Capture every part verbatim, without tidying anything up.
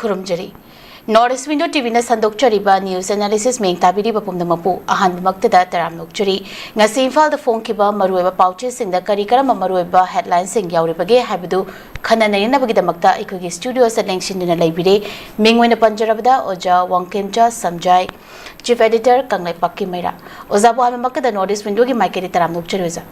ꯈꯨꯔꯨꯝꯖꯔꯤ꯫ North East Window ꯇꯤꯚꯤꯅ ꯁꯟꯗꯣꯛꯆꯔꯤꯕ news analysis ꯃꯤꯌꯦꯡ ꯇꯥꯕꯤꯔꯤꯕ ꯄꯨꯝꯅꯃꯛꯄꯨ ꯑꯍꯥꯟꯕꯃꯛꯇꯗ ꯇꯔꯥꯝꯅ ꯑꯣꯛꯆꯔꯤ꯫ ꯉꯁꯤ ꯏꯝꯐꯥꯜꯗ ꯐꯣꯡꯈꯤꯕ ꯃꯔꯨꯑꯣꯏꯕ ꯄꯥꯎꯆꯦꯁꯤꯡꯗ ꯀꯔꯤ ꯀꯔꯝꯕ ꯃꯔꯨꯑꯣꯏꯕ headlineꯁꯤꯡ ꯌꯥꯎꯔꯤꯕꯒꯦ ꯍꯥꯏꯕꯗꯨ ꯈꯟꯅ ꯅꯩꯅꯅꯕꯒꯤꯗꯃꯛꯇ ꯑꯩꯈꯣꯏꯒꯤ studioꯁꯤꯗ ꯂꯦꯡꯁꯤꯟꯗꯨꯅ ꯂꯩꯕꯤꯔꯦ꯫ ꯃꯤꯡ ꯑꯣꯏꯅ ꯄꯟꯖꯔꯕꯗ ꯑꯣꯖꯥ ꯋꯥꯡꯈꯦꯝꯆꯥ ꯁꯝꯖꯥꯏ, Chief Editor ꯀꯪꯂꯩꯄꯥꯛꯀꯤ ꯃꯩꯔꯥ꯫ ꯑꯣꯖꯥꯕꯨ ꯑꯍꯥꯟꯕꯃꯛꯇꯗ North East Windowꯒꯤ ꯃꯥꯏꯀꯩꯗꯒꯤ ꯇꯔꯥꯝꯅ ꯑꯣꯛꯆꯔꯤ ꯑꯣꯖꯥ꯫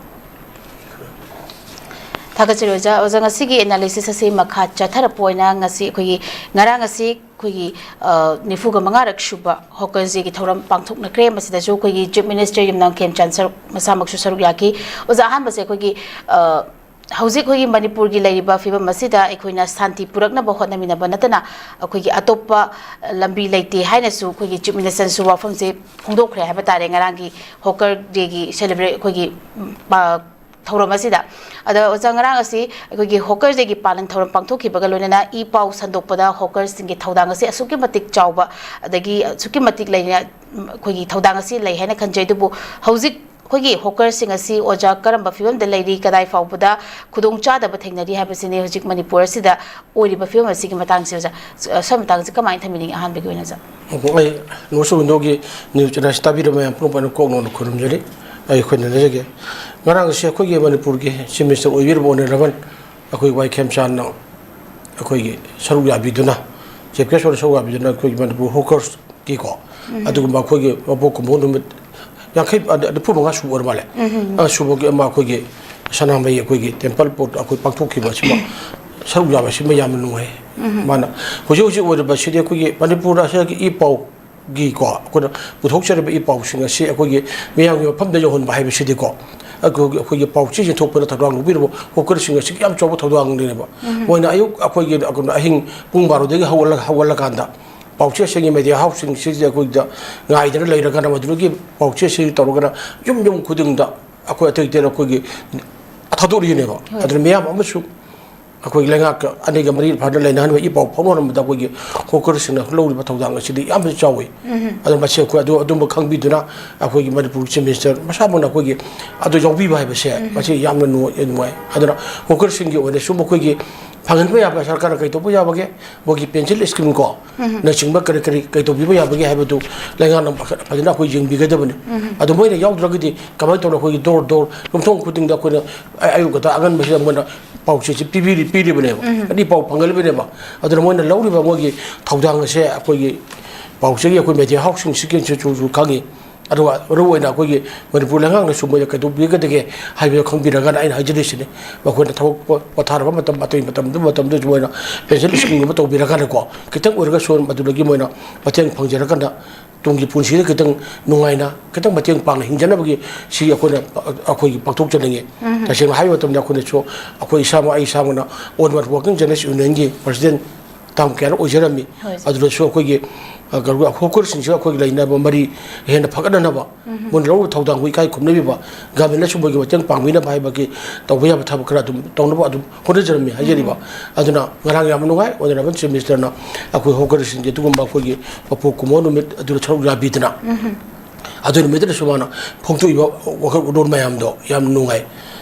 ꯊꯥꯒꯠꯆꯔꯤ ꯑꯣꯖꯥ꯫ ꯑꯣꯖꯥ, ꯉꯁꯤꯒꯤ analysis ꯑꯁꯤ ꯃꯈꯥ ꯆꯠꯊꯔꯛꯄ ꯑꯣꯏꯅ ꯉꯁꯤ ꯑꯩꯈꯣꯏꯒꯤ ꯉꯔꯥꯡ ꯑꯁꯤ ꯑꯩꯈꯣꯏꯒꯤ, ꯑ, ꯅꯤꯐꯨꯒ ꯃꯉꯥꯔꯛ ꯁꯨꯕ Hawkers Dayꯒꯤ ꯊꯧꯔꯝ ꯄꯥꯡꯊꯣꯛꯅꯈ꯭ꯔꯦ꯫ ꯃꯁꯤꯗꯁꯨ ꯑꯩꯈꯣꯏꯒꯤ Chief Minister ꯌꯨꯝꯅꯥꯝ ꯈꯦꯝꯆꯥꯟ ꯁꯔꯨꯛ, ꯃꯁꯥꯃꯛꯁꯨ ꯁꯔꯨꯛ ꯌꯥꯈꯤ꯫ ꯑꯣꯖꯥ, ꯑꯍꯥꯟꯕꯁꯦ ꯑꯩꯈꯣꯏꯒꯤ, ꯑ, ꯍꯧꯖꯤꯛ ꯑꯩꯈꯣꯏꯒꯤ ꯃꯅꯤꯄꯨꯔꯒꯤ ꯂꯩꯔꯤꯕ ꯐꯤꯕꯝ ꯑꯁꯤꯗ ꯑꯩꯈꯣꯏꯅ ꯁꯥꯟꯇꯤ ꯄꯨꯔꯛꯅꯕ ꯍꯣꯠꯅꯃꯤꯟꯅꯕ ꯅꯠꯇꯅ ꯑꯩꯈꯣꯏꯒꯤ ꯑꯇꯣꯞꯄ ꯂꯝꯕꯤ ꯂꯩꯇꯦ ꯍꯥꯏꯅꯁꯨ ꯑꯩꯈꯣꯏꯒꯤ Chief Ministerꯅꯁꯨ ꯋꯥꯐꯝꯁꯦ ꯐꯣꯡꯗꯣꯛꯈ꯭ꯔꯦ ꯍꯥꯏꯕ ꯇꯥꯔꯦ ꯉꯔꯥꯡꯒꯤ Hawker Dayꯒꯤ celebrate ꯑꯩꯈꯣꯏꯒꯤ, ꯎꯝ, ꯄ-, ꯊꯧꯔꯝ ꯑꯁꯤꯗ꯫ ꯑꯗ ꯑꯣꯖꯥ, ꯉꯔꯥꯡ ꯑꯁꯤ ꯑꯩꯈꯣꯏꯒꯤ Hawkers Dayꯒꯤ ꯄꯥꯂꯟ ꯊꯧꯔꯝ ꯄꯥꯡꯊꯣꯛꯈꯤꯕꯒ ꯂꯣꯏꯅꯅ ꯏ ꯄꯥꯎ ꯁꯟꯗꯣꯛꯄꯗ Hawkersꯁꯤꯡꯒꯤ ꯊꯧꯗꯥꯡ ꯑꯁꯤ ꯑꯁꯨꯛꯀꯤ ꯃꯇꯤꯛ ꯆꯥꯎꯕ, ꯑꯗꯒꯤ ꯑꯁꯨꯛꯀꯤ ꯃꯇꯤꯛ ꯂꯩꯅ, ꯎꯝ, ꯑꯩꯈꯣꯏꯒꯤ ꯊꯧꯗꯥꯡ ꯑꯁꯤ ꯂꯩ ꯍꯥꯏꯅ ꯈꯟꯖꯩ꯫ ꯑꯗꯨꯕꯨ ꯍꯧꯖꯤꯛ ꯑꯩꯈꯣꯏꯒꯤ Hawkersꯁꯤꯡ ꯑꯁꯤ ꯑꯣꯖꯥ ꯀꯔꯝꯕ ꯐꯤꯕꯝꯗ ꯂꯩꯔꯤ, ꯀꯗꯥꯏ ꯐꯥꯎꯕꯗ ꯈꯨꯗꯣꯡꯆꯥꯗꯕ ꯊꯦꯡꯅꯔꯤ ꯍꯥꯏꯕꯁꯤꯅꯤ ꯍꯧꯖꯤꯛ ꯃꯅꯤꯄꯨꯔ ꯑꯁꯤꯗ ꯑꯣꯏꯔꯤꯕ ꯐꯤꯕꯝ ꯑꯁꯤꯒꯤ ꯃꯇꯥꯡꯁꯦ ꯑꯣꯖꯥ꯫ ꯑ, ꯁꯣꯝꯒꯤ ꯃꯇꯥꯡꯁꯦ ꯀꯃꯥꯏꯅ ꯊꯝꯕꯤꯅꯤꯡꯉꯤ ꯑꯍꯥꯟꯕꯒꯤ ꯑꯣꯏꯅ ꯑꯣꯖꯥ? ꯑꯩ North East Windowꯒꯤ news channelꯁꯤ ꯇꯥꯕꯤꯔꯕ ꯃꯌꯥꯝ ꯄꯨꯝꯅꯃꯛꯄꯨ ꯑꯩꯅ ꯀꯣꯛ ꯅꯧꯅ ꯈꯨꯔꯨꯝꯖꯔꯤ꯫ ꯑꯩ ꯈꯣꯏꯅ ꯂꯩꯖꯒꯦ꯫ ꯉꯔꯥꯡ ꯑꯁꯤ ꯑꯩꯈꯣꯏꯒꯤ ꯃꯅꯤꯄꯨꯔꯒꯤ Chief Minister ꯑꯣꯏꯕꯤꯔꯤꯕ Honourable ꯑꯩꯈꯣꯏ ꯋꯥꯏ ꯈꯦꯝꯆꯥꯟꯅ ꯑꯩꯈꯣꯏꯒꯤ ꯁꯔꯨꯛ ꯌꯥꯕꯤꯗꯨꯅ Chief Guest ꯑꯣꯏꯅ ꯁꯔꯨꯛ ꯌꯥꯕꯤꯗꯨꯅ ꯑꯩꯈꯣꯏꯒꯤ ꯃꯅꯤꯄꯨꯔ Hawkersꯀꯤꯀꯣ, ꯎꯝ꯫ ꯑꯗꯨꯒꯨꯝꯕ ꯑꯩꯈꯣꯏꯒꯤ ꯃꯄꯣꯛ ꯀꯨꯝꯑꯣꯟ ꯅꯨꯃꯤꯠ ꯌꯥꯡꯈꯩ, ꯑ, ꯅꯤꯐꯨ ꯃꯉꯥ ꯁꯨꯕ ꯑꯣꯏꯔ ꯃꯥꯜꯂꯦ꯫ ꯎꯝ꯫ ꯑ, ꯁꯨꯕꯒꯤ ꯑꯃ ꯑꯩꯈꯣꯏꯒꯤ ꯁꯅꯥꯃꯍꯤ ꯑꯩꯈꯣꯏꯒꯤ temple ꯄꯣꯠ ꯑꯩꯈꯣꯏ ꯄꯥꯡꯊꯣꯛꯈꯤꯕ ꯑꯁꯤꯃ ꯁꯔꯨꯛ ꯌꯥꯕ ꯑꯁꯤꯃ ꯌꯥꯝꯅ ꯅꯨꯡꯉꯥꯏ꯫ ꯎꯝ꯫ ꯃꯥꯅ ꯍꯧꯖꯤꯛ ꯍꯧꯖꯤꯛ ꯑꯣꯏꯔꯤꯕꯁꯤꯗꯤ ꯑꯩꯈꯣꯏꯒꯤ ꯃꯅꯤꯄꯨꯔꯗ ꯑꯁꯤꯒꯤ ꯏ ꯄꯥꯎꯒꯤꯀꯣ, ꯑꯩꯈꯣꯏꯅ ꯄꯨꯊꯣꯛꯆꯔꯤꯕ ꯏ ꯄꯥꯎꯁꯤꯡ ꯑꯁꯤ ꯑꯩꯈꯣꯏꯒꯤ ꯃꯤꯌꯥꯝꯒꯤ ꯃꯐꯝꯗ ꯌꯧꯍꯟꯕ ꯍꯥꯏꯕꯁꯤꯗꯤꯀꯣ, ꯑꯩꯈꯣꯏꯒꯤ, ꯑꯩꯈꯣꯏꯒꯤ ꯄꯥꯎꯆꯦꯁꯤꯡ ꯊꯣꯛꯄꯗ ꯊꯧꯗꯥꯡ ꯂꯧꯕꯤꯔꯤꯕ Hawkersꯁꯤꯡ ꯑꯁꯤꯒꯤ ꯌꯥꯝ ꯆꯥꯎꯕ ꯊꯧꯗꯥꯡꯅꯦꯕ꯫ ꯎꯝ꯫ ꯃꯣꯏꯅ ꯑꯌꯨꯛ ꯑꯩꯈꯣꯏꯒꯤ, ꯑꯩꯈꯣꯏꯅ ꯑꯍꯤꯡ ꯄꯨꯡ ꯕꯥꯔꯣꯗꯒꯤ ꯍꯧꯒꯠꯂꯒ, ꯍꯧꯒꯠꯂꯀꯥꯟꯗ ꯄꯥꯎꯆꯦꯁꯤꯡꯒꯤ media houseꯁꯤꯡꯁꯤꯗ ꯑꯩꯈꯣꯏꯗ ꯉꯥꯏꯗꯅ ꯂꯩꯔꯒꯅ ꯃꯗꯨꯗꯒꯤ ꯄꯥꯎꯆꯦꯁꯤꯡ ꯇꯧꯔꯒꯅ ꯌꯨꯝ ꯌꯨꯝ ꯈꯨꯗꯤꯡꯗ ꯑꯩꯈꯣꯏ ꯑꯇꯩ ꯑꯇꯩ ꯑꯩꯈꯣꯏꯒꯤ ꯊꯥꯗꯣꯔꯛꯏꯅꯦꯕ꯫ ꯍꯣꯏ꯫ ꯑꯗꯨꯅ ꯃꯤꯌꯥꯝ ꯑꯃꯁꯨ ꯑꯩꯈꯣꯏꯒꯤ ꯂꯩꯉꯥꯛꯀ ꯑꯅꯤꯒ ꯃꯔꯤ ꯐꯥꯅ ꯂꯩꯅꯍꯟꯕ, ꯏ ꯄꯥꯎ ꯐꯥꯎꯅꯍꯟꯕꯗ ꯑꯩꯈꯣꯏꯒꯤ ꯍꯣꯀꯔꯁꯤꯡꯅ ꯂꯧꯔꯤꯕ ꯊꯧꯗꯥꯡ ꯑꯁꯤꯗꯤ ꯌꯥꯝꯅ ꯆꯥꯎꯏ꯫ ꯑꯗꯨꯅ ꯃꯁꯤ ꯑꯩꯈꯣꯏ ꯑꯗꯨ ꯑꯗꯨꯝꯕ ꯈꯪꯕꯤꯗꯨꯅ ꯑꯩꯈꯣꯏꯒꯤ ꯃꯅꯤꯄꯨꯔꯒꯤ ꯆꯤꯐ ꯃꯤꯅꯤꯁꯇꯔ ꯃꯁꯥꯃꯛꯅ ꯑꯩꯈꯣꯏꯒꯤ ꯑꯗꯨ ꯌꯥꯎꯕꯤꯕ ꯍꯥꯏꯕꯁꯦ ꯃꯁꯤ ꯌꯥꯝꯅ ꯅꯨꯡꯉꯥꯏ, ꯅꯨꯡꯉꯥꯏ꯫ ꯑꯗꯨꯅ ꯍꯣꯀꯔꯁꯤꯡꯒꯤ ꯑꯣꯏꯅꯁꯨ ꯃꯈꯣꯏꯒꯤ ꯐꯪꯍꯟꯕ ꯌꯥꯕ ꯁꯔꯀꯥꯔꯅ ꯀꯩ ꯇꯧꯕ ꯌꯥꯕꯒꯦ, ꯃꯣꯏꯒꯤ ꯄꯦꯟꯁꯤꯜ ꯁ꯭ꯀꯤꯝ ꯀꯣ ꯅꯆꯤꯡꯕ ꯀꯔꯤ ꯀꯔꯤ ꯀꯩ ꯇꯧꯕꯤꯕ ꯌꯥꯕꯒꯦ ꯍꯥꯏꯕꯗꯨ ꯂꯩꯉꯥꯛꯅ ꯐꯖꯅ ꯑꯩꯈꯣꯏ ꯌꯦꯡꯕꯤꯒꯗꯕꯅꯤ꯫ ꯑꯗꯨ ꯃꯣꯏꯅ ꯌꯥꯎꯗ꯭ꯔꯒꯗꯤ ꯀꯃꯥꯏꯅ ꯇꯧꯅ ꯑꯩꯈꯣꯏꯒꯤ ꯗꯣꯔ ꯗꯣꯔ, ꯌꯨꯝꯊꯣꯡ ꯈꯨꯗꯤꯡꯗ ꯑꯩꯈꯣꯏꯅ ꯑꯌꯨꯛ ꯉꯟꯇꯥ ꯑꯉꯟꯕꯁꯤꯗ ꯃꯣꯏꯅ ꯄꯥꯎꯆꯦꯁꯤ ꯄꯤꯕꯤꯔꯤ-, ꯄꯤꯔꯤꯕꯅꯦꯕ, ꯎꯝ꯫ ꯑꯗꯩ ꯄꯥꯎ ꯐꯪꯍꯜꯂꯤꯕꯅꯦꯕ꯫ ꯑꯗꯨꯅ ꯃꯣꯏꯅ ꯂꯧꯔꯤꯕ ꯃꯣꯏꯒꯤ ꯊꯧꯗꯥꯡ ꯑꯁꯦ ꯑꯩꯈꯣꯏꯒꯤ ꯄꯥꯎꯆꯦꯒꯤ ꯑꯩꯈꯣꯏ ꯃꯦꯗꯤꯌꯥ ꯍꯥꯎꯁꯁꯤꯡꯁꯤꯒꯤꯁꯨ ꯈꯪꯉꯤ꯫ ꯑꯗꯨꯒ ꯃꯔꯨꯑꯣꯏꯅ ꯑꯩꯈꯣꯏꯒꯤ ꯃꯅꯤꯄꯨꯔ ꯂꯩꯉꯥꯛꯅꯁꯨ ꯃꯣꯏꯗ ꯀꯩꯗꯧꯕꯤꯒꯗꯒꯦ ꯍꯥꯏꯕꯗꯨ ꯈꯪꯕꯤꯔꯒꯅ ꯑꯩꯅ ꯍꯥꯏꯖꯔꯤꯁꯤꯅꯤ꯫ ꯃꯈꯣꯏꯅ ꯊꯕꯛ ꯄꯣ-, ꯄꯣꯊꯥꯔꯕ ꯃꯇꯝ, ꯑꯇꯩ ꯃꯇꯝꯗꯨ, ꯃꯇꯝꯗꯨꯁꯨ ꯃꯣꯏꯅ ꯄꯦꯟꯁꯤꯜ ꯁ꯭ꯀꯤꯝꯒꯨꯝꯕ ꯇꯧꯕꯤꯔꯒꯅꯀꯣ, ꯈꯤꯇꯪ ꯑꯣꯏꯔꯒꯁꯨ ꯃꯗꯨꯗꯒꯤ ꯃꯣꯏꯅ ꯃꯇꯦꯡ ꯐꯪꯖꯔꯒꯅ ꯇꯨꯡꯒꯤ ꯄꯨꯟꯁꯤꯗ ꯈꯤꯇꯪ ꯅꯨꯡꯉꯥꯏꯅ, ꯈꯤꯇꯪ ꯃꯇꯦꯡ ꯄꯥꯡꯅ ꯍꯤꯡꯖꯅꯕꯒꯤ ꯁꯤ ꯑꯩꯈꯣꯏꯅ, ꯑꯩꯈꯣꯏꯒꯤ ꯄꯥꯡꯊꯣꯛꯆꯅꯤꯡꯉꯤ꯫ ꯎꯝ꯫ ꯇꯁꯦꯡꯅ ꯍꯥꯏꯕ ꯃꯇꯝꯗ ꯑꯩꯈꯣꯏꯅꯁꯨ, ꯑꯩꯈꯣꯏ ꯏꯁꯥꯃꯛ, ꯑꯩ ꯏꯁꯥꯃꯛꯅ All India Working Journalist Unionꯒꯤ president ꯇꯥꯝ ꯀꯌꯥꯔꯛ ꯑꯣꯏꯖꯔꯝꯃꯤ꯫ ꯍꯣꯏ, ꯁꯥꯔ꯫ ꯑꯗꯨꯗꯁꯨ ꯑꯩꯈꯣꯏꯒꯤ, ꯑ, ꯀꯩꯅꯣ, ꯍꯣꯀꯔꯁꯤꯡꯁꯤꯒ ꯑꯩꯈꯣꯏꯒꯤ ꯂꯩꯅꯕ ꯃꯔꯤ ꯍꯦꯟꯅ ꯐꯒꯠꯅꯅꯕ, ꯎꯝ꯫ ꯃꯣꯏꯅ ꯂꯧꯔꯤꯕ ꯊꯧꯗꯥꯡꯕꯨ ꯏꯀꯥꯏ ꯈꯨꯝꯅꯕꯤꯕ, ꯒꯚꯔꯟꯃꯦꯟꯅꯁꯨ ꯃꯣꯏꯒꯤ ꯃꯇꯦꯡ ꯄꯥꯡꯕꯤꯅꯕ ꯍꯥꯏꯕꯒꯤ ꯇꯧꯕ ꯌꯥꯕ ꯊꯕꯛ ꯈꯔ ꯑꯗꯨꯝ ꯇꯧꯅꯕ ꯑꯗꯨꯝ ꯍꯣꯠꯅꯖꯔꯝꯃꯤ ꯍꯥꯏꯖꯔꯤꯕ꯫ ꯎꯝ꯫ ꯑꯗꯨꯅ ꯉꯔꯥꯡ ꯌꯥꯝꯅ ꯅꯨꯡꯉꯥꯏ, ꯑꯣꯅꯔꯦꯕꯜ ꯆꯤꯐ ꯃꯤꯅꯤꯁꯇꯔꯅ ꯑꯩꯈꯣꯏ ꯍꯣꯀꯔꯁꯤꯡꯒꯤ ꯑꯗꯨꯒꯨꯝꯕ ꯑꯩꯈꯣꯏꯒꯤ ꯃꯄꯣꯛ ꯀꯨꯝꯑꯣꯟ ꯅꯨꯃꯤꯠ ꯑꯗꯨꯗ ꯁꯔꯨꯛ ꯌꯥꯕꯤꯗꯅ, ꯎꯝ꯫ ꯑꯗꯨ ꯅꯨꯃꯤꯠꯇꯨꯗꯁꯨ ꯃꯥꯅ ꯐꯣꯡꯗꯣꯛꯏꯕ ꯋꯥꯈꯜ ꯂꯣꯟ ꯃꯌꯥꯝꯗꯣ ꯌꯥꯝ ꯅꯨꯡꯉꯥꯏ꯫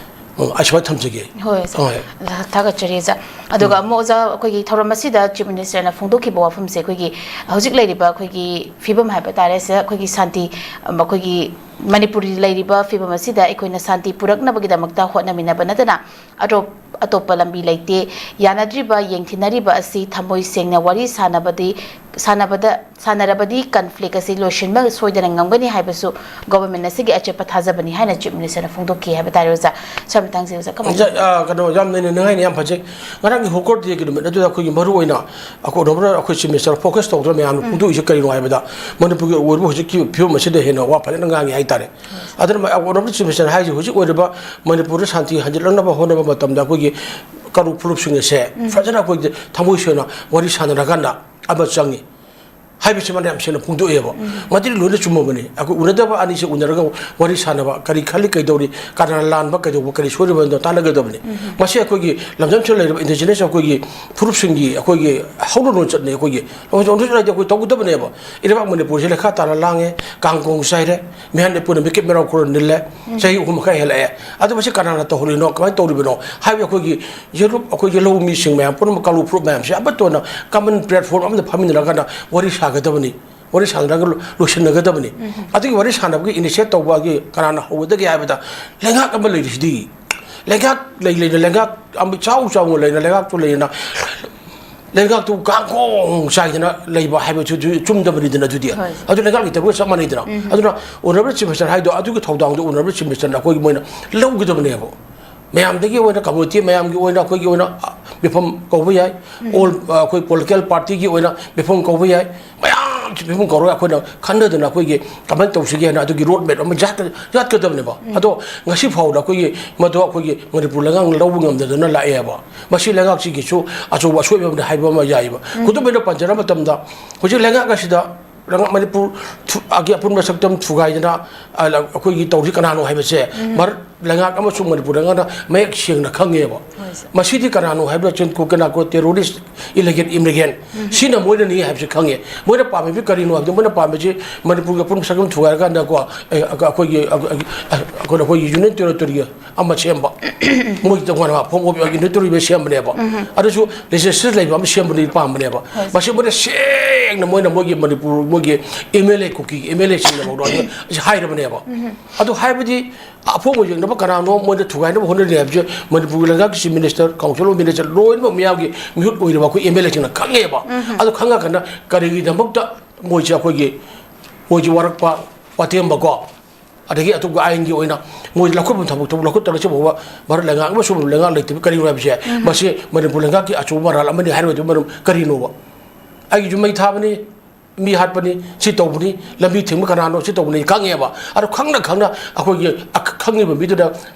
ꯎꯝ, ꯑꯁꯨꯃꯥꯏꯅ ꯊꯝꯖꯒꯦ꯫ ꯍꯣꯏ, ꯁꯥꯔ꯫ ꯍꯣꯏ꯫ ꯊꯥꯒꯠꯆꯔꯤ, ꯁꯥꯔ꯫ ꯑꯗꯨꯒ ꯎꯝ꯫ ꯑꯃꯨꯛ ꯑꯣꯖꯥ, ꯑꯩꯈꯣꯏꯒꯤ ꯊꯧꯔꯝ ꯑꯁꯤꯗ ꯆꯤꯐ ꯃꯤꯅꯤꯁꯇꯔꯅ ꯐꯣꯡꯗꯣꯛꯈꯤꯕ ꯋꯥꯐꯝꯁꯦ, ꯑꯩꯈꯣꯏꯒꯤ ꯍꯧꯖꯤꯛ ꯂꯩꯔꯤꯕ ꯑꯩꯈꯣꯏꯒꯤ ꯐꯤꯕꯝ ꯍꯥꯏꯕ ꯇꯥꯔꯦ, ꯁꯤꯗ ꯑꯩꯈꯣꯏꯒꯤ ꯁꯥꯟꯇꯤ, ꯑꯩꯈꯣꯏꯒꯤ ꯃꯅꯤꯄꯨꯔꯗ ꯂꯩꯔꯤꯕ ꯐꯤꯕꯝ ꯑꯁꯤꯗ ꯑꯩꯈꯣꯏꯅ ꯁꯥꯟꯇꯤ ꯄꯨꯔꯛꯅꯕꯒꯤꯗꯃꯛꯇ ꯍꯣꯠꯅꯃꯤꯟꯅꯕ ꯅꯠꯇꯅ ꯑꯇꯣꯞ-, ꯑꯇꯣꯞꯄ ꯂꯝꯕꯤ ꯂꯩꯇꯦ꯫ ꯌꯥꯅꯗ꯭ꯔꯤꯕ, ꯌꯦꯡꯊꯤꯅꯔꯤꯕ ꯑꯁꯤ ꯊꯃꯣꯏ ꯁꯦꯡꯅ ꯋꯥꯔꯤ ꯁꯥꯟꯅꯕꯗꯤ, ꯁꯥꯟꯅꯕꯗ, ꯁꯥꯟꯅꯔꯕꯗꯤ ꯀꯟꯐ꯭ꯂꯤꯛ ꯑꯁꯤ ꯂꯣꯏꯁꯤꯟꯕ ꯁꯣꯏꯗꯅ ꯉꯝꯒꯅꯤ ꯍꯥꯏꯕꯁꯨ ꯒꯣꯚꯔꯟꯃꯦꯟ ꯑꯁꯤꯒꯤ ꯑꯆꯦꯠꯄ ꯊꯥꯖꯕꯅꯤ ꯍꯥꯏꯅ ꯆꯤꯐ ꯃꯤꯅꯤꯁꯇꯔꯅ ꯐꯣꯡꯗꯣꯛꯈꯤ ꯍꯥꯏꯕ ꯇꯥꯔꯦ, ꯑꯣꯖꯥ꯫ ꯁ꯭ꯋꯥꯏ ꯃꯇꯥꯡꯁꯦ ꯑꯣꯖꯥ ꯀꯃꯥꯏꯅ ꯑꯣꯖꯥ, ꯑ, ꯀꯩꯅꯣ, ꯌꯥꯝ ꯅꯩꯅꯅꯤꯡꯉꯥꯏꯅꯤ, ꯌꯥꯝ ꯐꯖꯩ꯫ ꯉꯔꯥꯡꯒꯤ ꯍꯣꯀꯔ ꯗꯦꯒꯤ ꯅꯨꯃꯤꯠ ꯑꯗꯨꯗ ꯑꯩꯈꯣꯏꯒꯤ ꯃꯔꯨ ꯑꯣꯏꯅ ꯑꯩꯈꯣꯏ ꯑꯣꯅꯔꯦꯕꯜ ꯑꯩꯈꯣꯏ ꯆꯤꯐ ꯃꯤꯅꯤꯁꯇꯔ ꯐꯣꯀꯁ ꯇꯧꯗꯅ ꯃꯌꯥꯝꯅ ꯎꯝ꯫ ꯐꯣꯡꯗꯣꯛꯏꯁꯦ ꯀꯔꯤꯅꯣ ꯍꯥꯏꯕꯗ, ꯃꯅꯤꯄꯨꯔꯒꯤ ꯑꯣꯏꯔꯤꯕ ꯍꯧꯖꯤꯛꯀꯤ ꯐꯤꯕꯝ ꯑꯁꯤꯗ ꯍꯦꯟꯅ ꯋꯥ ꯐꯖꯅ ꯉꯥꯡꯉꯤ ꯍꯥꯏꯇꯥꯔꯦ꯫ ꯑꯗꯨꯅ ꯃ-, ꯑꯣꯅꯔꯦꯕꯜ ꯆꯤꯐ ꯃꯤꯅꯤꯁꯇꯔ ꯍꯥꯏꯁꯦ ꯍꯧꯖꯤꯛ ꯑꯣꯏꯔꯤꯕ ꯃꯅꯤꯄꯨꯔꯗ ꯁꯥꯟꯇꯤ ꯍꯟꯖꯤꯜꯂꯛꯅꯕ ꯍꯣꯠꯅꯕ ꯃꯇꯝꯗ ꯑꯩꯈꯣꯏꯒꯤ ꯀꯥꯡꯂꯨꯞ ꯐꯨꯔꯨꯞꯁꯤꯡ ꯑꯁꯦ ꯎꯝ꯫ ꯐꯖꯅ ꯑꯩꯈꯣꯏ ꯊꯃꯣꯏ ꯁꯦꯡꯅ ꯋꯥꯔꯤ ꯁꯥꯟꯅꯔꯀꯥꯟꯗ ꯑꯃ ꯆꯪꯉꯤ꯫ ꯍꯥꯏꯕꯁꯤ ꯃꯥꯅ ꯌꯥꯝ ꯁꯦꯡꯅ ꯐꯣꯡꯗꯣꯛꯑꯦꯕ꯫ ꯎꯝ꯫ ꯃꯗꯨꯗꯤ ꯂꯣꯏꯅ ꯆꯨꯝꯃꯕꯅꯤ꯫ ꯑꯩꯈꯣꯏ ꯎꯅꯗꯕ ꯑꯅꯤꯁꯦ ꯎꯅꯔꯒ ꯋꯥꯔꯤ ꯁꯥꯟꯅꯕ, ꯀꯔꯤ ꯈꯜꯂꯤ, ꯀꯩꯗꯧꯔꯤ, ꯀꯅꯥꯅ ꯂꯥꯟꯕ, ꯀꯩꯗꯧꯕ, ꯀꯔꯤ ꯁꯣꯏꯔꯤꯕꯅꯣ ꯇꯥꯟꯅꯒꯗꯕꯅꯤ꯫ ꯎꯝ꯫ ꯃꯁꯤ ꯑꯩꯈꯣꯏꯒꯤ ꯂꯝꯗꯝꯁꯤꯗ ꯂꯩꯔꯤꯕ indigenous ꯑꯩꯈꯣꯏꯒꯤ ꯐꯨꯔꯨꯞꯁꯤꯡꯒꯤ ꯑꯩꯈꯣꯏꯒꯤ ꯍꯧꯅ ꯂꯣꯟꯆꯠꯅꯤ꯫ ꯑꯩꯈꯣꯏꯒꯤ ꯂꯣꯟꯆꯠ ꯍꯥꯏꯗꯤ ꯑꯩꯈꯣꯏ ꯇꯧꯒꯗꯕꯅꯦꯕ꯫ ꯏꯔꯩꯕꯥꯛ ꯃꯅꯤꯄꯨꯔꯁꯦ ꯂꯩꯈꯥ ꯇꯥꯅ ꯂꯥꯡꯉꯦ, ꯀꯥꯡ ꯀꯣꯡ ꯆꯥꯏꯔꯦ, ꯃꯤꯍꯥꯠ ꯃꯤꯄꯨꯟꯅ ꯃꯤꯀꯦꯠ ꯃꯤꯔꯥꯎ ꯈꯨꯔ ꯅꯤꯜꯂꯦ꯫ ꯎꯝ꯫ ꯆꯍꯤ ꯑꯍꯨꯝ ꯃꯈꯥꯏ ꯍꯦꯜꯂꯛꯑꯦ꯫ ꯑꯗꯨ ꯃꯁꯤ ꯀꯅꯥꯅ ꯇꯧꯍꯜꯂꯤꯅꯣ, ꯀꯃꯥꯏꯅ ꯇꯧꯔꯤꯕꯅꯣ ꯍꯥꯏꯕ ꯑꯩꯈꯣꯏꯒꯤ ꯌꯦꯔꯨꯞ, ꯑꯩꯈꯣꯏꯒꯤ ꯂꯧꯃꯤꯁꯤꯡ ꯃꯌꯥꯝ ꯄꯨꯝꯅꯃꯛ, ꯀꯥꯡꯂꯨꯞ ꯐꯨꯔꯨꯞ ꯃꯌꯥꯝꯁꯦ ꯑꯃꯠꯇ ꯑꯣꯏꯅ common platform ꯑꯃꯗ ꯐꯝꯃꯤꯟꯅꯔꯀꯥꯟꯗ ꯋꯥꯔꯤ ꯁꯥꯒꯗꯕꯅꯤ꯫ ꯋꯥꯔꯤ ꯁꯥꯟꯅꯔꯒ ꯂꯣ-, ꯂꯣꯏꯁꯤꯟꯅꯒꯗꯕꯅꯤ꯫ ꯎꯝ꯫ ꯑꯗꯨꯒꯤ ꯋꯥꯔꯤ ꯁꯥꯟꯅꯕꯒꯤ initiate ꯇꯧꯕꯒꯤ ꯀꯅꯥꯅ ꯍꯧꯒꯗꯒꯦ ꯍꯥꯏꯕꯗ ꯂꯩꯉꯥꯛ ꯑꯃ ꯂꯩꯔꯤꯁꯤꯗꯤ꯫ ꯂꯩꯉꯥꯛ ꯂꯩ ꯂꯩꯅ ꯂꯩꯉꯥꯛ ꯑꯃ ꯆꯥꯎ ꯆꯥꯎꯅ ꯂꯩꯅ ꯂꯩꯉꯥꯛꯇꯨ ꯂꯩꯅ ꯂꯩꯉꯥꯛꯇꯨ ꯀꯥꯡꯈꯣꯡ ꯆꯥꯏꯗꯅ ꯂꯩꯕ ꯍꯥꯏꯕꯁꯤꯁꯨ ꯆꯨꯝꯗꯕꯅꯤꯗꯅ ꯑꯗꯨꯗꯤ꯫ ꯍꯣꯏ꯫ ꯑꯗꯨ ꯂꯩꯉꯥꯛ ꯂꯩꯇꯕꯒ ꯆꯞ ꯃꯥꯟꯅꯩꯗꯅ꯫ ꯎꯝ꯫ ꯑꯗꯨꯅ Honourable Chief Minister ꯍꯥꯏꯗꯣ ꯑꯗꯨꯒꯤ ꯊꯧꯗꯥꯡꯗꯣ Honourable Chief Ministerꯅ ꯑꯩꯈꯣꯏꯒꯤ ꯃꯣꯏꯅ ꯂꯧꯒꯗꯕꯅꯦꯕ꯫ ꯃꯌꯥꯝꯗꯒꯤ ꯑꯣꯏꯅ community ꯃꯌꯥꯝꯒꯤ ꯑꯣꯏꯅ ꯑꯩꯈꯣꯏꯒꯤ ꯑꯣꯏꯅ, ꯑ, ꯃꯤꯐꯝ ꯀꯧꯕ ꯌꯥꯏ꯫ ꯎꯝ꯫ All, ꯑ, ꯑꯩꯈꯣꯏ political partyꯒꯤ ꯑꯣꯏꯅ ꯃꯤꯐꯝ ꯀꯧꯕ ꯌꯥꯏ꯫ ꯃꯌꯥꯝꯁꯤ ꯃꯤꯐꯝ ꯀꯧꯔꯒ ꯑꯩꯈꯣꯏꯅ ꯈꯟꯅꯗꯅ ꯑꯩꯈꯣꯏꯒꯤ ꯀꯃꯥꯏꯅ ꯇꯧꯁꯤꯒꯦ ꯍꯥꯏꯅ ꯑꯗꯨꯒꯤ road map ꯑꯃ ꯌꯥꯠꯀ-, ꯌꯥꯠꯀꯗꯕꯅꯦꯕ꯫ ꯎꯝ꯫ ꯑꯗꯣ ꯉꯁꯤ ꯐꯥꯎꯗ ꯑꯩꯈꯣꯏꯒꯤ ꯃꯗꯨ ꯑꯩꯈꯣꯏꯒꯤ ꯃꯅꯤꯄꯨꯔ ꯂꯩꯉꯥꯛꯅ ꯂꯧꯕ ꯉꯝꯗꯗꯅ ꯂꯥꯛꯑꯦꯕ꯫ ꯃꯁꯤ ꯂꯩꯉꯥꯛꯁꯤꯒꯤꯁꯨ ꯑꯆꯧꯕ ꯑꯁꯣꯏꯕ ꯑꯃꯅꯤ ꯍꯥꯏꯕ ꯑꯃ ꯌꯥꯏꯕ꯫ ꯎꯝ꯫ ꯈꯨꯗꯝ ꯑꯣꯏꯅ ꯄꯟꯖꯔ ꯃꯇꯝꯗ ꯍꯧꯖꯤꯛ ꯂꯩꯉꯥꯛ ꯑꯁꯤꯗ ꯂꯩꯉꯥꯛ ꯃꯅꯤꯄꯨꯔ ꯊꯨ-, ꯑꯒꯤ ꯑꯄꯨꯟꯕ ꯁꯛꯇꯝ ꯊꯨꯒꯥꯏꯗꯅ, ꯑ, ꯂ-, ꯑꯩꯈꯣꯏꯒꯤ ꯇꯧꯔꯤ ꯀꯅꯥꯅꯣ ꯍꯥꯏꯕꯁꯦ ꯎꯝ꯫ ꯚꯥꯔꯠ ꯂꯩꯉꯥꯛ ꯑꯃꯁꯨꯡ ꯃꯅꯤꯄꯨꯔ ꯂꯩꯉꯥꯛꯅ ꯃꯌꯦꯛ ꯁꯦꯡꯅ ꯈꯪꯉꯦꯕ꯫ ꯍꯣꯏ, ꯁꯥꯔ꯫ ꯃꯁꯤꯗꯤ ꯀꯅꯥꯅꯣ ꯍꯥꯏꯕꯗ ꯆꯤꯟ ꯀꯣ-, ꯀꯅꯥ ꯀꯣ terrorist, illegal immigrant, ꯎꯝ꯫ ꯁꯤꯅ ꯃꯣꯏꯅꯅꯤ ꯍꯥꯏꯕꯁꯤ ꯈꯪꯉꯦ꯫ ꯃꯣꯏꯅ ꯄꯥꯝꯃꯤꯕꯁꯤ ꯀꯔꯤꯅꯣ ꯍꯥꯏꯕꯗ ꯃꯣꯏꯅ ꯄꯥꯝꯃꯤꯁꯤ ꯃꯅꯤꯄꯨꯔꯒꯤ ꯑꯄꯨꯟꯕ ꯁꯛꯇꯝ ꯊꯨꯒꯥꯏꯔꯀꯥꯟꯗꯀꯣ, ꯑꯦ, ꯑꯩꯈꯣꯏꯒꯤ, ꯑꯩꯈꯣꯏ, ꯑꯩꯈꯣꯏꯅ ꯑꯩꯈꯣꯏꯒꯤ union territoryꯒꯤ ꯑꯃ ꯁꯦꯝꯕ꯫ ꯃꯣꯏꯒꯤ ꯇꯣꯉꯥꯟꯕ form of unitary ꯁꯦꯝꯕꯅꯦꯕ꯫ ꯎꯝ꯫ ꯑꯗꯨꯁꯨ legislature ꯂꯩꯕ ꯑꯃ ꯁꯦꯝꯕꯅꯤ ꯄꯥꯝꯕꯅꯦꯕ꯫ ꯍꯣꯏ꯫ ꯃꯁꯤ ꯃꯣꯏꯅ ꯁꯦꯡꯅ ꯃꯣꯏꯅ ꯃꯣꯏꯒꯤ ꯃꯅꯤꯄꯨꯔ ꯃꯣꯏꯒꯤ MLA ꯀꯨꯀꯤꯒꯤ MLAꯁꯤꯡꯅꯐꯥꯎꯗ ꯑꯁꯤ ꯍꯥꯏꯔꯕꯅꯦꯕ꯫ ꯎꯝ꯫ ꯑꯗꯨ ꯍꯥꯏꯕꯗꯤ ꯑꯐꯣꯡꯕ ꯌꯦꯡꯅꯕ ꯀꯅꯥꯅꯣ ꯃꯣꯏꯗ ꯊꯨꯒꯥꯏꯅꯕ ꯍꯣꯠꯅꯔꯤ ꯍꯥꯏꯕꯁꯦ ꯃꯅꯤꯄꯨꯔꯒꯤ ꯂꯩꯉꯥꯛꯀꯤ Chief Minister, Council of Minister ꯂꯣꯏꯅꯃꯛ ꯃꯤꯌꯥꯝꯒꯤ ꯃꯤꯍꯨꯠ ꯑꯣꯏꯔꯤꯕ ꯑꯩꯈꯣꯏ MLAꯁꯤꯡꯅ ꯈꯪꯉꯦꯕ꯫ ꯎꯝ꯫ ꯑꯗꯨ ꯈꯪꯉꯀꯥꯟꯗ ꯀꯔꯤꯒꯤꯗꯃꯛꯇ ꯃꯣꯏꯁꯦ ꯑꯩꯈꯣꯏꯒꯤ, ꯃꯣꯏꯁꯦ ꯋꯥꯔꯛꯄ, ꯋꯥꯇꯦꯝꯕꯀꯣ, ꯑꯗꯒꯤ ꯑꯇꯣꯞꯄ ꯑꯥꯏꯟꯒꯤ ꯑꯣꯏꯅ ꯃꯣꯏ ꯂꯧꯈꯠꯐꯝ ꯊꯕꯛꯇꯕꯨ ꯂꯧꯈꯠꯇ꯭ꯔꯒ ꯁꯤꯐꯥꯎꯕ ꯚꯥꯔꯠ ꯂꯩꯉꯥꯛ ꯑꯃꯁꯨꯡ ꯂꯩꯉꯥꯛ ꯂꯩꯇꯕ ꯀꯔꯤꯅꯣ ꯍꯥꯏꯕꯁꯦ, ꯎꯝ꯫ ꯃꯁꯤ ꯃꯅꯤꯄꯨꯔ ꯂꯩꯉꯥꯛꯀꯤ ꯑꯆꯧꯕ ꯃꯔꯥꯜ ꯑꯃꯅꯤ ꯍꯥꯏꯔꯣꯏꯗꯕ ꯃꯔꯝ ꯀꯔꯤꯅꯣꯕ? ꯑꯩꯒꯤꯁꯨ ꯃꯩ ꯊꯥꯕꯅꯤ, ꯃꯤ ꯍꯥꯠꯄꯅꯤ, ꯁꯤ ꯇꯧꯕꯅꯤ, ꯂꯝꯕꯤ ꯊꯤꯡꯕ ꯀꯅꯥꯅꯣ, ꯁꯤ ꯇꯧꯕꯅꯤ ꯈꯪꯉꯦꯕ꯫ ꯑꯗꯣ ꯈꯪꯅ ꯈꯪꯅ ꯑꯩꯈꯣꯏꯒꯤ ꯑꯈ-, ꯈꯪꯉꯤꯕ ꯃꯤꯗꯨꯅ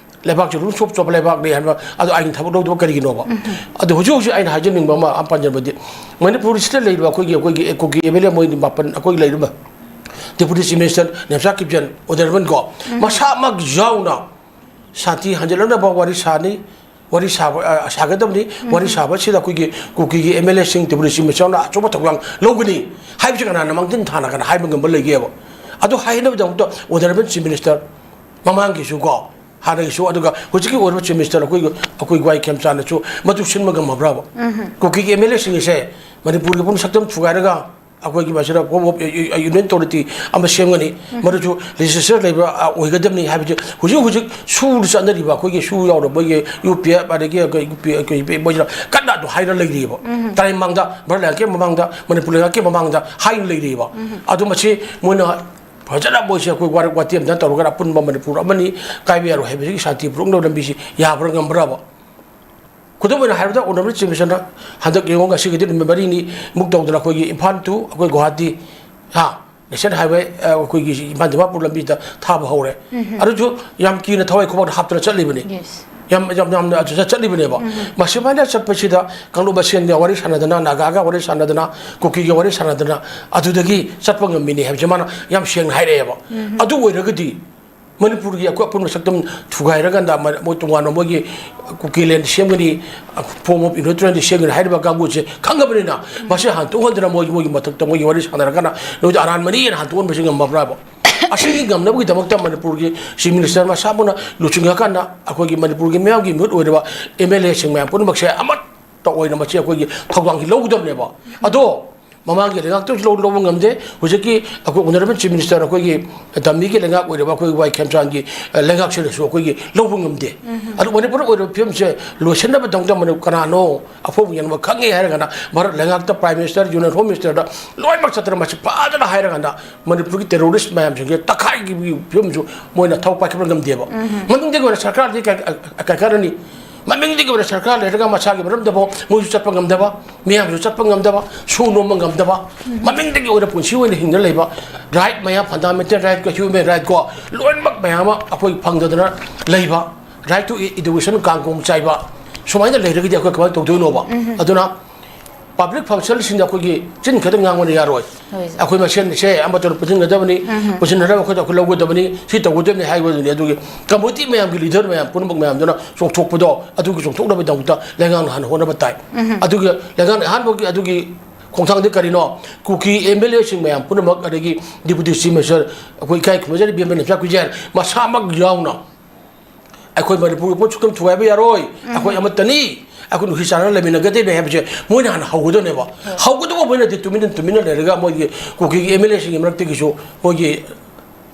ꯂꯩꯕꯥꯛꯁꯦ ꯔꯨꯜꯁ ꯑꯣꯐ ꯆꯣꯞꯄ ꯂꯩꯕꯥꯛꯅꯤ ꯍꯥꯏꯕ ꯑꯗꯣ ꯑꯥꯏꯟ ꯊꯕꯛ ꯂꯧꯗꯕ ꯀꯔꯤꯒꯤꯅꯣꯕ? ꯑꯗꯣ ꯍꯧꯖꯤꯛ ꯍꯧꯖꯤꯛ ꯑꯩꯅ ꯍꯥꯏꯖꯅꯤꯡꯕ ꯑꯃ, ꯑꯃ ꯄꯟꯖꯕꯗꯤ, ꯃꯅꯤꯄꯨꯔꯁꯤꯗ ꯂꯩꯔꯤꯕ ꯑꯩꯈꯣꯏꯒꯤ, ꯑꯩꯈꯣꯏꯒꯤ ꯀꯨꯀꯤ ꯑꯦꯝ ꯑꯦꯜ ꯑꯦ ꯃꯣꯏ ꯃꯥꯄꯟ, ꯑꯩꯈꯣꯏꯒꯤ ꯂꯩꯔꯤꯕ ꯗꯦꯄꯨꯇꯤ ꯆꯤꯐ ꯃꯤꯅꯤꯁꯇꯔ ꯅꯦꯝꯆꯥ ꯀꯤꯞꯖꯟ, ꯑꯣꯅꯔꯦꯕꯜ ꯀꯣ, ꯃꯁꯥꯃꯛ ꯌꯥꯎꯅ ꯁꯥꯟꯇꯤ ꯍꯟꯖꯤꯜꯂꯛꯅꯕ ꯋꯥꯔꯤ ꯁꯥꯅꯤ, ꯋꯥꯔꯤ ꯁꯥꯕ, ꯑ, ꯁꯥꯒꯗꯕꯅꯤ꯫ ꯋꯥꯔꯤ ꯁꯥꯕꯁꯤꯗ ꯑꯩꯈꯣꯏꯒꯤ ꯀꯨꯀꯤꯒꯤ ꯑꯦꯝ ꯑꯦꯜ ꯑꯦꯁꯤꯡ, ꯗꯦꯄꯨꯇꯤ ꯆꯤꯐ ꯃꯤꯅꯤꯁꯇꯔꯅ ꯑꯆꯧꯕ ꯊꯧꯗꯥꯡ ꯂꯧꯒꯅꯤ ꯍꯥꯏꯕꯁꯤ ꯀꯅꯥꯅ ꯃꯥꯡꯖꯤꯟ ꯊꯥꯅ ꯀꯅꯥ ꯍꯥꯏꯕ ꯉꯝꯕ ꯂꯩꯒꯦꯕ? ꯑꯗꯨ ꯍꯥꯏꯅꯕꯒꯤꯗꯃꯛꯇ ꯑꯣꯅꯔꯦꯕꯜ ꯆꯤꯐ ꯃꯤꯅꯤꯁꯇꯔ ꯃꯃꯥꯡꯒꯤꯁꯨ ꯀꯣ, ꯍꯥꯟꯅꯒꯤꯁꯨ, ꯑꯗꯨꯒ ꯍꯧꯖꯤꯛꯀꯤ ꯑꯣꯏꯔꯤꯕ ꯆꯤꯐ ꯃꯤꯅꯤꯁꯇꯔ ꯑꯩꯈꯣꯏꯒꯤ, ꯑꯩꯈꯣꯏ ꯋꯥꯏ ꯈꯦꯝꯆꯥꯟꯅꯁꯨ ꯃꯗꯨ ꯁꯤꯟꯕ ꯉꯝꯃꯕ꯭ꯔꯕ? ꯀꯨꯀꯤꯒꯤ ꯑꯦꯝ ꯑꯦꯜ ꯑꯦꯁꯤꯡ ꯑꯁꯦ ꯃꯅꯤꯄꯨꯔꯒꯤ ꯄꯨꯝꯅ ꯁꯛꯇꯝ ꯊꯨꯒꯥꯏꯔꯒ ꯑꯩꯈꯣꯏꯒꯤ ꯃꯁꯤꯗ ꯐꯣꯔꯝ ꯑꯣꯐ ꯌꯨꯅꯤꯌꯟ ꯑꯣꯊꯣꯔꯤꯇꯤ ꯑꯃ ꯁꯦꯝꯒꯅꯤ, ꯃꯗꯨꯁꯨ ꯂꯦꯖꯤꯁꯂꯦꯆꯔ ꯂꯩꯕ, ꯑ, ꯑꯣꯏꯒꯗꯕꯅꯤ ꯍꯥꯏꯕꯁꯦ ꯍꯧꯖꯤꯛ ꯍꯧꯖꯤꯛ ꯁꯨꯔ ꯆꯠꯅꯔꯤꯕ ꯑꯩꯈꯣꯏꯒꯤ ꯁꯨ ꯌꯥꯎꯔꯕ ꯃꯣꯏꯒꯤ ꯌꯨ ꯄꯤ ꯑꯦꯐ ꯑꯗꯒꯤ ꯑꯩꯈꯣꯏ ꯌꯨ ꯄꯤ ꯑꯩꯈꯣꯏ ꯌꯨ ꯄꯤ ꯑꯦꯐ ꯃꯣꯏꯁꯤꯅ ꯀꯟꯅ ꯑꯗꯨ ꯍꯥꯏꯅ ꯂꯩꯔꯤꯑꯕ꯫ ꯇꯔꯥꯏ ꯃꯃꯥꯡꯗ, ꯚꯥꯔꯠ ꯂꯩꯉꯥꯛꯀꯤ ꯃꯃꯥꯡꯗ, ꯃꯅꯤꯄꯨꯔ ꯂꯩꯉꯥꯛꯀꯤ ꯃꯃꯥꯡꯗ ꯍꯥꯏꯅ ꯂꯩꯔꯤꯑꯕ꯫ ꯑꯗꯨ ꯃꯁꯤ ꯃꯣꯏꯅ ꯐꯖꯅ ꯃꯣꯏꯁꯦ ꯑꯩꯈꯣꯏ ꯋꯥꯔꯛ ꯋꯥꯇꯦꯝꯗ ꯇꯧꯔꯒ ꯑꯄꯨꯟꯕ ꯃꯅꯤꯄꯨꯔ ꯑꯃꯅꯤ, ꯀꯥꯏꯕ ꯌꯥꯔꯣꯏ ꯍꯥꯏꯕꯁꯤꯒꯤ ꯁꯥꯟꯇꯤ ꯄꯨꯔꯛꯅꯕ ꯂꯝꯕꯤꯁꯤ ꯌꯥꯕ꯭ꯔꯥ ꯉꯝꯕ꯭ꯔꯕ? ꯈꯨꯗꯝ ꯑꯣꯏꯅ ꯍꯥꯏꯔꯕꯗ, ꯑꯣꯅꯔꯦꯕꯜ ꯆꯤꯐ ꯃꯤꯅꯤꯁꯇꯔꯅ ꯍꯟꯗꯛ ꯌꯦꯡꯉꯣ, ꯉꯁꯤꯒꯗꯤ ꯅꯨꯃꯤꯠ ꯃꯔꯤꯅꯤ ꯃꯨꯛ ꯇꯧꯗꯅ ꯑꯩꯈꯣꯏꯒꯤ ꯏꯝꯐꯥꯜ to ꯑꯩꯈꯣꯏ ꯒꯨꯋꯥꯍꯥꯇꯤ, ꯍꯥ, ꯅꯦꯁꯅꯦꯜ ꯍꯥꯏꯋꯦ, ꯑ, ꯑꯩꯈꯣꯏꯒꯤ ꯏꯝꯐꯥꯜ ꯗꯤꯃꯥꯄꯨꯔ ꯂꯝꯕꯤꯗ ꯊꯥꯕ ꯍꯧꯔꯦ꯫ ꯑꯗꯨꯁꯨ ꯌꯥꯝ ꯀꯤꯅ ꯊꯋꯥꯏ ꯈꯨꯕꯛꯅ ꯍꯥꯞꯇꯅ ꯆꯠꯂꯤꯕꯅꯤ꯫ ꯌꯥꯝ, ꯌꯥꯝ, ꯌꯥꯝꯅ ꯑꯗꯨꯗ ꯆꯠꯂꯤꯕꯅꯦꯕ꯫ ꯃꯁꯨꯃꯥꯏꯅ ꯆꯠꯄꯁꯤꯗ ꯀꯥꯡꯂꯨꯞ ꯃꯁꯦꯟꯒ ꯋꯥꯔꯤ ꯁꯥꯟꯅꯗꯅ, ꯅꯥꯒꯥꯒ ꯋꯥꯔꯤ ꯁꯥꯟꯅꯗꯅ, ꯀꯨꯀꯤꯒ ꯋꯥꯔꯤ ꯁꯥꯟꯅꯗꯅ ꯑꯗꯨꯗꯒꯤ ꯆꯠꯄ ꯉꯝꯃꯤꯅꯤ ꯍꯥꯏꯕꯁꯦ ꯃꯥꯅ ꯌꯥꯝ ꯁꯦꯡꯅ ꯍꯥꯏꯔꯛꯑꯦꯕ꯫ ꯑꯗꯨ ꯑꯣꯏꯔꯒꯗꯤ ꯃꯅꯤꯄꯨꯔꯒꯤ ꯑꯩꯈꯣꯏ ꯑꯄꯨꯟꯕ ꯁꯛꯇꯝ ꯊꯨꯒꯥꯏꯔꯀꯥꯟꯗ ꯃ-, ꯃꯣꯏ ꯇꯣꯉꯥꯟꯕ ꯃꯣꯏꯒꯤ ꯀꯨꯀꯤꯂꯦꯟ ꯁꯦꯝꯒꯅꯤ, ꯐꯣꯔꯝ ꯑꯣꯐ ꯌꯨꯅꯤꯇꯔꯤ ꯁꯦꯝꯒꯅꯤ ꯍꯥꯏꯔꯤꯕ ꯀꯥꯡꯕꯨꯁꯦ ꯈꯪꯉꯕꯅꯤꯅ, ꯃꯁꯤ ꯍꯟꯇꯣꯛꯍꯟꯗꯅ ꯃꯣꯏ, ꯃꯣꯏꯒꯤ ꯃꯊꯛꯇ ꯃꯣꯏꯒꯤ ꯋꯥꯔꯤ ꯁꯥꯟꯅꯔꯀꯥꯟꯗ ꯅꯣꯏꯗ ꯑꯔꯥꯟꯕꯅꯤ ꯍꯥꯏꯅ ꯍꯟꯇꯣꯛꯍꯟꯕꯁꯤ ꯉꯝꯃꯕ꯭ꯔꯥꯕ? ꯑꯁꯤꯒꯤ ꯉꯝꯅꯕꯒꯤꯗꯃꯛꯇ ꯃꯅꯤꯄꯨꯔꯒꯤ ꯆꯤꯐ ꯃꯤꯅꯤꯁꯇꯔ ꯃꯁꯥꯃꯛꯅ ꯂꯨꯆꯤꯡꯉꯀꯥꯟꯗ ꯑꯩꯈꯣꯏꯒꯤ ꯃꯅꯤꯄꯨꯔꯒꯤ ꯃꯤꯌꯥꯝꯒꯤ ꯃꯤꯍꯨꯠ ꯑꯣꯏꯔꯤꯕ ꯑꯦꯝ ꯑꯦꯜ ꯑꯦꯁꯤꯡ ꯃꯌꯥꯝ ꯄꯨꯝꯅꯃꯛꯁꯦ ꯑꯃꯠꯇ ꯑꯣꯏꯅ ꯃꯁꯤ ꯑꯩꯈꯣꯏꯒꯤ ꯊꯧꯗꯥꯡꯁꯤ ꯂꯧꯒꯗꯕꯅꯦꯕ꯫ ꯑꯗꯣ ꯃꯃꯥꯡꯒꯤ ꯂꯩꯉꯥꯛꯇꯁꯨ ꯂꯧ-, ꯂꯧꯕ ꯉꯝꯗꯦ꯫ ꯍꯧꯖꯤꯛꯀꯤ ꯑꯩꯈꯣꯏ ꯑꯣꯅꯔꯦꯕꯜ ꯆꯤꯐ ꯃꯤꯅꯤꯁꯇꯔ ꯑꯩꯈꯣꯏꯒꯤ ꯗꯝꯃꯤꯒꯤ ꯂꯩꯉꯥꯛ ꯑꯣꯏꯔꯤꯕ ꯑꯩꯈꯣꯏ ꯋꯥꯏ ꯈꯦꯝꯆꯥꯟꯒꯤ, ꯑ, ꯂꯩꯉꯥꯛꯁꯤꯅꯁꯨ ꯑꯩꯈꯣꯏꯒꯤ ꯂꯧꯕ ꯉꯝꯗꯦ꯫ ꯑꯗꯨ ꯃꯅꯤꯄꯨꯔꯗ ꯑꯣꯏꯔꯤꯕ ꯐꯤꯕꯝꯁꯦ ꯂꯣꯏꯁꯤꯟꯅꯕꯗꯧꯗ ꯃꯅꯤ-, ꯀꯅꯥꯅꯣ ꯑꯐꯧꯕ ꯌꯦꯡꯕ ꯈꯪꯉꯦ ꯍꯥꯏꯔꯒꯅ ꯚꯥꯔꯠ ꯂꯩꯉꯥꯛꯇ, ꯄ꯭ꯔꯥꯏꯝ ꯃꯤꯅꯤꯁꯇꯔ, ꯌꯨꯅꯤꯌꯟ ꯍꯣꯝ ꯃꯤꯅꯤꯁꯇꯔꯗ ꯂꯣꯏꯅꯃꯛ ꯆꯠꯇꯅ ꯃꯁꯤ ꯐꯖꯅ ꯍꯥꯏꯔꯀꯥꯟꯗ ꯃꯅꯤꯄꯨꯔꯒꯤ ꯇꯦꯔꯣꯔꯤꯁ ꯃꯌꯥꯝꯁꯤꯡꯁꯦ ꯇꯛꯈꯥꯏꯈꯤꯕꯒꯤ ꯐꯤꯕꯝꯁꯨ ꯃꯣꯏꯅ ꯊꯧ ꯄꯥꯏꯈꯠꯄ ꯉꯝꯗꯦꯕ꯫ ꯃꯅꯨꯡꯗꯒꯤ ꯑꯣꯏꯅ ꯁꯔꯀꯥꯔꯗꯤ ꯀꯩ-, ꯑ-, ꯑ-, ꯀꯩ ꯍꯥꯏꯔꯅꯤ? ꯃꯃꯤꯡꯗꯒꯤ ꯑꯣꯏꯅ ꯁꯔꯀꯥꯔ ꯂꯩꯔꯒ ꯃꯁꯥꯒꯤ ꯃꯔꯝꯗꯐꯥꯎ ꯃꯣꯏꯁꯨ ꯆꯠꯄ ꯉꯝꯗꯕ, ꯃꯤꯌꯥꯝꯁꯨ ꯆꯠꯄ ꯉꯝꯗꯕ, ꯁꯨ ꯅꯣꯝꯕ ꯉꯝꯗꯕ, ꯃꯃꯤꯡꯗꯒꯤ ꯑꯣꯏꯅ ꯄꯨꯟꯁꯤ ꯑꯣꯏꯅ ꯍꯤꯡꯗꯨꯅ ꯂꯩꯕ, ꯔꯥꯏꯠ ꯃꯌꯥꯝ, ꯐꯟꯗꯥꯃꯦꯟꯇꯦꯜ ꯔꯥꯏꯠꯀ ꯍ꯭ꯌꯨꯃꯦꯟ ꯔꯥꯏꯠꯀꯣ, ꯂꯣꯏꯅꯃꯛ ꯃꯌꯥꯝ ꯑꯃ ꯑꯩꯈꯣꯏ ꯐꯪꯗꯗꯅ ꯂꯩꯕ꯫ right to education ꯀꯥꯡꯒꯣꯡ ꯆꯥꯏꯕ ꯁꯨꯃꯥꯏꯅ ꯂꯩꯔꯒꯗꯤ ꯑꯩꯈꯣꯏ ꯀꯃꯥꯏꯅ ꯇꯧꯗꯣꯏꯅꯣꯕ? ꯎꯝ꯫ ꯑꯗꯨꯅ public functionꯁꯤꯡꯗ ꯑꯩꯈꯣꯏꯒꯤ ꯆꯤꯟ ꯈꯛꯇ ꯉꯥꯡꯕꯅ ꯌꯥꯔꯣꯏ꯫ ꯍꯣꯏ꯫ ꯑꯩꯈꯣꯏ ꯃꯁꯦꯟꯁꯦ ꯑꯃꯠꯇꯅ ꯄꯨꯟꯁꯤꯟꯒꯗꯕꯅꯤ, ꯎꯝ꯫ ꯄꯨꯟꯁꯤꯟꯅꯔꯒ ꯑꯩꯈꯣꯏꯗ ꯑꯩꯈꯣꯏ ꯂꯧꯒꯗꯕꯅꯤ, ꯁꯤ ꯇꯧꯒꯗꯕꯅꯤ ꯍꯥꯏꯕꯗꯨꯅꯤ꯫ ꯑꯗꯨꯒꯤ committee ꯃꯌꯥꯝꯒꯤ leader ꯃꯌꯥꯝ ꯄꯨꯝꯅꯃꯛ ꯃꯌꯥꯝꯗꯨꯅ ꯆꯣꯡꯊꯣꯛꯄꯗꯣ, ꯑꯗꯨꯒꯤ ꯆꯣꯡꯊꯣꯛꯅꯕꯒꯤꯗꯃꯛꯇ ꯂꯩꯉꯥꯛꯅ ꯍꯥꯟꯅ ꯍꯣꯠꯅꯕ ꯇꯥꯏ꯫ ꯎꯝ꯫ ꯑꯗꯨꯒ ꯂꯩꯉꯥꯛꯅ ꯑꯍꯥꯟꯕꯒꯤ ꯑꯗꯨꯒꯤ ꯈꯣꯡꯊꯥꯡꯗꯤ ꯀꯔꯤꯅꯣ? ꯀꯨꯀꯤ MLAꯁꯤꯡ ꯃꯌꯥꯝ ꯄꯨꯝꯅꯃꯛ, ꯑꯗꯒꯤ Deputy Chief Minister, ꯑꯩꯈꯣꯏ ꯏꯀꯥꯏ ꯈꯨꯝꯅꯖꯔꯤꯕ ꯏꯕꯦꯝꯃ ꯅꯦꯝꯆꯥ ꯀꯨꯏꯖꯦꯟ ꯃꯁꯥꯃꯛ ꯌꯥꯎꯅ ꯑꯩꯈꯣꯏ ꯃꯅꯤꯄꯨꯔꯒꯤ ꯄꯣꯠ ꯁꯨꯛꯇꯝ ꯊꯨꯒꯥꯏꯕ ꯌꯥꯔꯣꯏ, ꯎꯝ꯫ ꯑꯩꯈꯣꯏ ꯑꯃꯠꯇꯅꯤ, ꯑꯩꯈꯣꯏ ꯅꯨꯡꯁꯤ ꯆꯥꯟꯅꯅ ꯂꯩꯃꯤꯟꯅꯒꯗꯕꯅꯤ ꯍꯥꯏꯕꯁꯦ ꯃꯣꯏꯅ ꯍꯥꯟꯅ ꯍꯧꯒꯗꯕꯅꯦꯕ꯫ ꯍꯣꯏ꯫ ꯍꯧꯒꯗꯕ ꯃꯣꯏ ꯅꯠꯇꯦ, ꯇꯨꯃꯤꯟꯅ ꯇꯨꯃꯤꯟꯅ ꯂꯩꯔꯒ ꯃꯣꯏꯒꯤ ꯀꯨꯀꯤꯒꯤ MLAꯁꯤꯡꯒꯤ ꯃꯔꯛꯇꯒꯤꯁꯨ ꯃꯣꯏꯒꯤ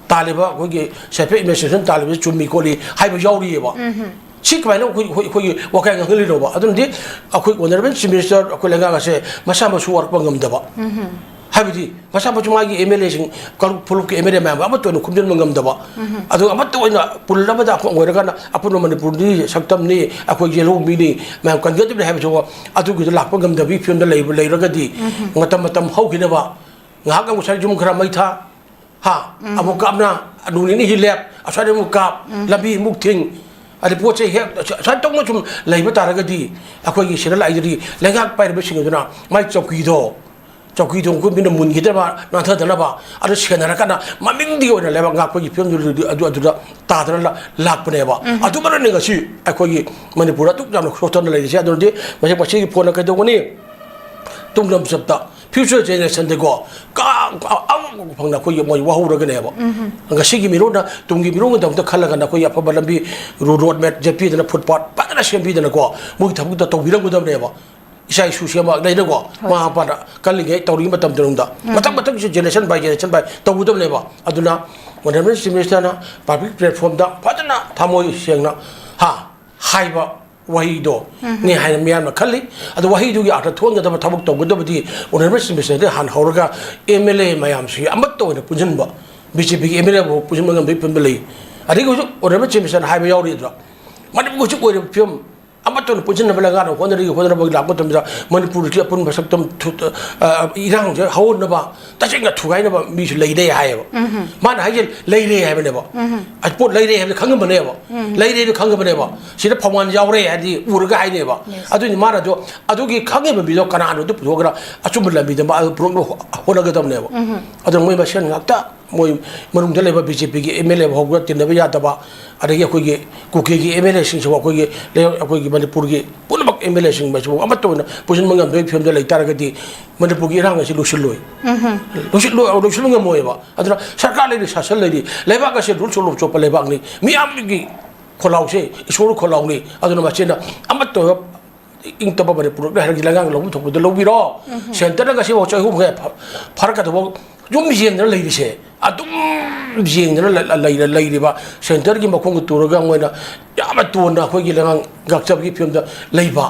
ꯇꯥꯜꯂꯤꯕ, ꯑꯩꯈꯣꯏꯒꯤ self administration ꯇꯥꯜꯂꯤꯕꯁꯤ ꯆꯨꯝꯃꯤ ꯈꯣꯠꯂꯤ ꯍꯥꯏꯕ ꯌꯥꯎꯔꯤꯑꯕ꯫ ꯎꯝ꯫ ꯁꯤ ꯀꯃꯥꯏꯅ ꯑꯩꯈꯣꯏ, ꯑꯩꯈꯣꯏ, ꯑꯩꯈꯣꯏꯒꯤ ꯋꯥꯈꯜ ꯉꯥꯡꯍꯜꯂꯤꯅꯣꯕ? ꯑꯗꯨꯅꯗꯤ ꯑꯩꯈꯣꯏ honourable Chief Minister, ꯑꯩꯈꯣꯏ ꯂꯩꯉꯥꯛ ꯑꯁꯦ ꯃꯁꯥ ꯃꯁꯨ ꯋꯥꯔꯛꯄ ꯉꯝꯗꯕ꯫ ꯎꯝ꯫ ꯍꯥꯏꯕꯗꯤ ꯃꯁꯥ ꯃꯁꯨ ꯃꯥꯒꯤ MLAꯁꯤꯡ, ꯀꯥꯡꯂꯨꯞ ꯐꯨꯂꯨꯞꯀꯤ MLA ꯃꯌꯥꯝ ꯑꯃꯠꯇ ꯑꯣꯏꯅ ꯈꯣꯝꯖꯤꯟꯕ ꯉꯝꯗꯕ꯫ ꯎꯝ꯫ ꯑꯗꯨꯒ ꯑꯃꯠꯇ ꯑꯣꯏꯅ ꯄꯨꯜ ꯑꯃꯗ ꯑꯩꯈꯣꯏ ꯑꯣꯏꯔꯒꯅ ꯑꯄꯨꯟꯕ ꯃꯅꯤꯄꯨꯔꯗꯤ ꯁꯛꯇꯝꯅꯤ, ꯑꯩꯈꯣꯏ ꯌꯦꯜꯍꯧ ꯃꯤꯅꯤ, ꯃꯌꯥꯝ ꯀꯟꯒꯗꯕꯅꯤ ꯍꯥꯏꯕꯁꯨ ꯑꯗꯨꯒꯤꯗ ꯂꯥꯛꯄ ꯉꯝꯗꯕꯒꯤ ꯐꯤꯕꯝꯗ ꯂꯩꯕ, ꯂꯩꯔꯒꯗꯤ ꯎꯝ꯫ ꯃꯇꯝ, ꯃꯇꯝ ꯍꯧꯈꯤꯅꯕ ꯉꯥꯏꯍꯥꯛ ꯑꯃꯨꯛ ꯁ꯭ꯋꯥꯏ ꯌꯨꯝ ꯈꯔ ꯃꯩ ꯊꯥ, ꯍꯥ? ꯎꯝ꯫ ꯑꯃꯨꯛ ꯀꯥꯞꯅ, ꯅꯣꯡ ꯅꯤꯅꯤ ꯍꯤ ꯂꯦꯞ, ꯑꯁ꯭ꯋꯥꯏꯗ ꯑꯃꯨꯛ ꯀꯥꯞ, ꯎꯝ꯫ ꯂꯝꯕꯤ ꯑꯃꯨꯛ ꯊꯤꯡ, ꯑꯗꯩ ꯄꯣꯠ ꯆꯩ ꯍꯦꯛ ꯁꯨꯃꯥꯏꯅ ꯇꯧꯅ ꯁꯨꯝ ꯂꯩꯕ ꯇꯥꯔꯒꯗꯤ ꯑꯩꯈꯣꯏꯒꯤ ꯁꯤꯗ ꯂꯥꯛꯏꯗꯨꯗꯤ ꯂꯩꯉꯥꯛ ꯄꯥꯏꯔꯤꯕꯁꯤꯡ ꯑꯗꯨꯅ ꯃꯥꯏ ꯆꯧꯀꯤꯗꯣ, ꯆꯧꯀꯤꯗꯣ ꯑꯩꯈꯣꯏ ꯃꯤꯅ ꯃꯨꯟꯈꯤꯗꯅꯕ, ꯅꯥꯟꯊꯗꯅꯕ ꯑꯗꯨ ꯁꯦꯟꯅꯔꯀꯥꯟꯗ ꯃꯃꯤꯡꯗꯤ ꯑꯣꯏꯅ ꯂꯩꯕꯥꯛ ꯉꯥꯛꯄꯒꯤ ꯐꯤꯕꯝꯗꯨ ꯑꯗꯨ, ꯑꯗꯨꯗ ꯇꯥꯗꯅ ꯂꯥ-, ꯂꯥꯛꯄꯅꯦꯕ꯫ ꯎꯝ꯫ ꯑꯗꯨꯃꯛꯅꯅꯦ ꯉꯁꯤ ꯑꯩꯈꯣꯏꯒꯤ ꯃꯅꯤꯄꯨꯔ ꯑꯗꯨꯛ ꯌꯥꯝꯅ ꯁꯣꯛꯊꯅ ꯂꯩꯔꯤꯁꯦ꯫ ꯑꯗꯨꯅꯗꯤ ꯃꯁꯤ, ꯃꯁꯤꯒꯤ ꯐꯣꯟꯅ ꯀꯩꯗꯧꯒꯅꯤ? ꯇꯨꯡꯗ ꯃꯆꯞꯇ future generationꯗꯀꯣ, ꯀ-, ꯑ-, ꯑꯃ ꯐꯪꯅ ꯑꯩꯈꯣꯏꯒꯤ ꯃꯣꯏ ꯋꯥꯍꯧꯔꯒꯅꯦꯕ꯫ ꯎꯝ꯫ ꯉꯁꯤꯒꯤ ꯃꯤꯔꯣꯟꯅ ꯇꯨꯡꯒꯤ ꯃꯤꯔꯣꯜꯒꯤꯗꯃꯛꯇ ꯈꯜꯂꯒꯅ ꯑꯩꯈꯣꯏꯒꯤ ꯑꯐꯕ ꯂꯝꯕꯤ, ꯔꯣ-, road map ꯌꯦꯠꯄꯤꯗꯅ, footpath ꯐꯖꯅ ꯁꯦꯝꯕꯤꯗꯅꯀꯣ, ꯃꯣꯏꯒꯤ ꯊꯕꯛꯇ ꯇꯧꯕꯤꯔꯝꯒꯗꯕꯅꯦꯕ꯫ ꯏꯆꯥ ꯏꯁꯨ ꯁꯦꯝꯃꯛ ꯂꯩꯅꯀꯣ, ꯍꯣꯏ꯫ ꯃꯃꯥ ꯃꯄꯥꯅ ꯀꯜꯂꯤꯉꯩ ꯇꯧꯔꯤꯉꯩ ꯃꯇꯝꯗ ꯎꯝ꯫ ꯃꯊꯪ ꯃꯊꯪꯁꯨ generation by generation by ꯇꯧꯒꯗꯕꯅꯦꯕ꯫ ꯑꯗꯨꯅ honourable Chief Ministerꯅ public platformꯗ ꯐꯖꯅ ꯊꯃꯣꯏ ꯁꯦꯡꯅ, ꯍꯥ, ꯍꯥꯏꯕ ꯋꯥꯍꯩꯗꯣ ꯎꯝ꯫ ꯅꯤ ꯍꯥꯏꯅ ꯃꯤꯌꯥꯝꯅ ꯈꯜꯂꯤ꯫ ꯑꯗꯣ ꯋꯥꯍꯩꯗꯨꯒꯤ ꯑꯥꯔꯊ ꯊꯣꯛꯍꯟꯒꯗꯕ ꯊꯕꯛ ꯇꯧꯒꯗꯕꯗꯤ honourable Chief Ministerꯗꯒꯤ ꯍꯥꯟꯅ ꯍꯧꯔꯒ MLA ꯃꯌꯥꯝꯁꯤ ꯑꯃꯠꯇ ꯑꯣꯏꯅ ꯄꯨꯟꯁꯤꯟꯕ, BJPꯒꯤ MLA ꯐꯥꯎ ꯄꯨꯟꯁꯤꯟꯕ ꯉꯝꯗꯕꯒꯤ ꯐꯤꯕꯝꯗ ꯂꯩ꯫ ꯑꯗꯒꯤ ꯍꯧꯖꯤꯛ honourable Chief Ministerꯅ ꯍꯥꯏꯕ ꯌꯥꯎꯔꯤꯗ꯭ꯔꯣ, ꯃꯅꯤꯄꯨꯔ ꯍꯧꯖꯤꯛ ꯑꯣꯏꯔꯤꯕ ꯐꯤꯕꯝ, ꯑꯃꯠꯇꯅ ꯄꯨꯟꯁꯤꯟꯅꯕ ꯂꯩꯉꯥꯛꯅ ꯍꯣꯠꯅꯔꯤꯒꯦ ꯍꯣꯠꯅꯕꯒꯤ ꯂꯥꯛꯄ ꯃꯇꯝꯗ ꯃꯅꯤꯄꯨꯔꯒꯤ ꯑꯄꯨꯟꯕ ꯁꯛꯇꯝ ꯊꯨ-, ꯑ, ꯏꯔꯥꯡꯁꯦ ꯍꯧꯍꯟꯅꯕ ꯇꯁꯦꯡꯅ ꯊꯨꯒꯥꯏꯅꯕ ꯃꯤꯁꯨ ꯂꯩꯔꯦ ꯍꯥꯏꯌꯦꯕ꯫ ꯃꯥꯅ ꯍꯥꯏꯁꯦ ꯂꯩꯔꯦ ꯍꯥꯏꯕꯅꯦꯕ꯫ ꯑ, ꯄꯣꯠ ꯂꯩꯔꯦ ꯍꯥꯏꯕꯗꯤ ꯈꯪꯉꯝꯕꯅꯦꯕ꯫ ꯂꯩꯔꯦ ꯍꯥꯏꯕꯗꯤ ꯈꯪꯉꯝꯕꯅꯦꯕ꯫ ꯁꯤꯗ ꯐꯧꯃꯥꯟ ꯌꯥꯎꯔꯦ ꯍꯥꯏꯗꯤ ꯎꯔꯒ ꯍꯥꯏꯅꯦꯕ꯫ ꯑꯗꯨꯏꯅꯤ ꯃꯥꯅꯁꯨ ꯑꯗꯨꯒꯤ ꯈꯪꯉꯤꯕ ꯃꯤꯗꯣ ꯀꯅꯥꯅꯣ ꯑꯗꯨ ꯄꯨꯊꯣꯛꯑꯒ ꯑꯆꯨꯝꯕ ꯂꯝꯕꯤꯗ ꯃꯥ ꯄꯨꯔꯛꯅꯕ ꯍꯣꯠꯅꯒꯗꯕꯅꯦꯕ꯫ ꯑꯗꯨꯅ ꯃꯣꯏ ꯃꯁꯦꯟ ꯉꯥꯛꯇ ꯃꯣꯏ ꯃꯅꯨꯡꯗ ꯂꯩꯕ ꯕꯤ ꯖꯦ ꯄꯤꯒꯤ ꯑꯦꯝ ꯑꯦꯜ ꯑꯦ ꯐꯥꯎꯕ ꯇꯤꯟꯅꯕ ꯌꯥꯗꯕ, ꯑꯗꯒꯤ ꯑꯩꯈꯣꯏꯒꯤ ꯀꯨꯀꯤꯒꯤ ꯑꯦꯝ ꯑꯦꯜ ꯑꯦꯁꯤꯡꯁꯤꯐꯥꯎ ꯑꯩꯈꯣꯏꯒꯤ ꯂꯩ-, ꯑꯩꯈꯣꯏꯒꯤ ꯃꯅꯤꯄꯨꯔꯒꯤ ꯄꯨꯝꯅꯃꯛ ꯑꯦꯝ ꯑꯦꯜ ꯑꯦꯁꯤꯡ ꯑꯁꯤꯕꯨ ꯑꯃꯠꯇ ꯑꯣꯏꯅ ꯄꯨꯟꯁꯤꯟꯕ ꯉꯝꯗꯕꯒꯤ ꯐꯤꯕꯝꯗ ꯂꯩ ꯇꯥꯔꯒꯗꯤ ꯃꯅꯤꯄꯨꯔꯒꯤ ꯏꯔꯥꯡ ꯑꯁꯤ ꯂꯣꯏꯁꯤꯜꯂꯣꯏ꯫ ꯂꯣꯏꯁꯤꯜꯂꯣꯏ, ꯂꯣꯏꯁꯤꯟꯕ ꯉꯝꯃꯣꯏꯕ꯫ ꯑꯗꯨꯅ ꯁꯔꯀꯥꯔ ꯂꯩꯔꯤ, ꯁꯥꯁꯟ ꯂꯩꯔꯤ, ꯂꯩꯕꯥꯛ ꯑꯁꯤ ꯔꯨꯜꯁ ꯑꯣꯐ ꯂꯣ ꯆꯣꯞꯄ ꯂꯩꯕꯥꯛꯅꯤ꯫ ꯃꯤꯌꯥꯝꯒꯤ ꯈꯣꯜꯂꯥꯎꯁꯦ ꯏꯁꯣꯔꯒꯤ ꯈꯣꯜꯂꯥꯎꯅꯤ꯫ ꯑꯗꯨꯅ ꯃꯁꯤꯅ ꯑꯃꯠꯇ ꯑꯣꯏꯕ ꯏꯪ ꯇꯞꯄ ꯃꯅꯤꯄꯨꯔ ꯍꯥꯏꯔꯒꯤ ꯂꯩꯉꯥꯛ ꯂꯧꯐꯝ ꯊꯣꯛꯄꯗ ꯂꯧꯕꯤꯔꯣ꯫ ꯁꯦꯟꯇꯔꯅ ꯉꯁꯤꯐꯥꯎ ꯆꯍꯤ ꯑꯍꯨꯝ ꯃꯈꯥꯏ ꯐ-, ꯐꯥꯔꯛꯀꯗꯧꯕ ꯌꯨꯝ ꯌꯦꯡꯗꯅ ꯂꯩꯔꯤꯁꯦ, ꯑꯗꯨꯝ ꯌꯦꯡꯗꯅ ꯂ-, ꯂ-, ꯂꯩꯔ-, ꯂꯩꯔꯤꯕ ꯁꯦꯟꯇꯔꯒꯤ ꯃꯈꯣꯡꯗ ꯇꯨꯔꯒ ꯃꯣꯏꯅ ꯌꯥꯝꯅ ꯇꯣꯟꯅ ꯑꯩꯈꯣꯏꯒꯤ ꯂꯩꯉꯥꯛ ꯉꯥꯛꯆꯕꯒꯤ ꯐꯤꯕꯝꯗ ꯂꯩꯕ꯫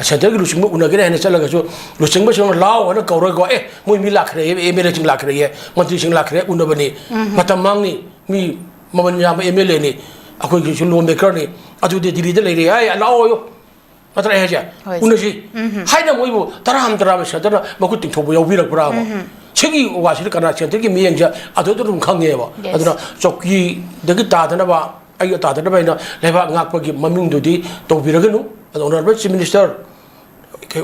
ꯁꯦꯟꯇꯔꯒꯤ ꯂꯨꯆꯤꯡꯕ ꯎꯅꯒꯦꯔꯥ ꯍꯥꯏꯅ ꯆꯠꯂꯒꯁꯨ ꯂꯨꯆꯤꯡꯕꯁꯤꯡꯅ ꯂꯥꯎ ꯍꯥꯏꯅ ꯀꯧꯔꯒ, "ꯑꯦ, ꯃꯣꯏ ꯃꯤ ꯂꯥꯛꯈ꯭ꯔꯦ, ꯑꯦꯝ ꯑꯦꯜ ꯑꯦꯁꯤꯡ ꯂꯥꯛꯈ꯭ꯔꯦ, ꯃꯟꯇ꯭ꯔꯤꯁꯤꯡ ꯂꯥꯛꯈ꯭ꯔꯦ, ꯎꯅꯕꯅꯤ"꯫ ꯃꯇꯝ ꯃꯥꯡꯅꯤ꯫ ꯃꯤ ꯃꯃꯜ ꯌꯥꯝꯕ ꯑꯦꯝ ꯑꯦꯜ ꯑꯦꯅꯤ, ꯑꯩꯈꯣꯏꯒꯤꯁꯨ ꯂꯣ ꯃꯦꯀꯔꯅꯤ, ꯑꯗꯨꯗꯤ ꯗꯤꯜꯂꯤꯗ ꯂꯩꯔꯦ, "ꯑꯦ, ꯂꯥꯛꯑꯣ" ꯍꯥꯏꯌꯣ꯫ ꯅꯠꯇ꯭ꯔꯥ ꯑꯩ ꯍꯥꯏꯁꯦ? ꯍꯣꯏ꯫ ꯎꯅꯁꯤ꯫ ꯍꯥꯏꯅ ꯃꯣꯏꯕꯨ ꯇꯔꯥꯝ ꯇꯔꯥꯝꯅ ꯁꯦꯟꯇꯔꯅ ꯃꯈꯨꯠ ꯇꯤꯡꯊꯣꯛꯄ ꯌꯥꯎꯕꯤꯔꯛꯄ꯭ꯔꯥꯕ? ꯁꯤꯒꯤ ꯋꯥꯁꯤꯗꯤ ꯀꯅꯥ ꯁꯦꯟꯇꯔꯒꯤ ꯃꯤꯠꯌꯦꯡꯁꯦ ꯑꯗꯨꯗ ꯑꯗꯨꯝ ꯈꯪꯉꯦꯕ꯫ Yes꯫ ꯑꯗꯨꯅ ꯆꯧꯀꯤꯗꯒꯤ ꯇꯥꯗꯅꯕ, ꯑꯩꯒ ꯇꯥꯗꯅꯕ ꯍꯥꯏꯅ ꯂꯩꯕꯥꯛ ꯉꯥꯛꯄꯒꯤ ꯃꯃꯤꯡꯗꯨꯗꯤ ꯇꯧꯕꯤꯔꯒꯅꯨ꯫ ꯑꯗꯣ Honourable Chief Minister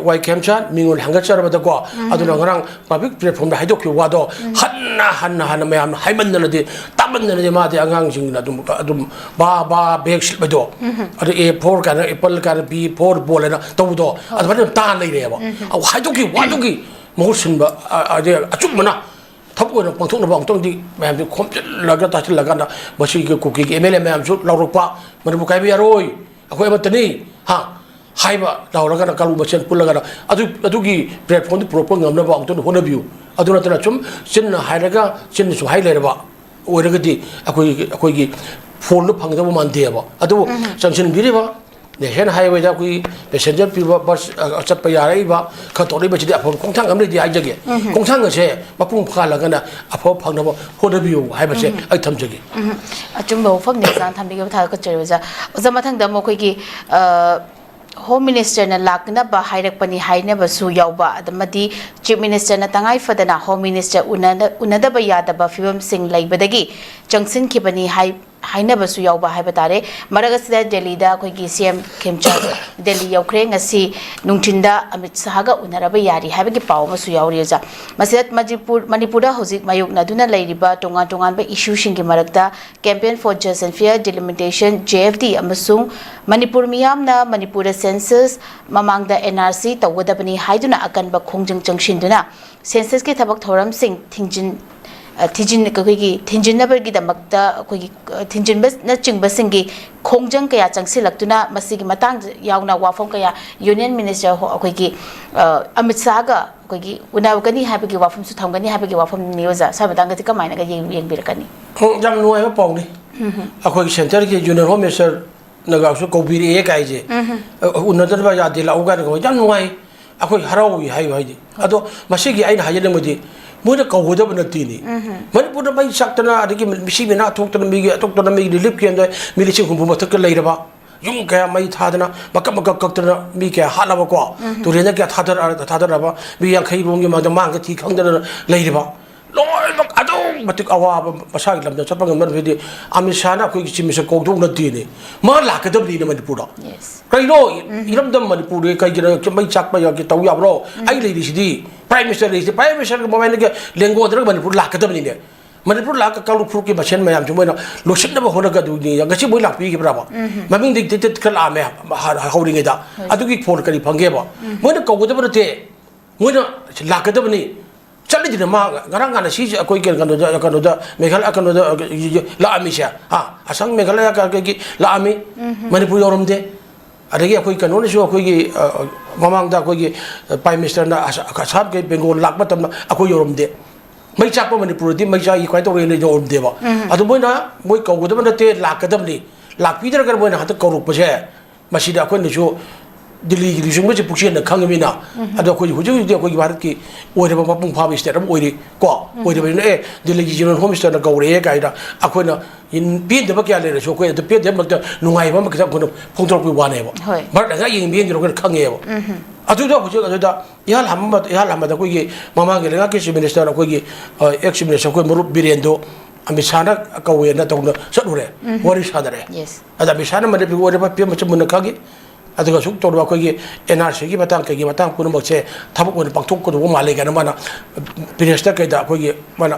ꯋꯥꯏ ꯈꯦꯝꯆꯥꯟ ꯃꯤꯉꯣꯟꯗ ꯍꯪꯒꯠꯆꯔꯕꯗꯀꯣ, ꯑꯗꯨꯅ ꯉꯔꯥꯡ ꯄꯕ꯭ꯂꯤꯛ ꯄ꯭ꯂꯦꯠꯐꯣꯔꯝꯗ ꯍꯥꯏꯗꯣꯛꯈꯤꯕ ꯋꯥꯗꯣ ꯍꯟꯅ ꯍꯟꯅ ꯍꯟꯅ ꯃꯌꯥꯝꯅ ꯍꯥꯏꯃꯟꯗꯅꯗꯤ, ꯇꯥꯃꯟꯗꯅꯗꯤ ꯃꯥꯗꯤ ꯑꯉꯥꯡꯁꯤꯡꯅ ꯑꯗꯨꯝ, ꯑꯗꯨꯝ ꯕꯥ ꯕꯥ ꯕꯦꯛ ꯁꯤꯠꯄꯗꯣ, ꯑꯗꯨ ꯑꯦ ꯐꯣꯔ ꯀꯥꯏꯅ ꯑꯦꯄꯜ ꯀꯥꯏꯅ, ꯕꯤ ꯐꯣꯔ ꯕꯣꯜ ꯍꯥꯏꯅ ꯇꯧꯕꯗꯣ, ꯑꯗꯨꯃꯥꯏꯅ ꯑꯗꯨꯝ ꯇꯥ ꯂꯩꯔꯦꯕ꯫ ꯑꯧ, ꯍꯥꯏꯗꯣꯛꯈꯤ ꯋꯥꯗꯨꯒꯤ ꯃꯍꯨꯠ ꯁꯤꯟꯕ, ꯑ, ꯑꯗꯩ ꯑꯆꯨꯝꯕꯅ ꯊꯕꯛ ꯑꯣꯏꯅ ꯄꯥꯡꯊꯣꯛꯅꯕ ꯑꯃꯨꯛꯇꯪꯗꯤ ꯃꯌꯥꯝꯁꯦ ꯈꯣꯝꯖꯤꯜꯂꯒ ꯇꯥꯁꯤꯜꯂꯀꯥꯟꯗ ꯃꯁꯤꯒꯤ ꯀꯨꯀꯤꯒꯤ ꯑꯦꯝ ꯑꯦꯜ ꯑꯦ ꯃꯌꯥꯝꯁꯨ ꯂꯥꯎꯔꯛꯄ, "ꯃꯅꯤꯄꯨꯔ ꯀꯥꯏꯕ ꯌꯥꯔꯣꯏ, ꯑꯩꯈꯣꯏ ꯑꯃꯠꯇꯅꯤ", ꯍꯥ, ꯍꯥꯏꯕ ꯂꯥꯎꯔꯒꯅ ꯀꯥꯡꯂꯨꯞ ꯃꯁꯦꯟ ꯄꯨꯜꯂꯒꯅ ꯑꯗꯨ, ꯑꯗꯨꯒꯤ ꯄ꯭ꯂꯦꯠꯐꯣꯔꯝꯗꯨ ꯄꯨꯔꯛꯄ ꯉꯝꯅꯕ ꯑꯃꯨꯛꯇꯪ ꯍꯣꯠꯅꯕꯤꯌꯨ꯫ ꯑꯗꯨ ꯅꯠꯇꯅ ꯁꯨꯝ ꯆꯤꯟꯅ ꯍꯥꯏꯔꯒ ꯆꯤꯟꯅꯁꯨ ꯍꯥꯏ ꯂꯩꯔꯕ ꯑꯣꯏꯔꯒꯗꯤ ꯑꯩꯈꯣꯏꯒꯤ, ꯑꯩꯈꯣꯏꯒꯤ ꯐꯣꯟꯗꯨ ꯐꯪꯒꯗꯕ ꯃꯥꯟꯗꯦꯕ꯫ ꯑꯗꯨꯕꯨ ꯆꯪꯁꯤꯟꯕꯤꯔꯤꯕ ꯅꯦꯁꯅꯦꯜ ꯍꯥꯏꯋꯦꯗ ꯑꯩꯈꯣꯏꯒꯤ ꯄꯦꯁꯦꯟꯖꯔ ꯄꯤꯕ ꯕꯁ, ꯑ, ꯆꯠꯄ ꯌꯥꯔꯛꯏꯕ ꯈꯟꯗꯣꯛꯂꯛꯏꯕꯁꯤꯗꯤ ꯑꯐꯕ ꯈꯣꯡꯊꯥꯡ ꯑꯃ ꯂꯩꯗꯤ ꯍꯥꯏꯖꯒꯦ꯫ ꯈꯣꯡꯊꯥꯡ ꯑꯁꯦ ꯃꯄꯨꯡ ꯐꯥꯍꯜꯂꯒꯅ ꯑꯐꯕ ꯐꯪꯅꯕ ꯍꯣꯠꯅꯕꯤꯌꯨ ꯍꯥꯏꯕꯁꯦ ꯑꯩ ꯊꯝꯖꯒꯦ꯫ ꯎꯝ, ꯑꯆꯨꯝꯕ ꯋꯥꯐꯝꯅꯤ ꯑꯣꯖꯥꯅ ꯊꯝꯕꯤꯈꯤꯕ, ꯊꯥꯒꯠꯆꯔꯤ ꯑꯣꯖꯥ꯫ ꯑꯣꯖꯥ, ꯃꯊꯪꯗ ꯑꯃꯨꯛ ꯑꯩꯈꯣꯏꯒꯤ, ꯑ, ꯍꯣꯝ ꯃꯤꯅꯤꯁꯇꯔꯅ ꯂꯥꯛꯅꯕ ꯍꯥꯏꯔꯛꯄꯅꯤ ꯍꯥꯏꯅꯕꯁꯨ ꯌꯥꯎꯕ, ꯑꯃꯗꯤ ꯆꯤꯐ ꯃꯤꯅꯤꯁꯇꯔꯅ ꯇꯉꯥꯏ ꯐꯗꯅ ꯍꯣꯝ ꯃꯤꯅꯤꯁꯇꯔ ꯎꯅꯗꯕ ꯌꯥꯗꯕ ꯐꯤꯕꯝꯁꯤꯡ ꯂꯩꯕꯗꯒꯤ ꯆꯪꯁꯤꯟꯈꯤꯕꯅꯤ ꯍꯥꯏꯅꯕꯁꯨ ꯌꯥꯎꯕ ꯍꯥꯏꯕ ꯇꯥꯔꯦ꯫ ꯃꯔꯛ ꯑꯁꯤꯗ ꯗꯦꯜꯂꯤꯗ ꯑꯩꯈꯣꯏꯒꯤ ꯁꯤ ꯑꯦꯝ ꯈꯦꯝꯆꯥꯟ ꯗꯦꯜꯂꯤ ꯌꯧꯈ꯭ꯔꯦ꯫ ꯉꯁꯤ ꯅꯨꯡꯊꯤꯟꯗ ꯑꯃꯤꯠ ꯁꯍꯥꯒ ꯎꯅꯔꯕ ꯌꯥꯔꯤ ꯍꯥꯏꯕꯒꯤ ꯄꯥꯎ ꯑꯃꯁꯨ ꯌꯥꯎꯔꯤ꯫ ꯑꯣꯖꯥ, ꯃꯁꯤꯗ ꯃꯅꯤꯄꯨꯔ ꯃꯅꯤꯄꯨꯔꯗ ꯍꯧꯖꯤꯛ ꯃꯥꯌꯣꯛꯅꯗꯨꯅ ꯂꯩꯔꯤꯕ ꯇꯣꯉꯥꯟ ꯇꯣꯉꯥꯟꯕ ꯏꯁꯨꯁꯤꯡꯒꯤ ꯃꯔꯛꯇ Campaign for Just and Fair Delimitation, J F D, ꯑꯃꯁꯨꯡ ꯃꯅꯤꯄꯨꯔ ꯃꯤꯌꯥꯝꯅ ꯃꯅꯤꯄꯨꯔꯗ ꯁꯦꯟꯁꯁ ꯃꯃꯥꯡꯗ N R C ꯇꯧꯒꯗꯕꯅꯤ ꯍꯥꯏꯗꯨꯅ ꯑꯀꯟꯕ ꯈꯣꯡꯖꯪ ꯆꯪꯁꯤꯟꯗꯨꯅ ꯁꯦꯟꯁꯁꯀꯤ ꯊꯕꯛ ꯊꯧꯔꯝꯁꯤꯡ ꯊꯤꯡꯖꯤꯟ ꯑ, ꯊꯤꯖꯤꯟ-, ꯑꯩꯈꯣꯏꯒꯤ ꯊꯤꯡꯖꯤꯟꯅꯕꯒꯤꯗꯃꯛꯇ ꯑꯩꯈꯣꯏꯒꯤ, ꯑ, ꯊꯤꯡꯖꯤꯟꯕꯅꯆꯤꯡꯕꯁꯤꯡꯒꯤ ꯈꯣꯡꯖꯪ ꯀꯌꯥ ꯆꯪꯁꯤꯜꯂꯛꯇꯨꯅ ꯃꯁꯤꯒꯤ ꯃꯇꯥꯡꯗ ꯌꯥꯎꯅ ꯋꯥꯐꯝ ꯀꯌꯥ ꯌꯨꯅꯤꯌꯟ ꯃꯤꯅꯤꯁꯇꯔ ꯍꯣ-, ꯑꯩꯈꯣꯏꯒꯤ, ꯑ, ꯑꯃꯤꯠ ꯁꯥꯍꯒ ꯑꯩꯈꯣꯏꯒꯤ ꯎꯅꯒꯅꯤ ꯍꯥꯏꯕꯒꯤ ꯋꯥꯐꯝꯁꯨ ꯊꯝꯒꯅꯤ ꯍꯥꯏꯕꯒꯤ ꯋꯥꯐꯝꯅꯤ꯫ ꯑꯣꯖꯥ, ꯁ꯭ꯋꯥꯏ ꯃꯇꯥꯡꯗꯗꯤ ꯀꯃꯥꯏꯅꯒ ꯌꯦꯡ-, ꯌꯦꯡꯕꯤꯔꯛꯀꯅꯤ? ꯎꯝ, ꯌꯥꯝ ꯅꯨꯡꯉꯥꯏꯕ ꯄꯥꯎꯅꯤ꯫ ꯑꯩꯈꯣꯏꯒꯤ ꯁꯦꯟꯇꯔꯒꯤ ꯌꯨꯅꯤꯌꯟ ꯍꯣꯝ ꯃꯤꯅꯤꯁꯇꯔꯅꯒꯁꯨ ꯀꯧꯕꯤꯔꯛꯑꯦ ꯀꯥꯏꯁꯦ꯫ ꯑ, ꯎꯅꯗꯕ ꯌꯥꯗꯦ, ꯂꯥꯛꯎ ꯀꯥꯏꯅ ꯀꯧꯕ ꯌꯥꯝ ꯅꯨꯡꯉꯥꯏ꯫ ꯑꯩꯈꯣꯏ ꯍꯔꯥꯎꯏ ꯍꯥꯏꯌꯨ ꯍꯥꯏꯗꯤ꯫ ꯑꯗꯣ ꯃꯁꯤꯒꯤ ꯑꯩꯅ ꯍꯥꯏꯖꯅꯤꯡꯕꯗꯤ ꯃꯣꯏꯅ ꯀꯧꯒꯗꯕ ꯅꯠꯇꯦꯅꯦ꯫ ꯃꯅꯤꯄꯨꯔꯗ ꯃꯩ ꯆꯥꯛꯇꯅ, ꯑꯗꯒꯤ ꯃꯤꯁꯤ ꯃꯤꯅꯥ ꯊꯣꯛꯇꯅ, ꯃꯤꯒꯤ ꯑꯇꯣꯞꯄꯅ ꯃꯤꯒꯤ ꯔꯤꯂꯤꯐ ꯀꯦꯝꯗ ꯃꯤ ꯂꯤꯁꯤꯡ ꯍꯨꯝꯐꯨ ꯃꯊꯛꯇ ꯂꯩꯔꯕ, ꯌꯨꯝ ꯀꯌꯥ ꯃꯩ ꯊꯥꯗꯅ, ꯃꯀꯛ ꯃꯀꯛ ꯀꯛꯇꯅ ꯃꯤ ꯀꯌꯥ ꯍꯥꯠꯂꯕꯀꯣ꯫ ꯇꯨꯔꯦꯟꯗ ꯀꯌꯥ ꯊꯥꯗꯔ-, ꯊꯥꯗꯔꯕ, ꯃꯤ ꯌꯥꯡꯈꯩ ꯔꯣꯝꯒꯤ ꯃꯥꯡꯗ ꯃꯥꯡꯒ ꯊꯤ ꯈꯪꯗꯅ ꯂꯩꯔꯤꯕ꯫ ꯂꯣꯏꯅꯃꯛ ꯑꯗꯨꯛ ꯃꯇꯤꯛ ꯑꯋꯥꯕ, ꯃꯁꯥꯒꯤ ꯂꯝꯗ ꯆꯠꯄ ꯉꯝꯅꯗꯕꯗꯤ ꯑꯃꯤꯠ ꯁꯥꯍꯅ ꯑꯩꯈꯣꯏꯒꯤ ꯆꯤꯐ ꯃꯤꯅꯤꯁꯇꯔ ꯀꯧꯗꯧ ꯅꯠꯇꯦꯅꯦ꯫ ꯃꯥ ꯂꯥꯛꯀꯗꯕꯅꯤꯅꯦ ꯃꯅꯤꯄꯨꯔꯗ꯫ Yes. ꯀꯩꯅꯣ, ꯏꯔꯝꯗꯝ ꯃꯅꯤꯄꯨꯔꯗ ꯀꯩꯒꯤꯅꯣ ꯃꯩ ꯆꯥꯛꯄ ꯌꯥꯒꯦ ꯇꯧ ꯌꯥꯕ꯭ꯔꯣ? ꯑꯩ ꯂꯩꯔꯤꯁꯤꯗꯤ, ꯄ꯭ꯔꯥꯏꯝ ꯃꯤꯅꯤꯁꯇꯔ ꯂꯩꯔꯤꯁꯤꯗꯤ, ꯄ꯭ꯔꯥꯏꯝ ꯃꯤꯅꯤꯁꯇꯔꯒꯤ ꯃꯣꯕꯥꯏꯜꯗꯒꯤ ꯂꯦꯡꯒꯣꯟꯗ꯭ꯔꯒ ꯃꯅꯤꯄꯨꯔ ꯂꯥꯛꯀꯗꯕꯅꯤꯅꯦ꯫ ꯃꯅꯤꯄꯨꯔ ꯂꯥꯛꯑꯒ ꯀꯥꯡꯂꯨꯞ ꯐꯨꯔꯨꯞꯀꯤ ꯃꯁꯦꯟ ꯃꯌꯥꯝꯁꯦ ꯃꯣꯏꯅ ꯂꯣꯏꯁꯤꯟꯅꯕ ꯍꯣꯠꯅꯒꯗꯣꯏꯅꯤ꯫ ꯉꯁꯤ ꯃꯣꯏ ꯂꯥꯛꯄꯤꯈꯤꯕ꯭ꯔꯕ? ꯃꯃꯤꯡꯗꯤ ꯇꯤꯠ ꯇꯤꯠ ꯈꯔ ꯂꯥꯛꯑꯝꯃꯦ, ꯍ-, ꯍ-, ꯍꯧꯔꯤꯉꯩꯗ꯫ ꯍꯣꯏ꯫ ꯑꯗꯨꯒꯤ ꯐꯣꯟ ꯀꯔꯤ ꯐꯪꯒꯦꯕ? ꯃꯣꯏꯅ ꯀꯧꯒꯗꯕ ꯅꯠꯇꯦ, ꯃꯣꯏꯅ ꯂꯥꯛꯀꯗꯕꯅꯤ꯫ ꯆꯠꯂꯤꯗꯨꯅ ꯃꯥ ꯉꯔꯥꯡ ꯉꯥꯟꯅ ꯁꯤꯁꯦ ꯑꯩꯈꯣꯏ ꯀꯩꯅꯣ, ꯀꯩꯅꯣꯗ, ꯀꯩꯅꯣꯗ, ꯃꯦꯘꯥꯂ-, ꯀꯩꯅꯣꯗ, ꯑ, ꯂꯥꯛꯑꯝꯃꯤꯁꯦ, ꯍꯥ? ꯑꯁꯥꯝ, ꯃꯦꯘꯥꯂꯌꯥ ꯀꯩꯒꯤ ꯂꯥꯛꯑꯝꯃꯤ꯫ ꯃꯅꯤꯄꯨꯔ ꯌꯧꯔꯝꯗꯦ꯫ ꯑꯗꯒꯤ ꯑꯩꯈꯣꯏ ꯀꯩꯅꯣꯅꯁꯨ ꯑꯩꯈꯣꯏꯒꯤ, ꯑ, ꯃꯃꯥꯡꯗ ꯑꯩꯈꯣꯏꯒꯤ, ꯑ, ꯄ꯭ꯔꯥꯏꯝ ꯃꯤꯅꯤꯁꯇꯔꯅ ꯑꯁꯥ-, ꯑꯁꯥꯝ ꯀꯩ ꯕꯦꯡꯒꯣꯜ ꯂꯥꯛꯄ ꯃꯇꯝꯗ ꯑꯩꯈꯣꯏ ꯌꯧꯔꯝꯗꯦ꯫ ꯃꯩ ꯆꯥꯛꯄ ꯃꯅꯤꯄꯨꯔꯗꯤ ꯃꯩ ꯆꯥꯛꯏ ꯀꯃꯥꯏꯅ ꯇꯧꯔꯦꯅ ꯌꯧꯔꯝꯗꯦꯕ꯫ ꯑꯗꯨ ꯃꯣꯏꯅ, ꯃꯣꯏ ꯀꯧꯒꯗꯕ ꯅꯠꯇꯦ, ꯂꯥꯛꯀꯗꯕꯅꯤ꯫ ꯂꯥꯛꯄꯤꯗ꯭ꯔꯒꯅ ꯃꯣꯏꯅ ꯍꯟꯗꯛ ꯀꯧꯔꯛꯄꯁꯦ, ꯃꯁꯤꯗ ꯑꯩꯈꯣꯏꯅꯁꯨ ꯗꯤꯜꯂꯤꯒꯤ ꯂꯨꯆꯤꯡꯕꯁꯤ ꯄꯨꯛꯆꯦꯜꯅ ꯈꯪꯉꯃꯤꯅ꯫ ꯑꯗꯣ ꯑꯩꯈꯣꯏ ꯍꯧꯖꯤꯛ ꯍꯧꯖꯤꯛꯇꯤ ꯑꯩꯈꯣꯏꯒꯤ ꯚꯥꯔꯠꯀꯤ ꯑꯣꯏꯔꯕ ꯃꯄꯨꯡ ꯐꯥꯕ ꯁ꯭ꯇꯦꯠ ꯑꯃ ꯑꯣꯏꯔꯤ ꯀꯣ꯫ ꯑꯣꯏꯔꯕꯅꯤꯅ ꯑꯦ ꯗꯤꯜꯂꯤꯒꯤ ꯌꯨꯅꯤꯌꯟ ꯍꯣꯝ ꯃꯤꯅꯤꯁꯇꯔꯅ ꯀꯧꯔꯛꯑꯦ ꯀꯥꯏꯅ ꯑꯩꯈꯣꯏꯅ ꯄꯦꯟꯗꯕ ꯀꯌꯥ ꯂꯩꯔꯁꯨ ꯑꯩꯈꯣꯏ ꯑꯗꯨ ꯄꯦꯟꯗꯕ ꯃꯔꯛꯇ ꯅꯨꯡꯉꯥꯏꯕ ꯑꯃ ꯈꯤꯇꯪ ꯑꯩꯈꯣꯏꯅ ꯐꯣꯡꯗꯣꯔꯛꯄꯒꯤ ꯋꯥꯅꯦꯕ꯫ ꯍꯣꯏ꯫ ꯚꯥꯔꯠꯅ ꯉꯥꯏ ꯌꯦꯡꯕ ꯌꯦꯡꯗ꯭ꯔꯣ ꯑꯩꯈꯣꯏꯅ ꯈꯪꯉꯦꯕ꯫ ꯑꯗꯨꯗ ꯍꯧꯖꯤꯛ ꯑꯗꯨꯗ ꯏꯍꯥꯟ ꯍꯥꯟꯕ ꯃꯇꯝ- ꯏꯍꯥꯟ ꯍꯥꯟꯕꯗ ꯑꯩꯈꯣꯏꯒꯤ ꯃꯃꯥꯡꯒꯤ ꯂꯩꯉꯥꯛꯀꯤ ꯆꯤꯐ ꯃꯤꯅꯤꯁꯇꯔ ꯑꯩꯈꯣꯏꯒꯤ ꯑꯦꯛꯁ ꯆꯤꯐ ꯃꯤꯅꯤꯁꯇꯔ ꯑꯩꯈꯣꯏ ꯃꯔꯨꯞ ꯕꯤꯔꯦꯟꯗꯣ ꯑꯃꯤꯠ ꯁꯥꯍꯅ ꯀꯧꯋꯦꯅ ꯇꯧꯅ ꯆꯠꯂꯨꯔꯦ꯫ ꯋꯥꯔꯤ ꯁꯥꯟꯅꯔꯦ꯫ ꯌꯦꯁ꯫ ꯑꯗ ꯑꯃꯤꯠ ꯁꯥꯍꯅ ꯃꯅꯤꯄꯨꯔꯒꯤ ꯑꯣꯏꯔꯕ ꯐꯤꯕꯝ ꯑꯁꯤ ꯃꯨꯟꯅ ꯈꯪꯉꯤ꯫ ꯑꯗꯨꯒ ꯑꯁꯨꯛ ꯇꯧꯔꯕ ꯑꯩꯈꯣꯏꯒꯤ ꯑꯦꯟ ꯑꯥꯔ ꯁꯤꯒꯤ ꯃꯇꯥꯡ ꯀꯩꯒꯤ ꯃꯇꯥꯡ ꯄꯨꯝꯅꯃꯛꯁꯦ ꯊꯕꯛ ꯑꯣꯏꯅ ꯄꯥꯡꯊꯣꯛꯀꯗꯧꯕ ꯃꯥꯜꯂꯦ ꯀꯥꯏꯅ ꯃꯥꯅ ꯄ꯭ꯔꯦꯁꯇ ꯀꯩꯗ ꯑꯩꯈꯣꯏꯒꯤ ꯃꯥꯅ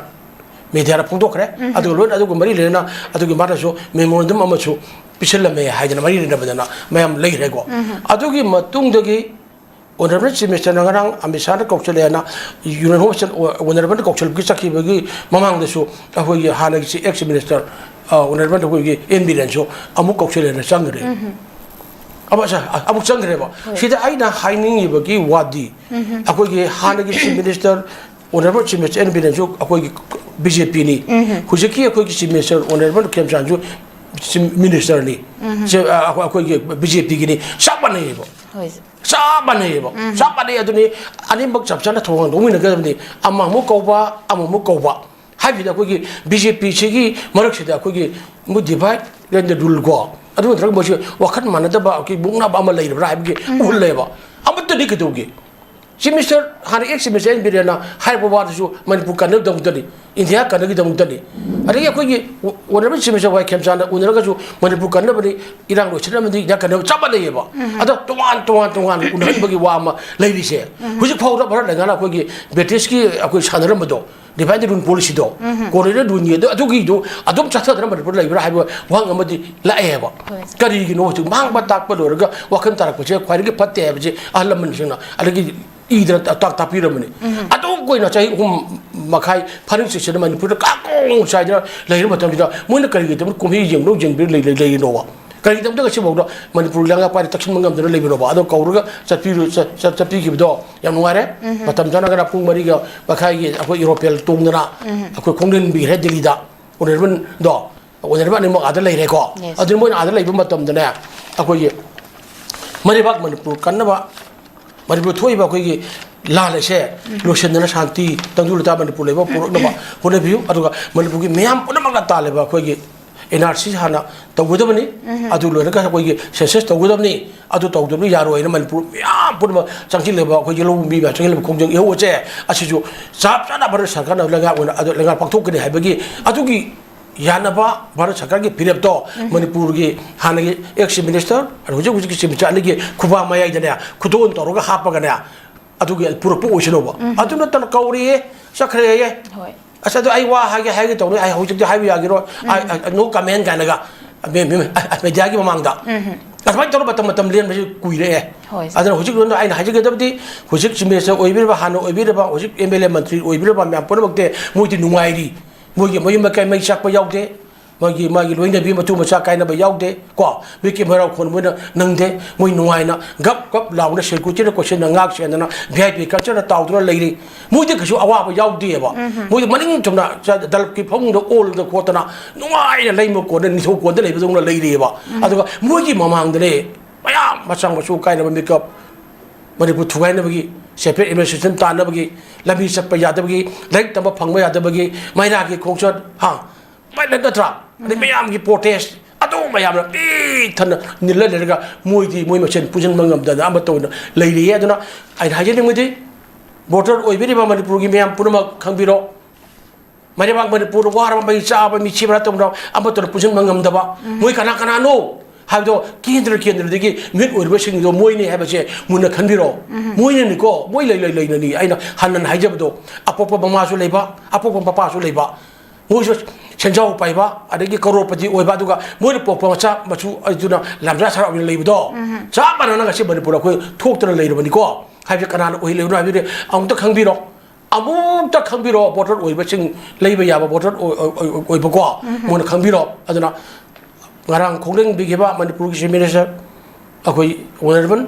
ꯃꯦꯗꯤꯌꯥꯗ ꯐꯣꯡꯗꯣꯛꯈ꯭ꯔꯦ꯫ ꯑꯗꯨꯒ ꯂꯣꯏꯅ ꯑꯗꯨꯒ ꯃꯔꯤ ꯂꯩꯅꯅ ꯑꯗꯨꯒꯤ ꯃꯥꯅꯁꯨ ꯃꯦꯃꯣꯔꯦꯟꯗꯝ ꯑꯃꯁꯨ ꯄꯤꯁꯤꯜꯂꯝꯃꯦ ꯍꯥꯏꯗꯅ ꯃꯔꯤ ꯂꯩꯅꯕꯗꯅ ꯃꯌꯥꯝ ꯂꯩꯈ꯭ꯔꯦꯀꯣ꯫ ꯑꯗꯨꯒꯤ ꯃꯇꯨꯡꯗꯒꯤ ꯑꯣꯅꯔꯦꯕꯜ ꯆꯤꯐ ꯃꯤꯅꯤꯁꯇꯔꯅ ꯉꯔꯥꯡ ꯑꯃꯤꯠ ꯁꯥꯍꯅ ꯀꯧꯁꯤꯜꯂꯦꯅ ꯌꯨꯅꯤꯌꯟ ꯍꯣꯝ ꯃꯤꯅꯤꯁꯇꯔ ꯑꯣꯅꯔꯦꯕꯜ ꯀꯧꯁꯤꯜꯂꯛꯀꯤ ꯆꯠꯈꯤꯕꯒꯤ ꯃꯃꯥꯡꯗꯁꯨ ꯑꯩꯈꯣꯏꯒꯤ ꯍꯥꯟꯅꯒꯤ ꯑꯦꯛꯁ ꯃꯤꯅꯤꯁꯇꯔ ꯑꯣꯅꯔꯦꯕꯜ ꯑꯩꯈꯣꯏꯒꯤ ꯑꯦꯟ ꯕꯤꯔꯦꯟꯁꯨ ꯑꯃꯨꯛ ꯀꯧꯁꯤꯜꯂꯦꯅ ꯆꯪꯈ꯭ꯔꯦ꯫ ꯑꯃꯨꯛ ꯆ- ꯑꯃꯨꯛ ꯆꯪꯈ꯭ꯔꯦꯕ꯫ ꯍꯣꯏ꯫ ꯁꯤꯗ ꯑꯩꯅ ꯍꯥꯏꯅꯤꯡꯉꯤꯕꯒꯤ ꯋꯥꯗꯤ ꯑꯩꯈꯣꯏꯒꯤ ꯍꯥꯟꯅꯒꯤ chief minister honourable chief minister N ꯕꯤꯔꯦꯟꯁꯨ ꯑꯩꯈꯣꯏꯒꯤ ꯕꯤ ꯖꯦ ꯄꯤꯅꯤ꯫ ꯍꯧꯖꯤꯛꯀꯤ ꯑꯩꯈꯣꯏꯒꯤ ꯆꯤꯐ ꯃꯤꯅꯤꯁꯇꯔ ꯑꯣꯅꯔꯦꯕꯜ ꯈꯦꯝꯆꯥꯟꯁꯨ ꯆꯤꯐ ꯃꯤꯅꯤꯁꯇꯔꯅꯤ꯫ ꯁꯤ, ꯑ, ꯑꯩꯈꯣꯏ- ꯑꯩꯈꯣꯏꯒꯤ ꯕꯤ ꯖꯦ ꯄꯤꯒꯤꯅꯤ꯫ ꯆꯞ ꯃꯥꯟꯅꯩꯌꯦꯕ꯫ ꯍꯣꯏ꯫ ꯆꯞ ꯃꯥꯟꯅꯩꯌꯦꯕ꯫ ꯆꯞ ꯃꯥꯟꯅꯩ꯫ ꯑꯗꯨꯅꯤ ꯑꯅꯤꯃꯛ ꯆꯞ ꯆꯥꯅ ꯊꯧꯒꯜ ꯂꯧꯃꯤꯟꯅꯒꯗꯕꯅꯤ꯫ ꯑꯃꯃꯨꯛ ꯀꯧꯕ, ꯑꯃꯃꯨꯛ ꯀꯧꯕ ꯍꯥꯏꯕꯁꯤꯗ ꯑꯩꯈꯣꯏꯒꯤ ꯕꯤ ꯖꯦ ꯄꯤꯁꯤꯒꯤ ꯃꯔꯛꯁꯤꯗ ꯑꯩꯈꯣꯏꯒꯤ ꯃꯣꯏ ꯗꯤꯚꯥꯏꯠ ꯑꯦꯟ ꯔꯨꯜ ꯀꯣ, ꯑꯗꯨ ꯅꯠꯇ꯭ꯔꯒ ꯃꯣꯏꯁꯤ ꯋꯥꯈꯜ ꯃꯥꯟꯅꯗꯕ ꯑꯩꯈꯣꯏ ꯃꯨꯛꯅꯕ ꯑꯃ ꯂꯩꯔꯕ꯭ꯔꯥ ꯍꯥꯏꯕꯒꯤ ꯎꯍꯜꯂꯦꯕ꯫ ꯑꯃꯠꯇꯗꯤ ꯀꯩꯗꯧꯒꯦ? ꯆꯤꯐ ꯃꯤꯅꯤꯁꯇꯔ, ꯍꯥꯟꯅ ꯑꯦꯛꯁ ꯆꯤꯐ ꯃꯤꯅꯤꯁꯇꯔ ꯑꯦꯟ ꯕꯤꯔꯦꯟꯅ ꯍꯥꯏꯔꯛꯄ ꯋꯥꯗꯨꯁꯨ ꯃꯅꯤꯄꯨꯔ ꯀꯟꯅꯕꯒꯤꯗꯃꯛꯇꯅꯤ, ꯏꯟꯗꯤꯌꯥ ꯀꯟꯅꯕꯒꯤꯗꯃꯛꯇꯅꯤ꯫ ꯑꯗꯒꯤ ꯑꯩꯈꯣꯏꯒꯤ ꯑꯣꯅꯔꯦꯕꯜ ꯆꯤꯐ ꯃꯤꯅꯤꯁꯇꯔ ꯋꯥꯏ ꯈꯦꯝꯆꯥꯟꯗ ꯎꯅꯔꯒꯁꯨ ꯃꯅꯤꯄꯨꯔ ꯀꯟꯅꯕꯅꯤ, ꯏꯔꯥꯡ ꯂꯣꯏꯁꯤꯟꯅꯕꯅꯤ, ꯏꯟꯗꯤꯌꯥ ꯀꯟꯅꯕ ꯆꯞ ꯃꯥꯟꯅꯩꯌꯦꯕ꯫ ꯑꯗꯣ ꯇꯣꯉꯥꯟ ꯇꯣꯉꯥꯟ ꯇꯣꯉꯥꯟꯅ ꯎꯅꯍꯟꯕꯒꯤ ꯋꯥ ꯑꯃ ꯂꯩꯔꯤꯁꯦ꯫ ꯍꯧꯖꯤꯛ ꯐꯥꯎꯗ ꯚꯥꯔꯠ ꯂꯩꯉꯥꯛꯅ ꯑꯩꯈꯣꯏꯒꯤ ꯕ꯭ꯔꯤꯇꯤꯁꯀꯤ ꯑꯩꯈꯣꯏ ꯁꯥꯟꯅꯔꯝꯕꯗꯣ, ꯗꯤꯚꯥꯏꯠ ꯑꯦꯟ ꯔꯨꯜ ꯄꯣꯂꯤꯁꯤꯗꯣ, ꯀꯣꯂꯣꯅꯤꯌꯦꯜ ꯔꯨꯜꯒꯤ ꯑꯗꯨ- ꯑꯗꯨꯒꯤꯗꯣ ꯑꯗꯨꯝ ꯆꯠꯊꯗꯅ ꯃꯅꯤꯄꯨꯔꯗ ꯂꯩꯕ꯭ꯔꯥ ꯍꯥꯏꯕ ꯋꯥꯍꯪ ꯑꯃꯗꯤ ꯂꯥꯛꯑꯦꯕ꯫ ꯍꯣꯏ, ꯁꯥꯔ꯫ ꯀꯔꯤꯒꯤꯅꯣ ꯍꯧꯖꯤꯛ ꯃꯥꯡꯕ ꯇꯥꯛꯄ ꯂꯣꯏꯔꯒ ꯋꯥꯈꯜ ꯇꯥꯔꯛꯄꯁꯦ ꯈ꯭ꯋꯥꯏꯗꯒꯤ ꯐꯠꯇꯦ ꯍꯥꯏꯕꯁꯦ ꯑꯍꯜ ꯂꯃꯟꯁꯤꯡꯅ ꯑꯗꯒꯤ ꯏꯗꯅ ꯇꯥꯛ- ꯇꯥꯛꯄꯤꯔꯝꯕꯅꯤ꯫ ꯑꯗꯨ ꯀꯨꯏꯅ ꯆꯍꯤ ꯑꯍꯨꯝ ꯃꯈꯥꯏ ꯐꯥꯅꯤꯡ ꯆꯤꯛꯁꯤꯅ ꯃꯅꯤꯄꯨꯔꯗ ꯀꯥꯡꯀꯣꯡ ꯆꯥꯏꯗꯅ ꯂꯩꯔ ꯃꯇꯝꯁꯤꯗ ꯃꯣꯏꯅ ꯀꯔꯤꯒꯤꯗꯃꯛ ꯀꯨꯝꯍꯩ ꯌꯦꯡꯕꯗꯧ ꯌꯦꯡꯕꯤꯔ ꯂꯩ- ꯂꯩ- ꯂꯩꯔꯤꯅꯣꯕ? ꯀꯔꯤꯒꯤꯗꯃꯛꯇ ꯉꯁꯤꯐꯥꯎꯗ ꯃꯅꯤꯄꯨꯔ ꯂꯩꯉꯥꯛ ꯄꯥꯏꯔꯤ ꯇꯛꯁꯤꯟꯕ ꯉꯝꯗꯅ ꯂꯩꯕꯅꯣꯕ? ꯑꯗꯣ ꯀꯧꯔꯒ ꯆꯠꯄꯤꯔꯨ- ꯆꯠ- ꯆꯠ- ꯆꯠꯄꯤꯈꯤꯕꯗꯣ ꯌꯥꯝ ꯅꯨꯡꯉꯥꯏꯔꯦ꯫ ꯃꯇꯝ ꯆꯥꯅꯒꯅ ꯄꯨꯡ ꯃꯔꯤꯒ ꯃꯈꯥꯏꯒꯤ ꯑꯩꯈꯣꯏ ꯏꯔꯣꯄꯦꯜ ꯇꯣꯡꯗꯅ ꯑꯩꯈꯣꯏ ꯈꯣꯡꯅꯤꯟꯕꯤꯈ꯭ꯔꯦ ꯗꯤꯜꯂꯤꯗ꯫ ꯑꯣꯅꯔꯦꯕꯜꯗꯣ, ꯑꯣꯅꯔꯦꯕꯜ ꯑꯅꯤꯃꯛ ꯑꯥꯗ ꯂꯩꯔꯦꯀꯣ꯫ ꯌꯦꯁ꯫ ꯑꯗꯨꯅ ꯃꯣꯏꯅ ꯑꯥꯗ ꯂꯩꯕ ꯃꯇꯝꯗꯅꯦ, ꯑꯩꯈꯣꯏꯒꯤ ꯃꯔꯩꯕꯥꯛ ꯃꯅꯤꯄꯨꯔ ꯀꯟꯅꯕ, ꯃꯅꯤꯄꯨꯔ ꯊꯣꯛꯏꯕ ꯑꯩꯈꯣꯏꯒꯤ ꯂꯥꯟ ꯑꯁꯦ ꯂꯣꯏꯁꯤꯟꯗꯅ ꯁꯥꯟꯇꯤ, ꯇꯪꯗꯨ ꯂꯩꯇꯥ ꯃꯅꯤꯄꯨꯔ ꯂꯩꯕ ꯄꯨꯔꯛꯅꯕ ꯍꯣꯠꯅꯕꯤꯌꯨ꯫ ꯑꯗꯨꯒ ꯃꯅꯤꯄꯨꯔꯒꯤ ꯃꯤꯌꯥꯝ ꯄꯨꯝꯅꯃꯛꯅ ꯇꯥꯜꯂꯤꯕ ꯑꯩꯈꯣꯏꯒꯤ ꯑꯦꯟ ꯑꯥꯔ ꯁꯤ ꯍꯥꯟꯅ ꯇꯧꯒꯗꯕꯅꯤ꯫ ꯑꯗꯨ ꯂꯣꯏꯔꯒ ꯑꯩꯈꯣꯏꯒꯤ ꯁꯦꯟꯁꯁ ꯇꯧꯒꯗꯕꯅꯤ꯫ ꯑꯗꯨ ꯇꯧꯗꯕ ꯌꯥꯔꯣꯏꯅ ꯃꯅꯤꯄꯨꯔ ꯃꯤꯌꯥꯝ ꯄꯨꯝꯅꯃꯛ ꯆꯪꯁꯤꯜꯂꯤꯕ ꯑꯩꯈꯣꯏꯒꯤ ꯂꯧꯃꯤ ꯃꯌꯥꯝ ꯆꯪꯁꯤꯜꯂꯤꯕ ꯈꯣꯡꯖꯪ ꯏꯍꯧ ꯑꯁꯦ, ꯑꯁꯤꯁꯨ ꯆꯞ ꯆꯥꯅ ꯚꯥꯔꯠ ꯁꯔꯀꯥꯔꯅ ꯂꯩꯉꯥꯛ ꯑꯣꯏꯅ ꯑꯗꯨ ꯂꯩꯉꯥꯛ ꯄꯥꯡꯊꯣꯛꯀꯅꯤ ꯍꯥꯏꯕꯒꯤ ꯑꯗꯨꯒꯤ ꯌꯥꯅꯕ ꯚꯥꯔꯠ ꯁꯔꯀꯥꯔꯒꯤ ꯐꯤꯔꯦꯞꯇꯣ ꯃꯅꯤꯄꯨꯔꯒꯤ ꯍꯥꯟꯅꯒꯤ ꯑꯦꯛꯁ ꯆꯤꯐ ꯃꯤꯅꯤꯁꯇꯔ, ꯑꯗ ꯍꯧꯖꯤꯛ ꯍꯧꯖꯤꯛꯀꯤ ꯆꯤꯐ ꯃꯤꯅꯤꯁꯇꯔ ꯑꯅꯤꯒꯤ ꯈꯨꯕꯥꯛ ꯃꯌꯥꯏꯗꯅꯦ, ꯈꯨꯗꯣꯟ ꯇꯧꯔꯒ ꯍꯥꯞꯄꯒꯅꯦ, ꯑꯗꯨꯒꯤ ꯄꯨꯔꯛꯄ ꯑꯣꯏꯁꯅꯨꯕ꯫ ꯑꯗꯨ ꯅꯠꯇꯅ ꯀꯧꯔꯦꯌꯦ, ꯆꯠꯈ꯭ꯔꯦꯌꯦ꯫ ꯍꯣꯏ꯫ ꯑꯁ, ꯑꯗꯨ ꯑꯩ ꯋꯥ ꯍꯥꯏꯒꯦ ꯍꯥꯏꯒꯦ ꯇꯧꯅꯤ, ꯑꯩ ꯍꯧꯖꯤꯛꯇꯤ ꯍꯥꯏꯕ ꯌꯥꯒꯤꯔꯣꯏ꯫ ꯑꯥꯏ, ꯑꯥꯏ, no comment ꯀꯥꯏꯅꯒ ꯃꯦ-, ꯃꯦ-, ꯃꯦꯗꯤꯌꯥꯒꯤ ꯃꯃꯥꯡꯗ꯫ ꯑꯗꯨꯃꯥꯏꯅ ꯇꯧꯔꯒ ꯃꯇꯝ, ꯃꯇꯝ ꯂꯦꯟꯕꯁꯤ ꯀꯨꯏꯔꯛꯑꯦ꯫ ꯍꯣꯏ, ꯁꯥꯔ꯫ ꯑꯗꯨꯅ ꯍꯧꯖꯤꯛ ꯂꯣꯏꯅ ꯑꯩꯅ ꯍꯥꯏꯖꯒꯗꯕꯗꯤ, ꯍꯧꯖꯤꯛ ꯆꯤꯐ ꯃꯤꯅꯤꯁꯇꯔ ꯑꯣꯏꯕꯤꯔꯤꯕ, ꯍꯥꯟꯅ ꯑꯣꯏꯕꯤꯔꯤꯕ, ꯍꯧꯖꯤꯛ ꯑꯦꯝ ꯑꯦꯜ ꯑꯦ ꯃꯟꯇ꯭ꯔꯤ ꯑꯣꯏꯕꯤꯔꯤꯕ ꯃꯌꯥꯝ ꯄꯨꯝꯅꯃꯛꯇꯤ ꯃꯣꯏꯗꯤ ꯅꯨꯡꯉꯥꯏꯔꯤ꯫ ꯃꯣꯏꯒꯤ ꯃꯌꯨꯝ ꯃꯀꯩ ꯃꯩ ꯆꯥꯛꯄ ꯌꯥꯎꯗꯦ꯫ ꯃꯥꯒꯤ, ꯃꯥꯒꯤ ꯂꯣꯏꯅꯕꯤ ꯃꯇꯨ ꯃꯆꯥ ꯀꯥꯏꯅꯕ ꯌꯥꯎꯗꯦ ꯀꯣ꯫ ꯃꯤꯠꯀꯤ ꯃꯔꯥꯎ ꯈꯣꯟ ꯃꯣꯏꯅ ꯅꯪꯗꯦ꯫ ꯃꯣꯏ ꯅꯨꯡꯉꯥꯏꯅ ꯒꯞ ꯒꯞ ꯂꯥꯎꯅ ꯁꯦꯀ꯭ꯌꯨꯔꯤꯇꯤꯅ ꯀꯣꯏꯁꯟꯅ ꯉꯥꯛ ꯁꯦꯟꯗꯅ ꯚꯤ ꯑꯥꯏ ꯄꯤ ꯀꯜꯆꯔꯗ ꯇꯥꯎꯗꯨꯅ ꯂꯩꯔꯤ꯫ ꯃꯣꯏꯗꯤ ꯀꯩꯁꯨ ꯑꯋꯥꯕ ꯌꯥꯎꯗꯦꯕ꯫ ꯃꯣꯏꯗꯤ ꯃꯅꯤꯡ ꯊꯨꯡꯅ ꯆ-, ꯗꯜꯕꯀꯤ ꯐꯃꯨꯡꯗ ꯑꯣꯜꯂꯗ ꯈꯣꯠꯇꯅ ꯅꯨꯡꯉꯥꯏꯅ ꯂꯩꯃ ꯀꯣꯟꯗ, ꯅꯤꯡꯊꯧ ꯀꯣꯟꯗ ꯂꯩꯕꯗꯧꯅ ꯂꯩꯔꯤꯑꯕ꯫ ꯑꯗꯨꯒ ꯃꯣꯏꯒꯤ ꯃꯃꯥꯡꯗꯅꯦ ꯃꯌꯥꯝ ꯃꯆꯥ ꯃꯁꯨ ꯀꯥꯏꯅꯕ ꯃꯤꯀꯞ, ꯃꯅꯤꯄꯨꯔ ꯊꯨꯒꯥꯏꯅꯕꯒꯤ, separate administration ꯇꯥꯟꯅꯕꯒꯤ, ꯂꯝꯕꯤ ꯆꯠꯄ ꯌꯥꯗꯕꯒꯤ, ꯂꯥꯏꯔꯤꯛ ꯇꯝꯕ ꯐꯪꯕ ꯌꯥꯗꯕꯒꯤ, ꯃꯩꯔꯥꯒꯤ ꯈꯣꯡꯆꯠ, ꯍꯥ? ꯃꯥꯏ ꯅꯠꯇ꯭ꯔꯥ? ꯑꯗꯩ ꯃꯌꯥꯝꯒꯤ protest, ꯑꯗꯨ ꯃꯌꯥꯝꯅ ꯄꯤꯛ ꯊꯟꯅ ꯅꯤꯜꯂ ꯂꯩꯔꯒ ꯃꯣꯏꯗꯤ ꯃꯣꯏ ꯃꯁꯦꯟ ꯄꯨꯟꯁꯤꯟꯕ ꯉꯝꯗꯅ ꯑꯃꯠꯇ ꯑꯣꯏꯅ ꯂꯩꯔꯤꯌꯦ꯫ ꯑꯗꯨꯅ ꯑꯩꯅ ꯍꯥꯏꯖꯅꯤꯡꯕꯗꯤ, voter ꯑꯣꯏꯕꯤꯔꯤꯕ ꯃꯅꯤꯄꯨꯔꯒꯤ ꯃꯤꯌꯥꯝ ꯄꯨꯝꯅꯃꯛ ꯈꯪꯕꯤꯔꯣ, ꯃꯔꯩꯕꯥꯛ ꯃꯅꯤꯄꯨꯔꯗ ꯋꯥꯔꯕ, ꯃꯩ ꯆꯥꯕ, ꯃꯤꯠꯁꯤ ꯃꯔꯥ ꯇꯧꯅ ꯑꯃꯠꯇꯅ ꯄꯨꯟꯁꯤꯟꯕ ꯉꯝꯗꯕ ꯃꯣꯏ ꯀꯅꯥ ꯀꯅꯥꯅꯣ ꯍꯥꯏꯕꯗꯣ, ꯀꯦꯟꯗ꯭ꯔ ꯀꯦꯟꯗ꯭ꯔꯗꯒꯤ ꯃꯤꯍꯨꯠ ꯑꯣꯏꯔꯤꯕꯁꯤꯡꯗꯣ ꯃꯣꯏꯅꯤ ꯍꯥꯏꯕꯁꯦ ꯃꯨꯟꯅ ꯈꯟꯕꯤꯔꯣ꯫ ꯃꯣꯏꯅꯅꯤꯀꯣ, ꯃꯣꯏ ꯂꯩ, ꯂꯩ, ꯂꯩꯅꯅꯤ꯫ ꯑꯩꯅ ꯍꯟꯅ ꯍꯟꯅ ꯍꯥꯏꯖꯕꯗꯣ, ꯑꯄꯣꯛꯄ ꯃꯃꯥꯁꯨ ꯂꯩꯕ, ꯑꯄꯣꯛꯄ ꯃꯄꯥꯁꯨ ꯂꯩꯕ, ꯃꯣꯏꯁꯨ ꯁꯦꯟꯖꯥꯎ ꯄꯥꯏꯕ, ꯑꯗꯒꯤ ꯀꯔꯣꯔꯄꯇꯤ ꯑꯣꯏꯕ, ꯑꯗꯨꯒ ꯃꯣꯏꯅ ꯄꯣꯛꯄ ꯃꯆꯥ ꯃꯁꯨ ꯑꯗꯨꯅ ꯂꯝꯖꯥ ꯁꯔꯥ ꯑꯣꯏꯅ ꯂꯩꯕꯗꯣ, ꯆꯞ ꯃꯥꯟꯅꯅ ꯉꯁꯤ ꯃꯅꯤꯄꯨꯔ ꯑꯩꯈꯣꯏ ꯊꯣꯛꯇꯅ ꯂꯩꯔꯕꯅꯤꯀꯣ꯫ ꯍꯥꯏꯕꯁꯦ ꯀꯅꯥꯅ ꯑꯣꯏꯍꯜꯂꯤꯕꯅꯣ ꯍꯥꯏꯕꯗꯤ ꯑꯃꯨꯛꯇ ꯈꯪꯕꯤꯔꯣ꯫ ꯑꯃꯨꯛꯇ ꯈꯪꯕꯤꯔꯣ, voter ꯑꯣꯏꯕꯁꯤꯡ, ꯂꯩꯕ ꯌꯥꯕ voter ꯑꯣꯏ-, ꯑꯣꯏ-, ꯑꯣꯏ-, ꯑꯣꯏꯕꯀꯣ, ꯃꯣꯏꯅ ꯈꯪꯕꯤꯔꯣ꯫ ꯑꯗꯨꯅ ꯉꯔꯥꯡ ꯈꯣꯡꯗꯪꯕꯤꯈꯤꯕ ꯃꯅꯤꯄꯨꯔꯒꯤ Chief Minister, ꯑꯩꯈꯣꯏ Honourable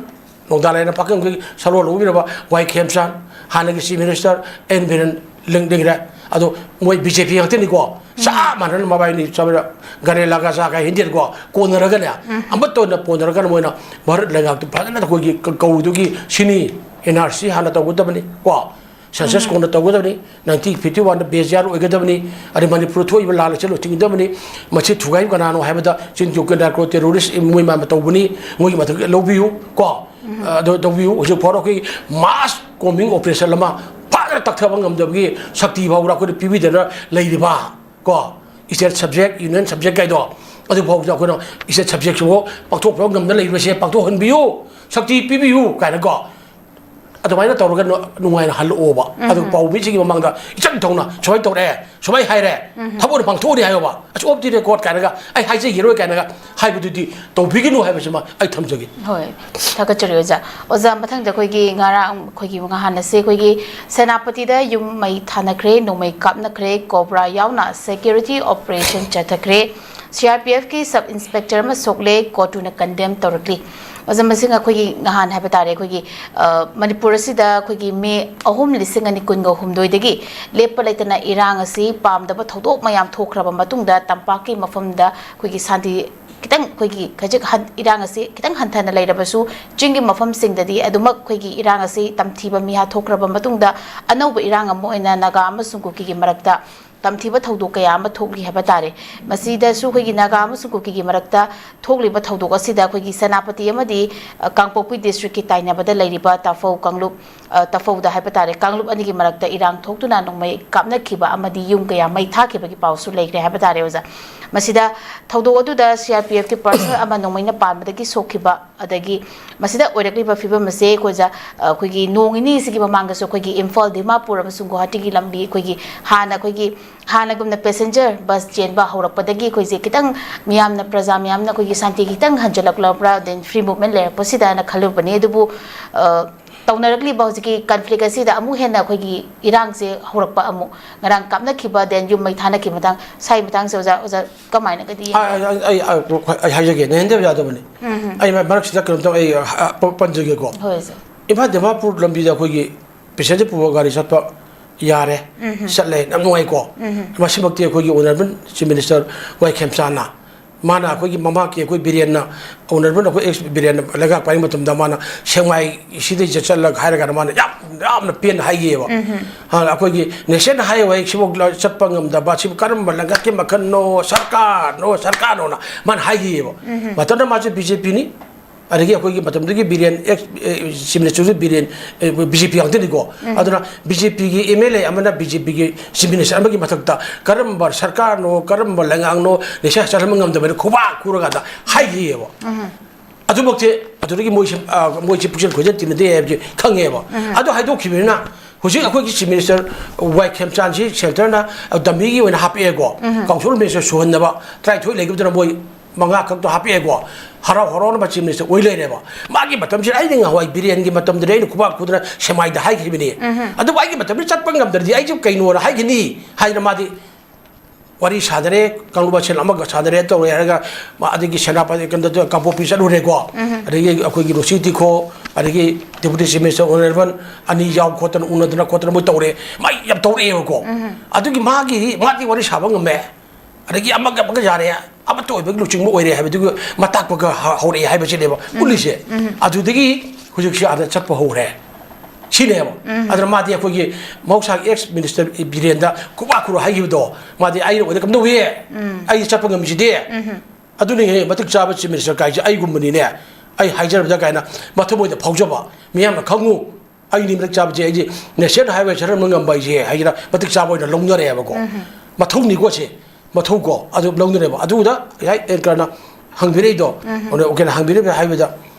ꯅꯣꯡꯗꯥ ꯂꯥꯏꯔꯦꯟ ꯄꯥꯀꯪꯒꯤ ꯁꯔꯣꯜ ꯂꯧꯕꯤꯔꯕ ꯋꯥꯏ ꯈꯦꯝꯆꯥꯟ, ꯍꯥꯟꯅꯒꯤ Chief Minister ꯑꯦꯟ ꯕꯤꯔꯦꯟ ꯂꯤꯡ-, ꯂꯤꯡꯒ꯭ꯔꯦ, ꯑꯗꯣ ꯃꯣꯏ ꯕꯤ ꯖꯦ ꯄꯤ ꯉꯥꯛꯇꯅꯤꯀꯣ꯫ ꯆꯞ ꯃꯥꯟꯅꯅ ꯃꯕꯥꯏꯅꯤ ꯆꯞ ꯃꯥꯟꯅ ꯒꯥꯔꯦꯂꯥ ꯒꯥꯖꯥ ꯀꯥꯏ ꯍꯤꯟꯗꯤꯀꯣ, ꯀꯣꯟꯅꯔꯒꯅꯦ, ꯑꯃꯠꯇ ꯑꯣꯏꯅ ꯀꯣꯟꯅꯔꯒꯅ ꯃꯣꯏꯅ ꯚꯥꯔꯠ ꯂꯩꯉꯥꯛꯇ ꯐꯖꯅ ꯑꯩꯈꯣꯏꯒꯤ ꯀ-, ꯀꯧꯔꯤꯗꯨꯒꯤ ꯁꯤꯅꯤ, ꯑꯦꯟ ꯑꯥꯔ ꯁꯤ ꯍꯥꯟꯅ ꯇꯧꯒꯗꯕꯅꯤ ꯀꯣ, ꯁꯦꯟꯁꯁ ꯀꯣꯟꯅ ꯇꯧꯒꯗꯕꯅꯤ, ꯅꯥꯏꯟꯇꯤꯟ ꯐꯤꯐꯇꯤ ꯋꯥꯟꯗ ꯕꯦꯖ ꯌꯥꯔ ꯑꯣꯏꯒꯗꯕꯅꯤ, ꯑꯗꯩ ꯃꯅꯤꯄꯨꯔ ꯊꯣꯛꯏꯕ ꯂꯥꯟ ꯑꯁꯤ ꯂꯣꯏꯁꯤꯟꯒꯗꯕꯅꯤ꯫ ꯃꯁꯤ ꯊꯨꯒꯥꯏꯕ ꯀꯅꯥꯅꯣ ꯍꯥꯏꯕꯗ ꯆꯤꯟꯖꯨ ꯀꯦꯟꯗ꯭ꯔ ꯇꯦꯔꯣꯔꯤꯁ ꯃꯣꯏ ꯃꯌꯥꯝ ꯇꯧꯕꯅꯤ, ꯃꯣꯏꯒꯤ ꯃꯊꯛ ꯂꯧꯕꯤꯌꯨ ꯀꯣ꯫ ꯑꯗꯨ ꯇꯧꯕꯤꯌꯨ꯫ ꯍꯧꯖꯤꯛ ꯐꯥꯎꯕ ꯑꯩꯈꯣꯏ ꯃꯥꯁ ꯀꯣꯝꯕꯤꯡ ꯑꯣꯄꯔꯦꯁꯟ ꯑꯃ ꯐꯖꯅ ꯇꯛꯊꯕ ꯉꯝꯗꯕꯒꯤ ꯁꯛꯇꯤ ꯐꯥꯎꯕꯗ ꯑꯩꯈꯣꯏꯗ ꯄꯤꯕꯤꯗꯅ ꯂꯩꯔꯤꯕ ꯀꯣ, ꯏꯁꯇꯦꯠ ꯁꯕꯖꯦꯛ, ꯌꯨꯅꯤꯌꯟ ꯁꯕꯖꯦꯛ ꯀꯥꯏꯗꯣ, ꯑꯗꯨ ꯐꯥꯎꯕꯗ ꯑꯩꯈꯣꯏꯅ ꯏꯁꯇꯦꯠ ꯁꯕꯖꯦꯛꯁꯤꯕꯨ ꯄꯥꯡꯊꯣꯛꯄ ꯉꯝꯗꯅ ꯂꯩꯔꯤꯕꯁꯦ ꯄꯥꯡꯊꯣꯛꯍꯟꯕꯤꯌꯨ, ꯁꯛꯇꯤ ꯄꯤꯕꯤꯌꯨ ꯀꯥꯏꯅꯀꯣ꯫ ꯑꯗꯨꯃꯥꯏꯅ ꯇꯧꯔꯒ ꯅꯨ-, ꯅꯨꯡꯉꯥꯏꯅ ꯍꯜꯂꯛꯑꯣꯕ꯫ ꯑꯗꯨ ꯄꯥꯎꯃꯤꯁꯤꯡꯒꯤ ꯃꯃꯥꯡꯗ ꯏꯆꯝ ꯊꯧꯅ ꯁꯨꯃꯥꯏꯅ ꯇꯧꯔꯛꯑꯦ, ꯁꯨꯃꯥꯏꯅ ꯍꯥꯏꯔꯦ, ꯊꯕꯛ ꯑꯣꯏꯅ ꯄꯥꯡꯊꯣꯛꯑꯅꯤ ꯍꯥꯏꯌꯣꯕ꯫ ꯑꯁ, ꯑꯣꯐ ꯗꯤ ꯔꯦꯀꯣꯔꯗ ꯀꯥꯏꯅꯒ ꯑꯩ ꯍꯥꯏꯖꯈꯤꯔꯣꯏ ꯀꯥꯏꯅꯒ ꯍꯥꯏꯕꯗꯨꯗꯤ ꯇꯧꯕꯤꯒꯅꯨ ꯍꯥꯏꯕꯁꯤꯃ ꯑꯩ ꯊꯝꯖꯒꯦ꯫ ꯍꯣꯏ, ꯊꯥꯒꯠꯆꯔꯤ ꯑꯣꯖꯥ꯫ ꯑꯣꯖꯥ, ꯃꯊꯪꯗ ꯑꯩꯈꯣꯏꯒꯤ ꯉꯔꯥꯡ, ꯑꯩꯈꯣꯏꯒꯤ ꯉꯍꯥꯟ ꯑꯁꯦ ꯑꯩꯈꯣꯏꯒꯤ ꯁꯦꯅꯥꯄꯇꯤꯗ ꯌꯨꯝ ꯃꯩ ꯊꯥꯅꯈ꯭ꯔꯦ, ꯅꯣꯡꯃꯩ ꯀꯥꯞꯅꯈ꯭ꯔꯦ, ꯀꯣꯕ꯭ꯔꯥ ꯌꯥꯎꯅ ꯁꯦꯀ꯭ꯌꯨꯔꯤꯇꯤ ꯑꯣꯄꯔꯦꯁꯟ ꯆꯠꯊꯈ꯭ꯔꯦ꯫ ꯁꯤ ꯑꯥꯔ ꯄꯤ ꯑꯦꯐꯀꯤ ꯁꯕ ꯏꯟꯁꯄꯦꯛꯇꯔ ꯑꯃ ꯁꯣꯛꯂꯦ, ꯀꯣꯔꯠꯇꯨꯅ ꯀꯟꯗꯦꯝ ꯇꯧꯔꯛꯂꯤ꯫ ꯑꯣꯖꯥ, ꯃꯁꯤꯡ ꯑꯩꯈꯣꯏꯒꯤ ꯉꯍꯥꯟ ꯍꯥꯏꯕ ꯇꯥꯔꯦ, ꯑꯩꯈꯣꯏꯒꯤ, ꯑ, ꯃꯅꯤꯄꯨꯔ ꯑꯁꯤꯗ ꯑꯩꯈꯣꯏꯒꯤ ꯃꯦ ꯑꯍꯨꯝ, ꯂꯤꯁꯤꯡ ꯑꯅꯤ ꯀꯨꯟꯒ ꯍꯨꯝꯗꯣꯏꯗꯒꯤ ꯂꯦꯞꯄ ꯂꯩꯇꯅ ꯏꯔꯥꯡ ꯑꯁꯤ ꯄꯥꯝꯗꯕ ꯊꯧꯗꯣꯛ ꯃꯌꯥꯝ ꯊꯣꯛꯈ꯭ꯔꯕ ꯃꯇꯨꯡꯗ ꯇꯝꯄꯥꯛꯀꯤ ꯃꯐꯝꯗ ꯑꯩꯈꯣꯏꯒꯤ ꯁꯥꯟꯇꯤ ꯈꯤꯇꯪ, ꯑꯩꯈꯣꯏꯒꯤ ꯈꯖꯤꯛ ꯍꯟ-, ꯏꯔꯥꯡ ꯑꯁꯤ ꯈꯤꯇꯪ ꯍꯟꯊꯅ ꯂꯩꯔꯕꯁꯨ, ꯆꯤꯡꯒꯤ ꯃꯐꯝꯁꯤꯡꯗꯗꯤ ꯑꯗꯨꯃꯛ ꯑꯩꯈꯣꯏꯒꯤ ꯏꯔꯥꯡ ꯑꯁꯤ ꯇꯝꯊꯤꯕ ꯃꯤꯍꯥꯠ ꯊꯣꯛꯈ꯭ꯔꯕ ꯃꯇꯨꯡꯗ ꯑꯅꯧꯕ ꯏꯔꯥꯡ ꯑꯃ ꯑꯣꯏꯅ ꯅꯥꯒꯥ ꯑꯃꯁꯨꯡ ꯀꯨꯀꯤꯒꯤ ꯃꯔꯛꯇ ꯇꯝꯊꯤꯕ ꯊꯧꯗꯣꯛ ꯀꯌꯥ ꯑꯃ ꯊꯣꯛꯂꯤ ꯍꯥꯏꯕ ꯇꯥꯔꯦ꯫ ꯃꯁꯤꯗꯁꯨ ꯑꯩꯈꯣꯏꯒꯤ ꯅꯥꯒꯥ ꯑꯃꯁꯨꯡ ꯀꯨꯀꯤꯒꯤ ꯃꯔꯛꯇ ꯊꯣꯛꯂꯤꯕ ꯊꯧꯗꯣꯛ ꯑꯁꯤꯗ ꯑꯩꯈꯣꯏꯒꯤ ꯁꯦꯅꯥꯄꯇꯤ ꯑꯃꯗꯤ, ꯑ, ꯀꯥꯡꯄꯣꯛꯄꯤ ꯗꯤꯁꯇ꯭ꯔꯤꯛꯀꯤ ꯇꯥꯏꯅꯕꯗ ꯂꯩꯔꯤꯕ ꯇꯥꯐꯧ ꯀꯥꯡꯂꯨꯞ, ꯑ, ꯇꯥꯐꯧꯗ ꯍꯥꯏꯕ ꯇꯥꯔꯦ, ꯀꯥꯡꯂꯨꯞ ꯑꯅꯤꯒꯤ ꯃꯔꯛꯇ ꯏꯔꯥꯡ ꯊꯣꯛꯇꯨꯅ ꯅꯣꯡꯃꯩ ꯀꯥꯞꯅꯈꯤꯕ ꯑꯃꯗꯤ ꯌꯨꯝ ꯀꯌꯥ ꯃꯩ ꯊꯥꯈꯤꯕꯒꯤ ꯄꯥꯎꯁꯨ ꯂꯩꯈ꯭ꯔꯦ ꯍꯥꯏꯕ ꯇꯥꯔꯦ, ꯑꯣꯖꯥ꯫ ꯃꯁꯤꯗ ꯊꯧꯗꯣꯛ ꯑꯗꯨꯗ ꯁꯤ ꯑꯥꯔ ꯄꯤ ꯑꯦꯐꯀꯤ ꯄꯥꯔꯁꯅꯦꯜ ꯑꯃ ꯅꯣꯡꯃꯩꯅ ꯄꯥꯟꯕꯗꯒꯤ ꯁꯣꯛꯈꯤꯕ, ꯑꯗꯒꯤ ꯃꯁꯤꯗ ꯑꯣꯏꯔꯛꯂꯤꯕ ꯐꯤꯕꯝ ꯑꯁꯦ ꯑꯩꯈꯣꯏ ꯑꯣꯖꯥ, ꯑ, ꯑꯩꯈꯣꯏꯒꯤ ꯅꯣꯡ ꯅꯤꯅꯤꯁꯤꯒꯤ ꯃꯃꯥꯡꯗꯁꯨ ꯑꯩꯈꯣꯏꯒꯤ ꯏꯝꯐꯥꯜ, ꯗꯤꯃꯥꯄꯨꯔ ꯑꯃꯁꯨꯡ ꯒꯨꯋꯥꯍꯥꯇꯤꯒꯤ ꯂꯝꯕꯤ ꯑꯩꯈꯣꯏꯒꯤ ꯍꯥꯟꯅ ꯑꯩꯈꯣꯏꯒꯤ ꯍꯥꯟꯅꯒꯨꯝꯅ ꯄꯦꯁꯦꯟꯖꯔ ꯕꯁ ꯆꯦꯟꯕ ꯍꯧꯔꯛꯄꯗꯒꯤ ꯑꯩꯈꯣꯏꯁꯦ ꯈꯤꯇꯪ ꯃꯤꯌꯥꯝꯅ, ꯄ꯭ꯔꯖꯥ ꯃꯌꯥꯝꯅ ꯑꯩꯈꯣꯏꯒꯤ ꯁꯥꯟꯇꯤ ꯈꯤꯇꯪ ꯍꯟꯖꯤꯜꯂꯛꯂꯕ꯭ꯔꯥ, then ꯐ꯭ꯔꯤ ꯃꯨꯚꯃꯦꯟ ꯂꯩꯔꯛꯄꯁꯤꯗꯅ ꯈꯜꯂꯨꯕꯅꯤ꯫ ꯑꯗꯨꯕꯨ, ꯑ, ꯇꯧꯅꯔꯛꯂꯤꯕ ꯍꯧꯖꯤꯛꯀꯤ ꯀꯟꯐ꯭ꯂꯤꯛ ꯑꯁꯤꯗ ꯑꯃꯨꯛ ꯍꯦꯟꯅ ꯑꯩꯈꯣꯏꯒꯤ ꯏꯔꯥꯡꯁꯦ ꯍꯧꯔꯛꯄ, ꯑꯃꯨꯛ ꯉꯔꯥꯡ ꯀꯥꯞꯅꯈꯤꯕ, then ꯌꯨꯝ ꯃꯩ ꯊꯥꯅꯈꯤꯕ ꯃꯇꯥꯡ, ꯁꯥꯏ ꯃꯇꯥꯡꯁꯦ ꯑꯣꯖꯥ, ꯑꯣꯖꯥ ꯀꯃꯥꯏꯅꯒꯗꯤ ꯌꯦꯡꯕꯤꯕꯒꯦ? ꯑꯩ, ꯑꯩ, ꯑꯩ, ꯑꯩ, ꯑꯩ ꯍꯥꯏꯖꯒꯦ, ꯅꯍꯦꯟꯗꯕ ꯌꯥꯗꯕꯅꯤ꯫ ꯑꯩ ꯃꯔꯛꯁꯤꯗ ꯀꯩꯅꯣꯝꯇ ꯑꯩ, ꯑ, ꯄ-, ꯄꯟꯖꯒꯦꯀꯣ꯫ ꯍꯣꯏ, ꯁꯥꯔ꯫ ꯏꯝꯐꯥꯜ ꯗꯤꯃꯥꯄꯨꯔ ꯂꯝꯕꯤꯗ ꯑꯩꯈꯣꯏꯒꯤ ꯄꯦꯁꯦꯟꯖꯔ ꯄꯨꯕ ꯒꯥꯔꯤ ꯆꯠꯄ ꯌꯥꯔꯦ, ꯆꯠꯂꯦ, ꯌꯥꯝ ꯅꯨꯡꯉꯥꯏꯀꯣ꯫ ꯃꯁꯤꯃꯛꯇꯤ ꯑꯩꯈꯣꯏꯒꯤ ꯑꯣꯅꯔꯦꯕꯜ ꯆꯤꯐ ꯃꯤꯅꯤꯁꯇꯔ ꯋꯥꯏ ꯈꯦꯝꯆꯥꯟꯅ, ꯃꯥꯅ ꯑꯩꯈꯣꯏꯒꯤ ꯃꯃꯥꯡꯒꯤ ꯑꯩꯈꯣꯏ ꯕꯤꯔꯦꯟꯅ, ꯑꯣꯅꯔꯦꯕꯜ ꯑꯩꯈꯣꯏ ꯑꯦꯛꯁ ꯕꯤꯔꯦꯟꯅ ꯂꯩꯉꯥꯛ ꯄꯥꯏꯔꯤ ꯃꯇꯝꯗ ꯃꯥꯅ ꯁꯦꯛꯃꯥꯏ ꯁꯤꯗꯩꯁꯤꯗ ꯆꯠꯂꯒ ꯍꯥꯏꯔꯀꯥꯟꯗ ꯃꯥꯅ ꯌꯥꯝ, ꯌꯥꯝꯅ ꯄꯦꯟꯅ ꯍꯥꯏꯈꯤꯑꯕ꯫ ꯍꯥꯟꯅ ꯑꯩꯈꯣꯏꯒꯤ ꯅꯦꯁꯅꯦꯜ ꯍꯥꯏꯋꯦ ꯁꯤꯐꯥꯎ ꯆꯠꯄ ꯉꯝꯗꯕ, ꯁꯤꯕꯨ ꯀꯔꯝꯕ ꯂꯩꯉꯥꯛꯀꯤ ꯃꯈꯜꯅꯣ, ꯁꯔꯀꯥꯔꯅꯣ, ꯁꯔꯀꯥꯔꯅꯣꯅ ꯃꯥꯅ ꯍꯥꯏꯈꯤꯑꯕ꯫ ꯃꯇꯝꯗ ꯃꯥꯁꯦ ꯕꯤ ꯖꯦ ꯄꯤꯅꯤ, ꯑꯗꯒꯤ ꯑꯩꯈꯣꯏꯒꯤ ꯃꯇꯝꯗꯨꯒꯤ ꯕꯤꯔꯦꯟ, ꯑꯦꯛꯁ, ꯑꯦ, ꯆꯤꯐ ꯃꯤꯅꯤꯁꯇꯔꯁꯨ ꯕꯤꯔꯦꯟ, ꯑꯦ, ꯕꯤ ꯖꯦ ꯄꯤ ꯉꯥꯛꯇꯅꯤꯀꯣ꯫ ꯑꯗꯨꯅ ꯕꯤ ꯖꯦ ꯄꯤꯒꯤ ꯑꯦꯝ ꯑꯦꯜ ꯑꯦ ꯑꯃꯅ ꯕꯤ ꯖꯦ ꯄꯤꯒꯤ ꯆꯤꯐ ꯃꯤꯅꯤꯁꯇꯔ ꯑꯃꯒꯤ ꯃꯊꯛꯇ ꯀꯔꯝꯕ ꯁꯔꯀꯥꯔꯅꯣ, ꯀꯔꯝꯕ ꯂꯩꯉꯥꯛꯅꯣ ꯅꯦꯁꯅꯦꯜ ꯆꯠꯍꯟꯕ ꯉꯝꯗꯕꯅ ꯈꯨꯕꯥꯛ ꯈꯨꯔꯀꯥꯟꯗ ꯍꯥꯏꯈꯤꯑꯕ꯫ ꯑꯗꯨꯃꯛꯇꯤ ꯑꯗꯨꯗꯒꯤ ꯃꯣꯏꯁꯦ, ꯑ, ꯃꯣꯏꯁꯦ ꯄꯨꯛꯆꯦꯜ ꯈꯣꯏꯖꯦꯜ ꯇꯤꯟꯅꯗꯦ ꯍꯥꯏꯕꯁꯦ ꯈꯪꯉꯦꯕ꯫ ꯑꯗꯨ ꯍꯥꯏꯗꯣꯛꯈꯤꯕꯅꯤꯅ ꯍꯧꯖꯤꯛ ꯑꯩꯈꯣꯏꯒꯤ ꯆꯤꯐ ꯃꯤꯅꯤꯁꯇꯔ ꯋꯥꯏ ꯈꯦꯝꯆꯥꯟꯁꯤ ꯁꯦꯟꯇꯔꯅ ꯗꯝꯃꯤꯒꯤ ꯑꯣꯏꯅ ꯍꯥꯞꯄꯛꯑꯦꯀꯣ꯫ ꯀꯥꯎꯟꯁꯤꯜ ꯃꯤꯅꯤꯁꯇꯔ ꯁꯨꯍꯟꯅꯕ ꯇꯔꯥꯅꯤꯊꯣꯏ ꯂꯩꯈꯤꯕꯗꯨꯅ ꯃꯣꯏ ꯃꯉꯥ ꯈꯛꯇꯣ ꯍꯥꯞꯄꯛꯑꯦꯀꯣ꯫ ꯍꯔꯥꯎ ꯍꯔꯥꯎꯅ ꯆꯤꯐ ꯃꯤꯅꯤꯁꯇꯔ ꯑꯣꯏ ꯂꯩꯔꯦꯕ꯫ ꯃꯥꯒꯤ ꯃꯇꯝꯁꯤꯗ ꯑꯩꯅ ꯉꯍꯥꯟꯋꯥꯏ ꯕꯤꯔꯦꯟꯒꯤ ꯃꯇꯝꯗꯗꯤ ꯑꯩꯅ ꯈꯨꯕꯥꯛ ꯈꯨꯗꯅ ꯁꯦꯛꯃꯥꯏꯗ ꯍꯥꯏꯈꯤꯕꯅꯤ꯫ ꯑꯗꯨꯕꯨ ꯑꯩꯒꯤ ꯃꯇꯝꯗ ꯆꯠꯄ ꯉꯝꯗ꯭ꯔꯗꯤ ꯑꯩꯁꯨ ꯀꯩꯅꯣꯅ ꯍꯥꯏꯈꯤꯅꯤ ꯍꯥꯏꯗꯅ ꯃꯥꯗꯤ ꯋꯥꯔꯤ ꯁꯥꯗꯔꯦ, ꯀꯥꯡꯂꯨꯞ ꯃꯁꯦꯜ ꯑꯃꯒ ꯁꯥꯗꯔꯦ ꯇꯧꯔꯦ ꯍꯥꯏꯔꯒ ꯃꯥ ꯑꯗꯒꯤ ꯁꯦꯅꯥꯄꯇꯤ, ꯀꯩꯅꯣꯗ, ꯀꯥꯡꯄꯣꯛꯄꯤ ꯆꯠꯂꯨꯔꯦꯀꯣ꯫ ꯑꯗꯒꯤ ꯑꯩꯈꯣꯏꯒꯤ ꯔꯣꯁꯤ ꯇꯤꯈꯣ, ꯑꯗꯒꯤ ꯗꯦꯄꯨꯇꯤ ꯆꯤꯐ ꯃꯤꯅꯤꯁꯇꯔ ꯑꯣꯅꯔꯦꯕꯜ ꯑꯅꯤ ꯌꯥꯎ ꯈꯣꯠꯇꯅ ꯎꯅꯗꯅ ꯈꯣꯠꯇꯅ ꯃꯣꯏ ꯇꯧꯔꯦ, ꯃꯥꯏ ꯌꯥꯝ ꯇꯧꯔꯛꯑꯦꯕꯀꯣ꯫ ꯑꯗꯨꯒꯤ ꯃꯥꯒꯤ, ꯃꯥꯗꯤ ꯋꯥꯔꯤ ꯁꯥꯕ ꯉꯝꯃꯦ꯫ ꯑꯗꯒꯤ ꯑꯃꯒ ꯑꯃꯒ ꯌꯥꯔꯦ, ꯑꯃꯠꯇ ꯑꯣꯏꯕꯒꯤ ꯂꯨꯆꯤꯡꯕ ꯑꯣꯏꯔꯦ ꯍꯥꯏꯕꯗꯨꯒꯤ ꯃꯇꯥꯛꯄꯒ ꯍ-, ꯍꯧꯔꯛꯑꯦ ꯍꯥꯏꯕꯁꯤꯅꯦꯕ ꯎꯠꯂꯤꯁꯦ꯫ ꯑꯗꯨꯗꯒꯤ ꯍꯧꯖꯤꯛꯁꯤ ꯑꯥꯗ ꯆꯠꯄ ꯍꯧꯔꯦ꯫ ꯁꯤꯅꯦꯕ꯫ ꯑꯗꯨꯅ ꯃꯥꯗꯤ ꯑꯩꯈꯣꯏꯒꯤ ꯃꯍꯧꯁꯥꯒꯤ ꯑꯦꯛꯁ ꯃꯤꯅꯤꯁꯇꯔ ꯕꯤꯔꯦꯟꯗ ꯈꯨꯕꯥꯛ ꯈꯨꯔ ꯍꯥꯏꯈꯤꯕꯗꯣ, ꯃꯥꯗꯤ ꯑꯩꯅ ꯑꯣꯏꯅ ꯀꯝꯗꯧꯏ? ꯑꯩ ꯆꯠꯄ ꯉꯝꯃꯤꯁꯤꯗꯤ꯫ ꯑꯗꯨꯅ ꯍꯦ ꯃꯇꯤꯛ ꯆꯥꯕ ꯆꯤꯐ ꯃꯤꯅꯤꯁꯇꯔ ꯀꯥꯏꯁꯦ ꯑꯩꯒꯨꯝꯕꯅꯤꯅꯦ꯫ ꯑꯩ ꯍꯥꯏꯖꯔꯕꯗ ꯀꯥꯏꯅ ꯃꯊꯃꯣꯏꯗ ꯐꯥꯎꯖꯕ, ꯃꯤꯌꯥꯝꯅ ꯈꯪꯉꯨ꯫ ꯑꯩꯗꯤ ꯃꯇꯤꯛ ꯆꯥꯕꯁꯦ, ꯑꯩꯗꯤ ꯅꯦꯁꯅꯦꯜ ꯍꯥꯏꯋꯦ ꯆꯠꯍꯟꯕ ꯉꯝꯕ ꯍꯥꯏꯁꯦ ꯍꯥꯏꯁꯤꯅ ꯃꯇꯤꯛ ꯆꯥꯕ ꯑꯣꯏꯅ ꯂꯧꯅꯔꯦꯕꯀꯣ꯫ ꯃꯊꯧꯅꯤꯀꯣ ꯁꯦ, ꯃꯊꯧꯀꯣ, ꯑꯗꯨ ꯂꯧꯅꯔꯦꯕ꯫ ꯑꯗꯨꯗ ꯉꯁꯥꯏ ꯑꯦꯡꯀꯔꯅ ꯍꯪꯕꯤꯔꯛꯏꯗꯣ, ꯑꯗꯣ ꯀꯩꯅꯣ ꯍꯪꯕꯤꯔꯛꯏ ꯍꯥꯏꯕꯗ,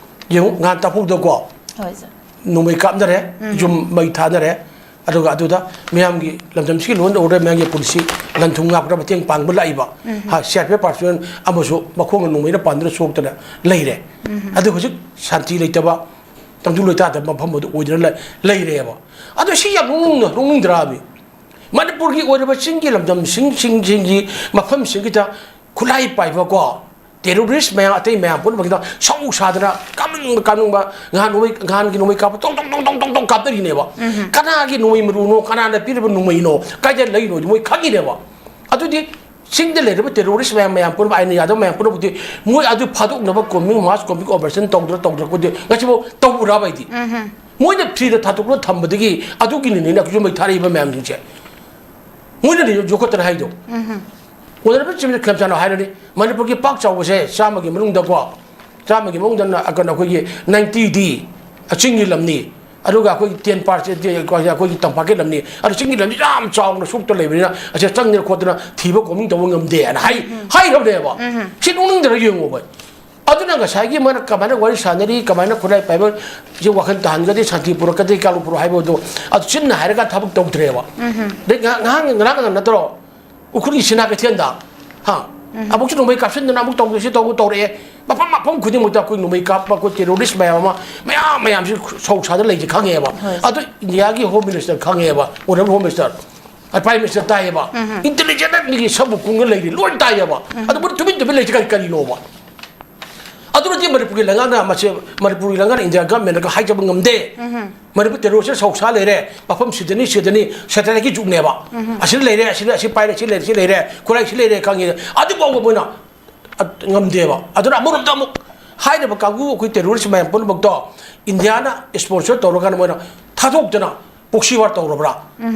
ꯌꯦꯡꯉꯨ, ꯉꯍꯥꯟ ꯇꯥꯍꯧꯗꯀꯣ, ꯍꯣꯏ, ꯁꯥꯔ꯫ ꯅꯣꯡꯃꯩ ꯀꯥꯞꯅꯔꯦ, ꯌꯨꯝ ꯃꯩ ꯊꯥꯅꯔꯦ, ꯑꯗꯨꯒ ꯑꯗꯨꯗ ꯃꯤꯌꯥꯝꯒꯤ ꯂꯝꯗꯝꯁꯤꯒꯤ ꯂꯣꯟ ꯎꯔꯦ, ꯃꯤꯌꯥꯝꯒꯤ ꯄꯨꯟꯁꯤ ꯂꯟ ꯊꯨꯝ ꯉꯥꯛꯄꯗ ꯃꯇꯦꯡ ꯄꯥꯡꯕ ꯂꯥꯛꯏꯕ, ꯍꯥ, ꯁꯤ ꯑꯥꯔ ꯄꯤ ꯑꯦꯐ ꯄꯥꯔꯁꯣꯅꯦꯜ ꯑꯃꯁꯨ ꯃꯈꯣꯡꯅ ꯅꯣꯡꯃꯩꯅ ꯄꯥꯟꯗꯨꯅ ꯁꯣꯛꯇꯅ ꯂꯩꯔꯦ꯫ ꯑꯗꯨ ꯍꯧꯖꯤꯛ ꯁꯥꯟꯇꯤ ꯂꯩꯇꯕ, ꯇꯪꯗꯨ ꯂꯩꯇꯥꯗꯕ ꯃꯐꯝ ꯑꯗꯨ ꯑꯣꯏꯗꯨꯅ ꯂꯩ-, ꯂꯩꯔꯦꯕ꯫ ꯑꯗꯣ ꯁꯤ ꯌꯥꯝ ꯅꯣꯛꯅꯤꯡ-, ꯅꯣꯛꯅꯤꯡꯗ꯭ꯔꯥ ꯃꯤ? ꯃꯅꯤꯄꯨꯔꯒꯤ ꯑꯣꯏꯔꯤꯕ ꯆꯤꯡꯒꯤ ꯂꯝꯗꯝꯁꯤꯡ, ꯁꯤꯡ-, ꯁꯤꯡꯒꯤ ꯃꯐꯝꯁꯤꯡꯁꯤꯗ ꯈꯨꯠꯂꯥꯏ ꯄꯥꯏꯕꯀꯣ, ꯇꯦꯔꯣꯔꯤꯁ ꯃꯌꯥꯝ, ꯑꯇꯩ ꯃꯌꯥꯝ ꯄꯨꯝꯅꯃꯛꯀꯤꯗ ꯁꯧ ꯁꯥꯗꯅ ꯀꯥꯞꯅꯤꯡꯕ ꯀꯥꯞꯅꯤꯡꯕ ꯉꯍꯥꯟ ꯅꯣꯡꯃꯩ, ꯉꯍꯥꯟꯒꯤ ꯅꯣꯡꯃꯩ ꯀꯥꯞꯄ ꯇꯣꯡ ꯇꯣꯡ ꯇꯣꯡ ꯇꯣꯡ ꯇꯣꯡ ꯀꯥꯞꯅꯔꯤꯅꯦꯕ꯫ ꯀꯅꯥꯒꯤ ꯅꯣꯡꯃꯩ ꯃꯔꯨꯅꯣ, ꯀꯅꯥꯅ ꯄꯤꯔꯤꯕ ꯅꯣꯡꯃꯩꯅꯣ, ꯀꯥꯏꯗ ꯂꯩꯔꯤꯅꯣ ꯃꯣꯏ ꯈꯪꯉꯤꯅꯦꯕ꯫ ꯑꯗꯨꯗꯤ ꯆꯤꯡꯗ ꯂꯩꯔꯤꯕ ꯇꯦꯔꯣꯔꯤꯁ ꯃꯌꯥꯝ, ꯃꯌꯥꯝ ꯄꯨꯝꯅꯃꯛ, ꯑꯥꯏꯟꯅ ꯌꯥꯗꯕ ꯃꯌꯥꯝ ꯄꯨꯝꯅꯃꯛꯇꯤ ꯃꯣꯏ ꯑꯗꯨ ꯐꯥꯗꯣꯛꯅꯕ ꯀꯣꯝꯕꯤꯡ, ꯃꯥꯁ ꯀꯣꯝꯕꯤꯡ ꯑꯣꯄꯔꯦꯁꯟ ꯇꯧꯗ꯭ꯔꯥ ꯇꯧꯗ꯭ꯔꯥ ꯈꯪꯗꯦ, ꯉꯁꯤꯐꯥꯎ ꯇꯧꯕ꯭ꯔꯥꯕ ꯍꯥꯏꯗꯤ? ꯃꯣꯏꯅ ꯐ꯭ꯔꯤꯗ ꯊꯥꯗꯣꯛꯂꯒ ꯊꯝꯕꯗꯒꯤ ꯑꯗꯨꯒꯤꯅꯤꯅꯦ ꯑꯩꯈꯣꯏꯁꯨ ꯃꯩ ꯊꯥꯔꯛꯏꯕ ꯃꯌꯥꯝꯁꯤꯡꯁꯦ꯫ ꯃꯣꯏꯅ ꯌꯣꯛꯈꯠꯇꯅ ꯍꯥꯏꯗꯣ꯫ ꯑꯣꯅꯔꯦꯕꯜ ꯆꯤꯐ ꯈꯦꯝꯆꯥꯟꯅ ꯍꯥꯏꯔꯅꯤ, ꯃꯅꯤꯄꯨꯔꯒꯤ ꯄꯥꯛ ꯆꯥꯎꯕꯁꯦ ꯆꯥꯝꯃꯒꯤ ꯃꯅꯨꯡꯗꯀꯣ, ꯆꯥꯝꯃꯒꯤ ꯃꯅꯨꯡꯗ ꯅ-, ꯀꯩꯅꯣ, ꯑꯩꯈꯣꯏꯒꯤ ꯅꯥꯏꯟꯇꯤꯗꯤ ꯆꯤꯡꯒꯤ ꯂꯝꯅꯤ, ꯑꯗꯨꯒ ꯑꯩꯈꯣꯏꯒꯤ ꯇꯦꯟ ꯄꯥꯔꯁꯦꯟ ꯑꯩꯈꯣꯏꯒꯤ ꯇꯝꯄꯥꯛꯀꯤ ꯂꯝꯅꯤ, ꯑꯗꯨ ꯆꯤꯡꯒꯤ ꯂꯝꯁꯤ ꯌꯥꯝ ꯆꯥꯎꯅ ꯁꯨꯞꯇ ꯂꯩꯕꯅꯤꯅ ꯑꯁꯤꯗ ꯆꯪꯗꯅ ꯈꯣꯠꯇꯅ ꯊꯤꯕ ꯀꯣꯝꯕꯤꯡ ꯇꯧꯕ ꯉꯝꯗꯦꯅ ꯍꯥꯏ-, ꯍꯥꯏꯈ꯭ꯔꯕꯅꯦꯕ꯫ ꯁꯤ ꯅꯣꯛꯅꯤꯡꯗꯅ ꯌꯦꯡꯉꯣꯕ꯫ ꯑꯗꯨꯅ ꯉꯁꯥꯏꯒꯤ ꯃꯣꯏꯅ ꯀꯃꯥꯏꯅ ꯋꯥꯔꯤ ꯁꯥꯟꯅꯔꯤ, ꯀꯃꯥꯏꯅ ꯈꯨꯠꯂꯥꯏ ꯄꯥꯏꯕ, ꯁꯤ ꯋꯥꯈꯜ ꯇꯥꯍꯟꯒꯗꯤ, ꯁꯥꯟꯇꯤ ꯄꯨꯔꯛꯀꯗꯤ, ꯀꯥꯡꯂꯨꯞ ꯄꯨꯔꯛ ꯍꯥꯏꯕꯗꯣ, ꯑꯗꯨ ꯆꯤꯟꯅ ꯍꯥꯏꯔꯒ ꯊꯕꯛ ꯇꯧꯗ꯭ꯔꯦꯕ꯫ ꯑꯗꯩ ꯉꯍꯥꯡ, ꯉꯍꯥꯡ ꯉꯔꯥꯡ ꯅꯠꯇ꯭ꯔꯣ? ꯎꯈ꯭ꯔꯨꯜꯒꯤ ꯁꯤꯅꯥ ꯀꯩꯊꯦꯜꯗ, ꯍꯥ? ꯑꯃꯨꯛꯁꯨ ꯅꯣꯡꯃꯩ ꯀꯥꯞꯁꯤꯟꯗꯅ ꯑꯃꯨꯛ ꯇꯧꯗꯣꯏꯁꯤ ꯇꯧ ꯇꯧꯔꯛꯑꯦ꯫ ꯃꯐꯝ, ꯃꯐꯝ ꯈꯨꯗꯤꯡꯃꯛꯇ ꯑꯩꯈꯣꯏ ꯅꯣꯡꯃꯩ ꯀꯥꯞꯄ, ꯑꯩꯈꯣꯏ ꯇꯦꯔꯣꯔꯤꯁ ꯃꯌꯥꯝ ꯑꯃ, ꯃꯌꯥꯝ ꯃꯌꯥꯝꯁꯤ ꯁꯧ ꯁꯥꯗ ꯂꯩꯁꯦ ꯈꯪꯉꯦꯕ꯫ ꯍꯣꯏ꯫ ꯑꯗꯨ ꯏꯟꯗꯤꯌꯥꯒꯤ ꯍꯣꯝ ꯃꯤꯅꯤꯁꯇꯔ ꯈꯪꯉꯦꯕ, honourable home minister, prime minister ꯇꯥꯏꯌꯦꯕ꯫ ꯏꯟꯇꯦꯂꯤꯖꯦꯟ ꯃꯤꯒꯤ ꯁꯝꯕꯨ ꯀꯨꯡꯒ ꯂꯩꯔꯤ, ꯂꯣꯏ ꯇꯥꯏꯌꯦꯕ꯫ ꯑꯗꯨ ꯃꯣꯏ ꯇꯨꯃꯤꯟ ꯇꯨꯃꯤꯟ ꯂꯩꯁꯦ ꯀꯔꯤ, ꯀꯔꯤꯅꯣꯕ? ꯑꯗꯨ ꯅꯠꯇꯦ ꯃꯅꯤꯄꯨꯔꯒꯤ ꯂꯩꯉꯥꯛꯅ ꯃꯁꯤ, ꯃꯅꯤꯄꯨꯔꯒꯤ ꯂꯩꯉꯥꯛꯅ ꯏꯟꯗꯤꯌꯥ ꯒꯚꯔꯟꯃꯦꯟꯠꯀ ꯍꯥꯏꯖꯕ ꯉꯝꯗꯦ꯫ ꯃꯅꯤꯄꯨꯔ ꯇꯦꯔꯣꯔꯤꯁꯁꯦ ꯁꯧꯁꯥ ꯂꯩꯔꯦ, ꯃꯐꯝ ꯁꯤꯗꯅꯤ, ꯁꯤꯗꯅꯤ, ꯁꯦꯇꯦꯂꯥꯏꯠꯀꯤ ꯖꯨꯒꯅꯦꯕ꯫ ꯑꯁꯤꯗ ꯂꯩꯔꯦ, ꯑꯁꯤꯗ ꯑꯁꯤ ꯄꯥꯏꯔꯦ, ꯁꯤ ꯂꯩꯔꯦ, ꯁꯤ ꯂꯩꯔꯦ, ꯈꯨꯠꯂꯥꯏ ꯁꯤ ꯂꯩꯔꯦ ꯈꯪꯉꯤ꯫ ꯑꯗꯨꯐꯥꯎꯕ ꯃꯣꯏꯅ ꯑ-, ꯉꯝꯗꯦꯕ꯫ ꯑꯗꯨꯅ ꯑꯃꯔꯣꯝꯗ ꯑꯃꯨꯛ ꯍꯥꯏꯔꯤꯕ ꯀꯥꯡꯕꯨ ꯑꯩꯈꯣꯏ ꯇꯦꯔꯣꯔꯤꯁ ꯃꯌꯥꯝ ꯄꯨꯝꯅꯃꯛꯇꯣ ꯏꯟꯗꯤꯌꯥꯅ ꯏꯁꯄꯣꯟꯁꯔ ꯇꯧꯔꯀꯥꯟꯗ ꯃꯣꯏꯅ ꯊꯥꯗꯣꯛꯇꯅ ꯄ꯭ꯔꯣꯛꯁꯤ ꯋꯥꯔ ꯇꯧꯔꯕ꯭ꯔꯥ?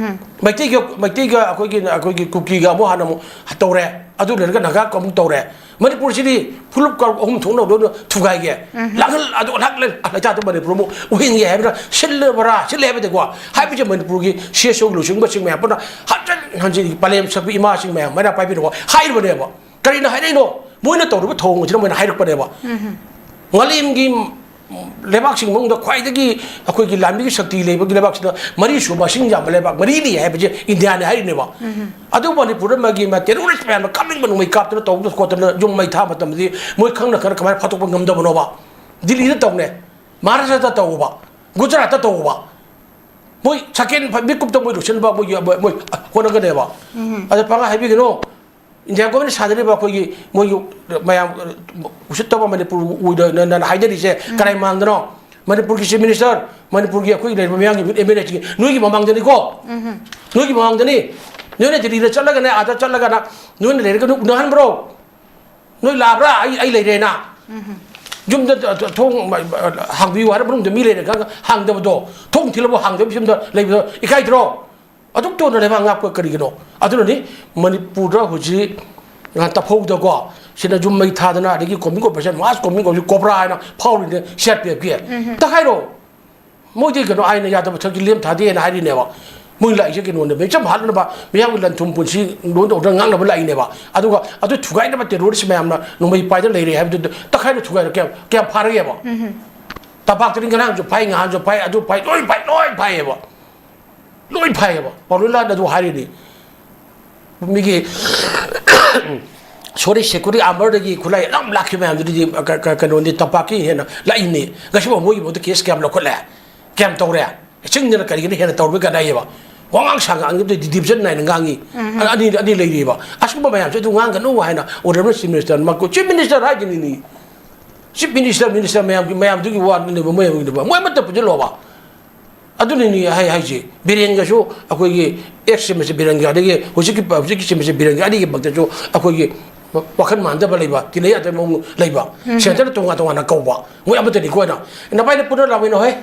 ꯃꯩꯇꯩꯒ, ꯃꯩꯇꯩꯒ ꯑꯩꯈꯣꯏꯒꯤ, ꯑꯩꯈꯣꯏꯒꯤ ꯀꯨꯀꯤꯒ ꯑꯃꯨꯛ ꯍꯥꯟꯅ ꯑꯃꯨꯛ ꯇꯧꯔꯦ, ꯑꯗꯨ ꯂꯩꯔꯒ ꯅꯥꯒꯥ ꯑꯃꯨꯛ ꯇꯧꯔꯦ꯫ ꯃꯅꯤꯄꯨꯔꯁꯤꯗꯤ ꯐꯨꯂꯨꯞ ꯀꯥꯡꯂꯨꯞ ꯑꯍꯨꯝ ꯊꯣꯛꯅ ꯂꯣꯏꯅ ꯊꯨꯒꯥꯏꯒꯦ꯫ ꯂꯥꯡꯍꯜ-, ꯑꯗꯨ ꯂꯥꯛ-, ꯂꯥꯛ-, ꯂꯩꯇꯥꯗ ꯃꯅꯤꯄꯨꯔ ꯑꯃꯨꯛ ꯎꯍꯟꯒꯦ ꯍꯥꯏꯕꯅ ꯁꯤꯜꯂꯕ꯭ꯔꯥ? ꯁꯤꯜꯂꯦ ꯍꯥꯏꯕꯗꯤꯀꯣ, ꯍꯥꯏꯕꯁꯦ ꯃꯅꯤꯄꯨꯔꯒꯤ ꯁꯤ ꯑꯦꯁ ꯑꯣꯒꯤ ꯂꯨꯆꯤꯡꯕꯁꯤꯡ ꯃꯌꯥꯝ ꯄꯨꯟꯅ ꯍꯟꯖꯤꯟ ꯍꯟꯖꯤꯟ ꯄꯂꯦꯝ ꯁꯛꯄꯤ ꯏꯃꯥꯁꯤꯡ ꯃꯌꯥꯝ ꯃꯩꯔꯥ ꯄꯥꯏꯕꯤꯔꯛꯑꯣ ꯍꯥꯏꯔꯤꯕꯅꯦꯕ꯫ ꯀꯔꯤꯅꯣ ꯍꯥꯏꯔꯛꯏꯅꯣ? ꯃꯣꯏꯅ ꯇꯧꯔꯤꯕ ꯊꯧꯑꯣꯡ ꯑꯁꯤꯅ ꯃꯣꯏꯅ ꯍꯥꯏꯔꯛꯄꯅꯦꯕ꯫ ꯉꯥꯂꯦꯝꯒꯤ ꯂꯩꯕꯥꯛꯁꯤꯡ ꯃꯅꯨꯡꯗ ꯈ꯭ꯋꯥꯏꯗꯒꯤ ꯑꯩꯈꯣꯏꯒꯤ ꯂꯥꯟꯃꯤꯒꯤ ꯁꯛꯇꯤ ꯂꯩꯕꯒꯤ ꯂꯩꯕꯥꯛꯁꯤꯗ ꯃꯔꯤ ꯁꯨꯕ ꯃꯁꯤꯡ ꯌꯥꯝꯕ ꯂꯩꯕꯥꯛ ꯃꯔꯤꯅꯤ ꯍꯥꯏꯕꯁꯦ ꯏꯟꯗꯤꯌꯥꯅꯤ ꯍꯥꯏꯔꯤꯅꯦꯕ꯫ ꯑꯗꯨ ꯃꯅꯤꯄꯨꯔꯗ ꯃꯥꯒꯤ ꯃꯥ ꯇꯦꯔꯣꯔꯤꯁ ꯃꯌꯥꯝꯅ ꯀꯥꯞꯅꯤꯡꯕ ꯅꯣꯡꯃꯩ ꯀꯥꯞꯇꯅ ꯇꯧꯗꯅ ꯈꯣꯠꯇꯅ ꯌꯨꯝ ꯃꯩ ꯊꯥ ꯃꯇꯝꯗꯗꯤ ꯃꯣꯏ ꯈꯪꯅ ꯈꯪꯅ ꯀꯃꯥꯏꯅ ꯐꯥꯗꯣꯛꯄ ꯉꯝꯗꯕꯅꯣꯕ? ꯗꯤꯜꯂꯤꯗ ꯇꯧꯅꯦ, ꯃꯍꯥꯔꯥꯁꯇ꯭ꯔꯗ ꯇꯧꯕ, ꯒꯨꯖꯔꯥꯠꯇ ꯇꯧꯕ, ꯃꯣꯏ ꯁꯀꯦꯟ ꯃꯤꯀꯨꯞꯇ ꯃꯣꯏ ꯂꯣꯏꯁꯤꯟꯕ ꯃꯣꯏꯒꯤ ꯃꯣꯏ ꯍꯣꯠꯅꯒꯅꯦꯕ꯫ ꯑꯗ ꯄꯥꯉꯥ ꯍꯥꯏꯕꯤꯒꯅꯣ, ꯏꯟꯗꯤꯌꯥ ꯒꯣꯔꯃꯦꯟꯅ ꯁꯥꯟꯅꯔꯤꯕ ꯑꯩꯈꯣꯏꯒꯤ ꯃꯣꯏꯒꯤ ꯃꯌꯥꯝ ꯎꯁꯤꯠꯇꯕ ꯃꯅꯤꯄꯨꯔ ꯑꯣꯏꯗꯅ ꯍꯥꯏꯅꯔꯤꯁꯦ ꯀꯔꯥꯏ ꯃꯥꯡꯗꯅꯣ? ꯃꯅꯤꯄꯨꯔꯒꯤ ꯆꯤꯐ ꯃꯤꯅꯤꯁꯇꯔ, ꯃꯅꯤꯄꯨꯔꯒꯤ ꯑꯩꯈꯣꯏꯒꯤ ꯂꯩꯔꯤꯕ ꯃꯤꯌꯥꯝꯒꯤ ꯑꯦꯝ ꯑꯦꯜ ꯑꯦꯁꯤꯡ ꯅꯣꯏꯒꯤ ꯃꯃꯥꯡꯗꯅꯤꯀꯣ, ꯅꯣꯏꯒꯤ ꯃꯃꯥꯡꯗꯅꯤ꯫ ꯅꯣꯏꯅ ꯗꯤꯜꯂꯤꯗ ꯆꯠꯂꯒꯅꯦ, ꯑꯥꯗ ꯆꯠꯂꯒꯅ ꯅꯣꯏꯅ ꯂꯩꯔꯒ ꯎꯅꯍꯟꯕ꯭ꯔꯣ? ꯅꯣꯏ ꯂꯥꯛꯑꯕ꯭ꯔꯥ? ꯑꯩ ꯑꯩ ꯂꯩꯔꯦꯅ꯫ ꯌꯨꯝꯗ ꯊꯣꯡ ꯍꯥꯡꯕꯤꯌꯨ ꯍꯥꯏꯔ ꯃꯅꯨꯡꯗ ꯃꯤ ꯂꯩꯔꯒ ꯍꯥꯡꯗꯕꯗꯣ, ꯊꯣꯡ ꯊꯤꯜꯂꯕꯨ ꯍꯥꯡꯗꯕ ꯌꯨꯝꯗ ꯂꯩꯕꯗꯣ ꯏꯀꯥꯏꯗ꯭ꯔꯣ? ꯑꯗꯨꯛ ꯇꯣꯟꯅ ꯂꯩꯕꯥꯛ ꯉꯥꯛꯄ ꯀꯔꯤꯒꯤꯅꯣ? ꯑꯗꯨꯅꯅꯤ ꯃꯅꯤꯄꯨꯔꯗ ꯍꯧꯖꯤꯛ ꯇꯞꯐꯧꯗꯀꯣ, ꯁꯤꯅ ꯌꯨꯝ ꯃꯩ ꯊꯥꯗꯅ, ꯑꯗꯒꯤ ꯀꯣꯝꯕꯤꯡ ꯑꯣꯄꯔꯦꯁꯟ, ꯃꯥꯁ ꯀꯣꯝꯕꯤꯡ ꯑꯣꯄꯔꯦꯁꯟ ꯀꯣꯕ꯭ꯔꯥ ꯍꯥꯏꯅ ꯐꯥꯎꯔꯤꯅꯦ ꯁꯤ ꯑꯥꯔ ꯄꯤ ꯑꯦꯐꯀꯤ꯫ ꯇꯛꯈꯥꯏꯔꯣ꯫ ꯃꯣꯏꯗꯤ ꯀꯩꯅꯣ, ꯑꯥꯏꯟꯅ ꯌꯥꯗꯕ ꯊꯕꯛꯇꯤ ꯂꯦꯝ ꯊꯥꯗꯦꯅ ꯍꯥꯏꯔꯤꯅꯦꯕ꯫ ꯃꯣꯏ ꯂꯥꯛꯏꯁꯦ ꯀꯩꯅꯣꯅꯦꯕ, ꯏꯆꯝ ꯍꯥꯠꯅꯅꯕ, ꯃꯤꯌꯥꯝꯒꯤ ꯂꯟ ꯊꯨꯝ ꯄꯨꯟꯁꯤ ꯂꯣꯟ ꯇꯧꯗꯅ ꯉꯥꯛꯅꯕ ꯂꯥꯛꯏꯅꯦꯕ꯫ ꯑꯗꯨꯒ ꯑꯗꯨ ꯊꯨꯒꯥꯏꯅꯕ ꯇꯦꯔꯣꯔꯤꯁ ꯃꯌꯥꯝꯅ ꯅꯣꯡꯃꯩ ꯄꯥꯏꯗꯅ ꯂꯩꯔꯦ ꯍꯥꯏꯕꯗꯨ ꯇꯛꯈꯥꯏꯅ ꯊꯨꯒꯥꯏꯔ ꯀꯌꯥꯝ, ꯀꯌꯥꯝ ꯐꯥꯔꯒꯦꯕ? ꯇꯝꯄꯥꯛꯇꯗꯤ ꯉꯔꯥꯡꯁꯨ ꯐꯥꯏ, ꯉꯍꯥꯟꯁꯨ ꯐꯥꯏ, ꯑꯗꯨ ꯐꯥꯏ, ꯂꯣꯏ ꯐꯥꯏ, ꯂꯣꯏ ꯐꯥꯏꯌꯦꯕ꯫ ꯂꯣꯏ ꯐꯥꯏꯌꯦꯕ꯫ ꯄꯥꯎꯂꯣꯏꯂꯥꯟꯗ ꯑꯗꯨ ꯍꯥꯏꯔꯤꯅꯤ꯫ ꯃꯤꯒꯤ ꯁꯣꯔꯤ ꯁꯦꯀꯨꯔꯤ ꯑꯥꯔꯃꯔꯗꯒꯤ ꯈꯨꯠꯂꯥꯏ ꯑꯗꯨꯝ ꯂꯥꯛꯈꯤꯕ ꯃꯌꯥꯝꯗꯨꯗꯤ ꯀ-, ꯀ-, ꯀꯩꯅꯣꯅꯤ, ꯇꯝꯄꯥꯛꯀꯤ ꯍꯦꯟꯅ ꯂꯥꯛꯏꯅꯤ꯫ ꯉꯁꯤꯐꯥꯎ ꯃꯣꯏꯒꯤ ꯃꯍꯨꯠꯇ ꯀꯦꯁ ꯀꯌꯥꯝ ꯂꯧꯈꯠꯂꯦ? ꯀꯌꯥꯝ ꯇꯧꯔꯦ? ꯆꯤꯡꯗꯅ ꯀꯔꯤꯒꯤꯅ ꯍꯦꯟꯅ ꯇꯧꯔꯕ ꯀꯗꯥꯏꯌꯦꯕ? ꯋꯥꯉꯥꯡ ꯁꯉꯥꯡꯗꯨꯗꯤ ꯗꯤꯚꯤꯖꯟ ꯅꯥꯏꯅ ꯉꯥꯡꯉꯤ꯫ ꯎꯝ꯫ ꯑꯅꯤ, ꯑꯅꯤ ꯂꯩꯔꯤꯕ꯫ ꯑꯁꯤꯒꯨꯝꯕ ꯃꯌꯥꯝꯁꯦ ꯑꯗꯨ ꯉꯥꯡꯒꯅꯨ ꯍꯥꯏꯅ order ꯆꯤꯐ ꯃꯤꯅꯤꯁꯇꯔ ꯃꯀꯨ-, ꯆꯤꯐ ꯃꯤꯅꯤꯁꯇꯔ ꯍꯥꯏꯁꯤꯅꯤꯅꯤ꯫ ꯆꯤꯐ ꯃꯤꯅꯤꯁꯇꯔ, ꯃꯤꯅꯤꯁꯇꯔ ꯃꯌꯥꯝꯒꯤ, ꯃꯌꯥꯝꯗꯨꯒꯤ ꯋꯥꯅꯦꯕ, ꯃꯣꯏ ꯍꯥꯏꯕꯅꯦꯕ꯫ ꯃꯣꯏ ꯑꯃꯠꯇ ꯄꯨꯟꯁꯤꯜꯂꯣꯕ꯫ ꯑꯗꯨꯅꯤꯅꯦ ꯑꯩ ꯍꯥꯏꯁꯦ, ꯕꯤꯔꯦꯟꯒꯁꯨ ꯑꯩꯈꯣꯏꯒꯤ ex ꯁꯤ ꯑꯦꯝ ꯑꯦꯁ ꯕꯤꯔꯦꯟꯒ, ꯑꯗꯒꯤ ꯍꯧꯖꯤꯛꯀꯤ, ꯍꯧꯖꯤꯛꯀꯤ ꯁꯤ ꯑꯦꯝ ꯑꯦꯁ ꯕꯤꯔꯦꯟꯒ ꯑꯅꯤꯒꯤ ꯃꯔꯛꯇꯁꯨ ꯑꯩꯈꯣꯏꯒꯤ ꯋꯥꯈꯜ ꯃꯥꯟꯅꯗꯕ ꯂꯩꯕ, ꯇꯤꯟꯅ ꯌꯥꯗꯕ ꯃꯑꯣꯡ ꯂꯩꯕ, ꯎꯝ꯫ ꯁꯦꯟꯇꯔꯗ ꯇꯣꯉꯥꯟ ꯇꯣꯉꯥꯟꯅ ꯀꯧꯕ, ꯃꯣꯏ ꯑꯃꯠꯇꯅꯤꯀꯣ꯫ ꯑꯩꯅ, ꯅꯕꯥꯏꯅ ꯄꯨꯟꯅ ꯂꯥꯛꯃꯤꯟꯅꯧ ꯍꯦ,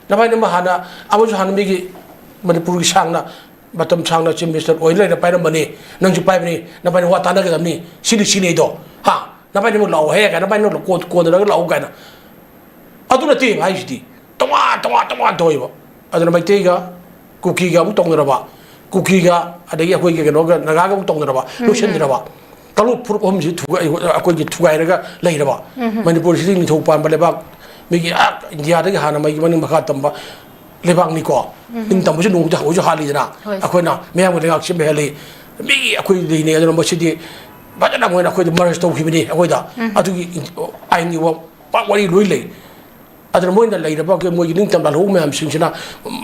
ꯅꯕꯥꯏꯅ ꯑꯃ ꯍꯥꯟꯅ, ꯑꯃꯁꯨ ꯍꯥꯟꯅ ꯃꯤꯒꯤ ꯃꯅꯤꯄꯨꯔꯒꯤ ꯁꯥꯡꯅ, ꯃꯇꯝ ꯁꯥꯡꯅ ꯆꯤꯐ ꯃꯤꯅꯤꯁꯇꯔ ꯑꯣꯏ ꯂꯩꯅ ꯄꯥꯏꯔꯝꯕꯅꯤ, ꯅꯪꯁꯨ ꯄꯥꯏꯕꯅꯤ, ꯅꯕꯥꯏꯅ ꯋꯥ ꯇꯥꯟꯅꯒꯗꯕꯅꯤ, ꯁꯤꯅꯤ ꯁꯤꯅꯤꯗꯣ, ꯍꯥ, ꯅꯕꯥꯏꯅ ꯑꯃꯨꯛ ꯂꯥꯛꯑꯣ ꯍꯦ ꯀꯥꯏꯅ, ꯅꯕꯥꯏꯅ ꯑꯃꯨꯛ ꯀꯣꯟ-, ꯀꯣꯟꯅꯔꯒ ꯂꯥꯛꯑꯣ ꯀꯥꯏꯅ꯫ ꯑꯗꯨ ꯅꯠꯇꯦ ꯍꯥꯏꯁꯤꯗꯤ, ꯇꯣꯉꯥꯟ ꯇꯣꯉꯥꯟ ꯇꯣꯉꯥꯟ ꯇꯧꯋꯦꯕ꯫ ꯑꯗꯨꯅ ꯃꯩꯇꯩꯒ ꯀꯨꯀꯤꯒ ꯑꯃꯨꯛ ꯇꯧꯅꯔꯕ, ꯀꯨꯀꯤꯒ ꯑꯗꯒꯤ ꯑꯩꯈꯣꯏꯒꯤ ꯀꯩꯅꯣꯒ ꯅꯥꯒꯥꯒ ꯑꯃꯨꯛ ꯇꯧꯅꯔꯕ, ꯎꯝ꯫ ꯂꯣꯏꯁꯤꯟꯗ꯭ꯔꯕ꯫ ꯀꯥꯡꯂꯨꯞ ꯐꯨꯔꯨꯞ ꯑꯍꯨꯝꯁꯤ ꯊꯨꯒꯥꯏ-, ꯑꯩꯈꯣꯏꯒꯤ ꯊꯨꯒꯥꯏꯔꯒ ꯂꯩꯔꯕ꯫ ꯎꯝ꯫ ꯃꯅꯤꯄꯨꯔꯁꯤꯗꯤ ꯅꯤꯡꯊꯧ ꯄꯥꯟꯕ ꯂꯩꯕꯥꯛ, ꯃꯤꯒꯤ ꯑꯥ ꯏꯟꯗꯤꯌꯥꯗꯒꯤ ꯍꯥꯟꯅ ꯃꯩꯒꯤ ꯃꯅꯤꯡ ꯃꯈꯥ ꯇꯝꯕ ꯂꯩꯕꯥꯛꯅꯤꯀꯣ꯫ ꯎꯝ꯫ ꯅꯤꯡꯇꯝꯕꯁꯨ ꯅꯣꯡꯃꯗꯤ ꯍꯧꯁꯨ ꯍꯥꯠꯂꯤꯗꯅ꯫ ꯍꯣꯏ꯫ ꯑꯩꯈꯣꯏꯅ ꯃꯤꯌꯥꯝꯒꯤ ꯂꯩꯉꯥꯛ ꯁꯦꯝꯕ ꯍꯦꯜꯂꯤ꯫ ꯃꯤꯒꯤ ꯑꯩꯈꯣꯏ ꯂꯩꯅꯩ꯫ ꯑꯗꯨꯅ ꯃꯁꯤꯗꯤ ꯐꯖꯅ ꯃꯣꯏꯅ ꯑꯩꯈꯣꯏꯗ merge ꯇꯧꯈꯤꯕꯅꯤ꯫ ꯑꯩꯈꯣꯏꯗ ꯎꯝ꯫ ꯑꯗꯨꯒꯤ ꯏꯟ-, ꯑꯥꯏꯟꯒꯤ ꯋꯥ-, ꯄꯥꯛ ꯋꯥꯔꯤ ꯂꯣꯏ ꯂꯩ꯫ ꯑꯗꯨꯅ ꯃꯣꯏꯅ ꯂꯩꯔꯕ ꯑꯩꯈꯣꯏ ꯃꯣꯏꯒꯤ ꯅꯤꯡꯇꯝ ꯂꯥꯜꯍꯧꯕ ꯃꯌꯥꯝꯁꯤꯡꯁꯤꯅ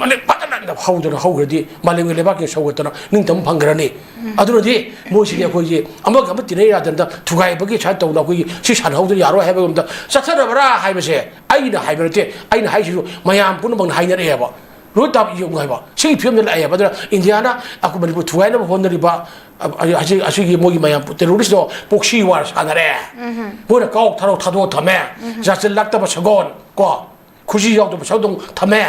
ꯃꯅꯤꯡ ꯐꯖꯅ ꯍꯧꯗꯅ ꯍꯧꯈ꯭ꯔꯗꯤ ꯃꯥꯂꯦꯝꯒꯤ ꯂꯩꯕꯥꯛꯀꯤ ꯁꯧꯒꯠꯇꯅ ꯅꯤꯡꯇꯝꯕ ꯐꯪꯈ꯭ꯔꯅꯤ꯫ ꯑꯗꯨꯅꯗꯤ ꯃꯣꯏꯁꯤꯗꯤ ꯑꯩꯈꯣꯏꯒꯤ ꯑꯃꯒ ꯑꯃ ꯇꯤꯟꯅ ꯌꯥꯗꯅ ꯊꯨꯒꯥꯏꯕꯒꯤ ꯁꯨꯃꯥꯏꯅ ꯇꯧꯗꯅ ꯑꯩꯈꯣꯏꯒꯤ ꯁꯤ ꯁꯥꯟꯅꯍꯧꯗꯅ ꯌꯥꯔꯣꯏ ꯍꯥꯏꯕ ꯃꯇꯝꯗ ꯆꯠꯊꯔꯕ꯭ꯔꯥ ꯍꯥꯏꯕꯁꯦ ꯑꯩꯅ ꯍꯥꯏꯕ ꯅꯠꯇꯦ꯫ ꯑꯩꯅ ꯍꯥꯏꯁꯤꯁꯨ ꯃꯌꯥꯝ ꯄꯨꯝꯅꯃꯛꯅ ꯍꯥꯏꯅꯔꯛꯑꯦꯕ꯫ ꯔꯣꯍꯤꯠ ꯇꯥꯞ ꯌꯦꯡꯉꯨ ꯍꯥꯏꯕ ꯁꯤꯒꯤ ꯐꯤꯕꯝꯗ ꯂꯥꯛꯑꯦꯕ꯫ ꯑꯗꯨꯅ ꯏꯟꯗꯤꯌꯥꯅ ꯑꯩꯈꯣꯏ ꯃꯅꯤꯄꯨꯔ ꯊꯨꯒꯥꯏꯅꯕ ꯍꯣꯠꯅꯔꯤꯕ ꯑ-, ꯑꯁꯤ-, ꯑꯁꯤꯒꯤ ꯃꯣꯏꯒꯤ ꯃꯌꯥꯝ ꯇꯦꯔꯣꯔꯤꯁꯇꯣ ꯄ꯭ꯔꯣꯛꯁꯤ ꯋꯥꯔ ꯁꯥꯟꯅꯔꯦ꯫ ꯃꯣꯏꯅ ꯀꯥꯎ ꯊꯥꯔꯣ ꯊꯥꯗꯣꯛꯑ ꯊꯝꯃꯦ꯫ ꯖꯥꯁꯤꯜꯂꯛꯇꯕ ꯁꯒꯣꯜ ꯀꯣ ꯈꯨꯖꯤ ꯌꯥꯎꯗꯕ ꯁꯒꯣꯜ ꯊꯝꯃꯦ꯫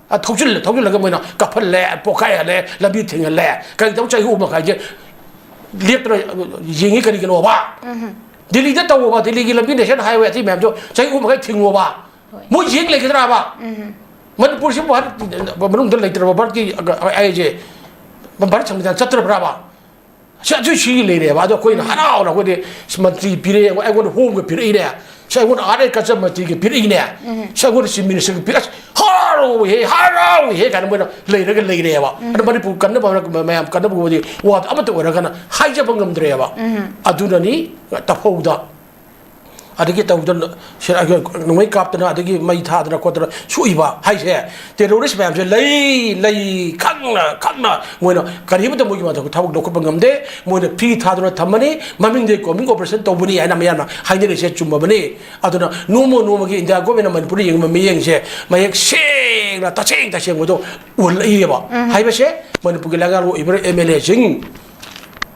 ꯑ, ꯊꯧꯖꯤꯜꯂꯦ, ꯊꯧꯖꯤꯜꯂꯒ ꯃꯣꯏꯅ ꯀꯥꯞꯍꯜꯂꯦ, ꯄꯣꯛꯈꯥꯏꯍꯜꯂꯦ, ꯂꯝꯕꯤ ꯊꯤꯡꯍꯜꯂꯦ꯫ ꯀꯔꯤꯗꯧꯕ ꯆꯍꯤ ꯑꯍꯨꯝ ꯃꯈꯥꯏꯁꯦ ꯂꯦꯞꯇꯅ ꯌꯦꯡꯉꯤ ꯀꯔꯤꯒꯤꯅꯣꯕ? ꯗꯤꯜꯂꯤꯗ ꯇꯧꯕ, ꯗꯤꯜꯂꯤꯒꯤ ꯂꯝꯕꯤ ꯅꯦꯁꯅꯦꯜ ꯍꯥꯏꯋꯦ ꯑꯇꯩ ꯃꯌꯥꯝꯗꯣ ꯆꯍꯤ ꯑꯍꯨꯝ ꯃꯈꯥꯏ ꯊꯤꯡꯉꯣꯕ꯫ ꯍꯣꯏ꯫ ꯃꯣꯏ ꯌꯦꯡ ꯂꯩꯒꯗ꯭ꯔꯥꯕ? ꯃꯅꯤꯄꯨꯔꯁꯤꯕꯨ ꯚꯥꯔꯠ ꯃꯅꯨꯡꯗ ꯂꯩꯇ꯭ꯔꯕ ꯚꯥꯔꯠꯀꯤ ꯑꯩꯁꯦ ꯚꯥꯔꯠ ꯁꯪꯕꯤꯙꯥꯟ ꯆꯠꯇ꯭ꯔꯕ꯭ꯔꯥꯕ? ꯁꯤ ꯑꯗꯨ ꯁꯤꯒꯤ ꯂꯩꯔꯦꯕ꯫ ꯑꯗꯣ ꯑꯩꯈꯣꯏꯅ ꯍꯔꯥꯎꯅ ꯑꯩꯈꯣꯏꯗꯤ ꯃꯟꯇ꯭ꯔꯤ ꯄꯤꯔꯛꯑꯦ, ꯑꯩꯉꯣꯟꯗ ꯍꯣꯝꯒ ꯄꯤꯔꯛꯏꯅꯦ, ꯁꯤ ꯑꯩꯉꯣꯟꯗ ꯑꯥꯔꯠ ꯑꯦꯟ ꯀꯜꯆꯔ ꯃꯟꯇ꯭ꯔꯤꯒ ꯄꯤꯔꯛꯏꯅꯦ, ꯁꯤ ꯑꯩꯉꯣꯟꯗ ꯆꯤꯐ ꯃꯤꯅꯤꯁꯇꯔꯒ ꯄꯤꯔꯛ-, ꯑꯁ, ꯍꯔꯥꯎꯋꯤꯍꯦ, ꯍꯔꯥꯎꯋꯤꯍꯦ ꯀꯥꯏꯅ ꯃꯣꯏꯅ ꯂꯩꯔꯒ ꯂꯩꯔꯦꯕ꯫ ꯑꯗꯣ ꯃꯅꯤꯄꯨꯔ ꯀꯟꯅꯕ ꯃꯌꯥꯝ ꯀꯟꯅꯕꯒꯨꯝꯕꯗꯤ ꯋꯥꯗꯣ ꯑꯃꯠꯇ ꯑꯣꯏꯔꯒꯅ ꯍꯥꯏꯖꯕ ꯉꯝꯗ꯭ꯔꯦꯕ꯫ ꯑꯗꯨꯅꯅꯤ ꯇꯐꯧꯗ ꯑꯗꯒꯤ ꯇꯧꯗꯅ ꯁꯤ-, ꯅꯣꯡꯃꯩ ꯀꯥꯞꯇꯅ ꯑꯗꯒꯤ ꯃꯩ ꯊꯥꯗꯅ ꯈꯣꯠꯇꯅ ꯁꯣꯛꯏꯕ ꯍꯥꯏꯁꯦ꯫ ꯇꯦꯔꯣꯔꯤꯁ ꯃꯌꯥꯝꯁꯦ ꯂꯩ, ꯂꯩ, ꯈꯪꯅ, ꯈꯪꯅ ꯃꯣꯏꯅ ꯀꯔꯤꯃꯠꯇ ꯃꯣꯏꯒꯤ ꯃꯊꯛꯇ ꯊꯕꯛ ꯂꯧꯈꯠꯄ ꯉꯝꯗꯦ꯫ ꯃꯣꯏꯅ ꯐꯤ ꯊꯥꯗꯨꯅ ꯊꯝꯃꯅꯤ, ꯃꯃꯤꯡꯗꯤ ꯀꯣꯃꯤꯡ ꯑꯣꯄꯔꯦꯁꯟ ꯇꯧꯕꯅꯤ ꯍꯥꯏꯅ ꯃꯌꯥꯝꯅ ꯍꯥꯏꯅꯔꯤꯁꯦ ꯆꯨꯝꯃꯕꯅꯤ꯫ ꯑꯗꯨꯅ ꯅꯣꯡꯃ ꯅꯣꯡꯃꯒꯤ ꯏꯟꯗꯤꯌꯥ ꯒꯣꯔꯃꯦꯟꯅ ꯃꯅꯤꯄꯨꯔꯗ ꯌꯦꯡꯕ ꯃꯤꯠꯌꯦꯡꯁꯦ ꯃꯌꯦꯛ ꯁꯦꯡꯅ ꯇꯁꯦꯡ ꯇꯁꯦꯡꯕꯗꯣ ꯎꯍꯜꯂꯛꯏꯑꯕ꯫ ꯍꯥꯏꯕꯁꯦ ꯃꯅꯤꯄꯨꯔꯒꯤ ꯂꯩꯉꯥꯛ ꯑꯣꯏꯕ ꯑꯦꯝ ꯑꯦꯜ ꯑꯦꯁꯤꯡ,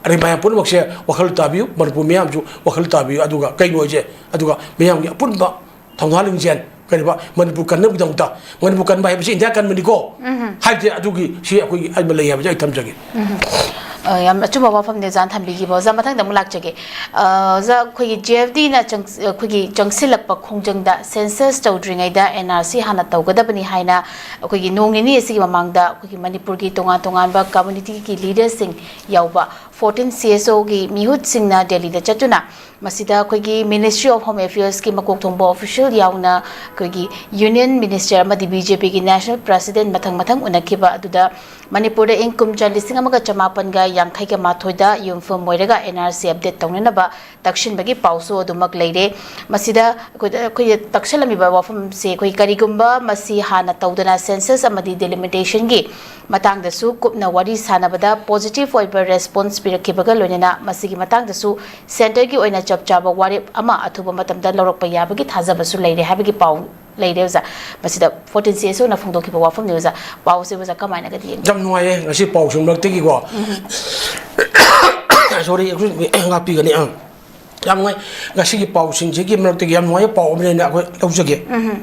ꯑꯗꯩ ꯃꯌꯥꯝ ꯄꯨꯝꯅꯃꯛꯁꯦ ꯋꯥꯈꯜ ꯇꯥꯕꯤꯌꯨ, ꯃꯅꯤꯄꯨꯔ ꯃꯤꯌꯥꯝꯁꯨ ꯋꯥꯈꯜ ꯇꯥꯕꯤꯌꯨ꯫ ꯑꯗꯨꯒ ꯀꯩꯅꯣꯁꯦ, ꯑꯗꯨꯒ ꯃꯤꯌꯥꯝꯒꯤ ꯑꯄꯨꯟꯕ ꯊꯧꯅꯥ ꯂꯤꯡꯖꯦꯜ, ꯀꯔꯤꯕ, ꯃꯅꯤꯄꯨꯔ ꯀꯟꯅꯕꯒꯤꯗꯃꯛꯇ, ꯃꯅꯤꯄꯨꯔ ꯀꯟꯕ ꯍꯥꯏꯕꯁꯤ ꯏꯟꯗꯤꯌꯥ ꯀꯟꯕꯅꯤꯀꯣ꯫ ꯍꯥꯏꯕꯗꯤ ꯑꯗꯨꯒꯤ ꯁꯤ ꯑꯩꯈꯣꯏꯒꯤ ꯑꯃ ꯂꯩ ꯍꯥꯏꯕꯁꯦ ꯑꯩ ꯊꯝꯖꯒꯦ꯫ ꯑ, ꯌꯥꯝ ꯑꯆꯨꯝꯕ ꯋꯥꯐꯝꯅꯦ ꯑꯣꯖꯥꯅ ꯊꯝꯕꯤꯈꯤꯕ꯫ ꯑꯣꯖꯥ, ꯃꯊꯪꯗ ꯑꯃꯨꯛ ꯂꯥꯛꯆꯒꯦ꯫ ꯑ, ꯑꯣꯖꯥ, ꯑꯩꯈꯣꯏꯒꯤ ꯖꯦ ꯑꯦꯐ ꯗꯤꯅ ꯆꯪ-, ꯑꯩꯈꯣꯏꯒꯤ ꯆꯪꯁꯤꯜꯂꯛꯄ ꯈꯣꯡꯖꯪꯗ ꯁꯦꯟꯁꯁ ꯇꯧꯗ꯭ꯔꯤꯉꯩꯗ ꯑꯦꯟ ꯑꯥꯔ ꯁꯤ ꯍꯥꯟꯅ ꯇꯧꯒꯗꯕꯅꯤ ꯍꯥꯏꯅ ꯑꯩꯈꯣꯏꯒꯤ ꯅꯣꯡ ꯅꯤꯅꯤ ꯑꯁꯤꯒꯤ ꯃꯃꯥꯡꯗ ꯑꯩꯈꯣꯏꯒꯤ ꯃꯅꯤꯄꯨꯔꯒꯤ ꯇꯣꯉꯥꯟ ꯇꯣꯉꯥꯟꯕ ꯀꯝꯃ꯭ꯌꯨꯅꯤꯇꯤꯒꯤ ꯂꯤꯗꯔꯁꯤꯡ ꯌꯥꯎꯕ ꯐꯣꯔꯇꯤꯟ ꯁꯤ ꯑꯦꯁ ꯑꯣꯒꯤ ꯃꯤꯍꯨꯠꯁꯤꯡꯅ ꯗꯦꯜꯂꯤꯗ ꯆꯠꯇꯨꯅ ꯃꯁꯤꯗ ꯑꯩꯈꯣꯏꯒꯤ Ministry of Home Affairsꯀꯤ ꯃꯀꯣꯛ ꯊꯣꯡꯕ official ꯌꯥꯎꯅ ꯑꯩꯈꯣꯏꯒꯤ Union Minister ꯑꯃꯗꯤ BJPꯒꯤ National President ꯃꯊꯪ ꯃꯊꯪ ꯎꯅꯈꯤꯕ ꯑꯗꯨꯗ ꯃꯅꯤꯄꯨꯔꯗ ꯏꯪ ꯀꯨꯝꯖꯥ ꯂꯤꯁꯤꯡ ꯑꯃꯒ ꯆꯃꯥꯄꯟꯒ ꯌꯥꯡꯈꯩꯒ ꯃꯥꯊꯣꯏꯗ ꯌꯨꯝꯐꯝ ꯑꯣꯏꯔꯒ N R C update ꯇꯧꯅꯅꯕ ꯇꯛꯁꯤꯟꯕꯒꯤ ꯄꯥꯎꯁꯨ ꯑꯗꯨꯃꯛ ꯂꯩꯔꯦ꯫ ꯃꯁꯤꯗ ꯑꯩꯈꯣꯏꯗ, ꯑꯩꯈꯣꯏꯗ ꯇꯛꯁꯤꯜꯂꯝꯃꯤꯕ ꯋꯥꯐꯝꯁꯦ, ꯑꯩꯈꯣꯏ ꯀꯔꯤꯒꯨꯝꯕ ꯃꯁꯤ ꯍꯥꯟꯅ ꯇꯧꯗꯅ census ꯑꯃꯗꯤ delimitationꯒꯤ ꯃꯇꯥꯡꯗꯁꯨ ꯀꯨꯞꯅ ꯋꯥꯔꯤ ꯁꯥꯟꯅꯕꯗ positive ꯑꯣꯏꯕ response ꯄꯤꯔꯛꯈꯤꯕꯒ ꯂꯣꯏꯅꯅ ꯃꯁꯤꯒꯤ ꯃꯇꯥꯡꯗꯁꯨ centreꯒꯤ ꯑꯣꯏꯅ ꯆꯞ ꯆꯥꯕ ꯋꯥꯔꯦꯞ ꯑꯃ ꯑꯊꯨꯕ ꯃꯇꯝꯗ ꯂꯧꯔꯛꯄ ꯌꯥꯕꯒꯤ ꯊꯥꯖꯕꯁꯨ ꯂꯩꯔꯦ ꯍꯥꯏꯕꯒꯤ ꯄꯥꯎ ꯂꯩꯔꯦ ꯑꯣꯖꯥ꯫ ꯃꯁꯤꯗ ꯐꯣꯔꯇꯤꯟ ꯁꯤ ꯑꯦꯁ ꯑꯣꯅ ꯐꯣꯡꯗꯣꯛꯈꯤꯕ ꯋꯥꯐꯝꯅꯤ ꯑꯣꯖꯥ꯫ ꯄꯥꯎꯁꯦ ꯑꯣꯖꯥ ꯀꯃꯥꯏꯅꯒꯗꯤ ꯌꯦꯡꯕꯤ? ꯌꯥꯝ ꯅꯨꯡꯉꯥꯏꯌꯦ ꯉꯁꯤ ꯄꯥꯎꯁꯤꯡ ꯃꯔꯛꯇꯒꯤꯀꯣ꯫ Sorry, ꯉꯥꯛꯄꯤꯒꯅꯤ꯫ ꯑꯥ꯫ ꯌꯥꯝ ꯅꯨꯡꯉꯥꯏ꯫ ꯉꯁꯤꯒꯤ ꯄꯥꯎꯁꯤꯡꯁꯤꯒꯤ ꯃꯔꯛꯇꯒꯤ ꯌꯥꯝ ꯅꯨꯡꯉꯥꯏꯕ ꯄꯥꯎ ꯑꯃꯅꯦꯅ ꯑꯩꯈꯣꯏ ꯂꯧꯖꯒꯦ꯫ ꯎꯝ꯫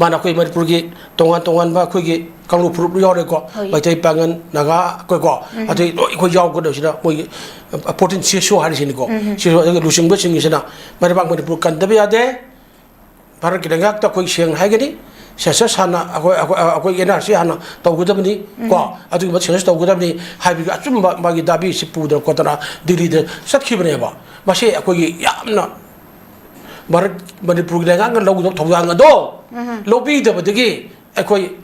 ꯃꯥꯅ ꯑꯩꯈꯣꯏ ꯃꯅꯤꯄꯨꯔꯒꯤ ꯇꯣꯉꯥꯟ ꯇꯣꯉꯥꯟꯕ ꯑꯩꯈꯣꯏꯒꯤ ꯀꯥꯡꯂꯨꯞ ꯐꯨꯔꯨꯞ ꯌꯥꯎꯔꯦꯀꯣ꯫ ꯍꯣꯏ꯫ ꯃꯩꯇꯩ, ꯄꯥꯉꯟ, ꯅꯥꯒꯥ, ꯑꯩꯈꯣꯏꯀꯣ꯫ ꯎꯝ꯫ ꯑꯗꯩ ꯂꯣꯏ ꯑꯩꯈꯣꯏ ꯌꯥꯎꯒꯗꯕꯁꯤꯅ ꯃꯣꯏꯒꯤ ꯐꯣꯔꯇꯤꯟ ꯁꯤ ꯑꯦꯁ ꯑꯣ ꯍꯥꯏꯔꯤꯁꯤꯅꯤꯀꯣ꯫ ꯎꯝ꯫ ꯁꯤ ꯑꯗꯨꯒ ꯂꯨꯆꯤꯡꯕꯁꯤꯡꯒꯤꯁꯤꯅ ꯃꯩꯔꯩꯕꯥꯛ ꯃꯅꯤꯄꯨꯔ ꯀꯟꯗꯕ ꯌꯥꯗꯦ꯫ ꯚꯥꯔꯠꯀꯤ ꯂꯩꯉꯥꯛꯇ ꯑꯩꯈꯣꯏ ꯁꯦꯡꯅ ꯍꯥꯏꯒꯅꯤ, census ꯍꯥꯟꯅ ꯑꯩꯈꯣꯏ, ꯑꯩꯈꯣꯏ, ꯑꯩꯈꯣꯏ N R C ꯍꯥꯟꯅ ꯇꯧꯒꯗꯕꯅꯤ, ꯎꯝ꯫ ꯀꯣ, ꯑꯗꯨꯒꯤ ꯃꯇꯨꯡ census ꯇꯧꯒꯗꯕꯅꯤ ꯍꯥꯏꯕꯒꯤ ꯑꯆꯨꯝꯕ ꯃꯥꯒꯤ ꯗꯥꯕꯤꯁꯤ ꯄꯨꯗꯅ ꯈꯣꯠꯇꯅ ꯗꯤꯜꯂꯤꯗ ꯆꯠꯈꯤꯕꯅꯦꯕ꯫ ꯃꯁꯤ ꯑꯩꯈꯣꯏꯒꯤ ꯌꯥꯝꯅ ꯚꯥꯔꯠ, ꯃꯅꯤꯄꯨꯔꯒꯤ ꯂꯩꯉꯥꯛꯅ ꯂꯧꯒꯗꯕ ꯊꯧꯗꯥꯡ ꯑꯗꯣ ꯎꯝ꯫ ꯂꯧꯕꯤꯗꯕꯗꯒꯤ ꯑꯩꯈꯣꯏ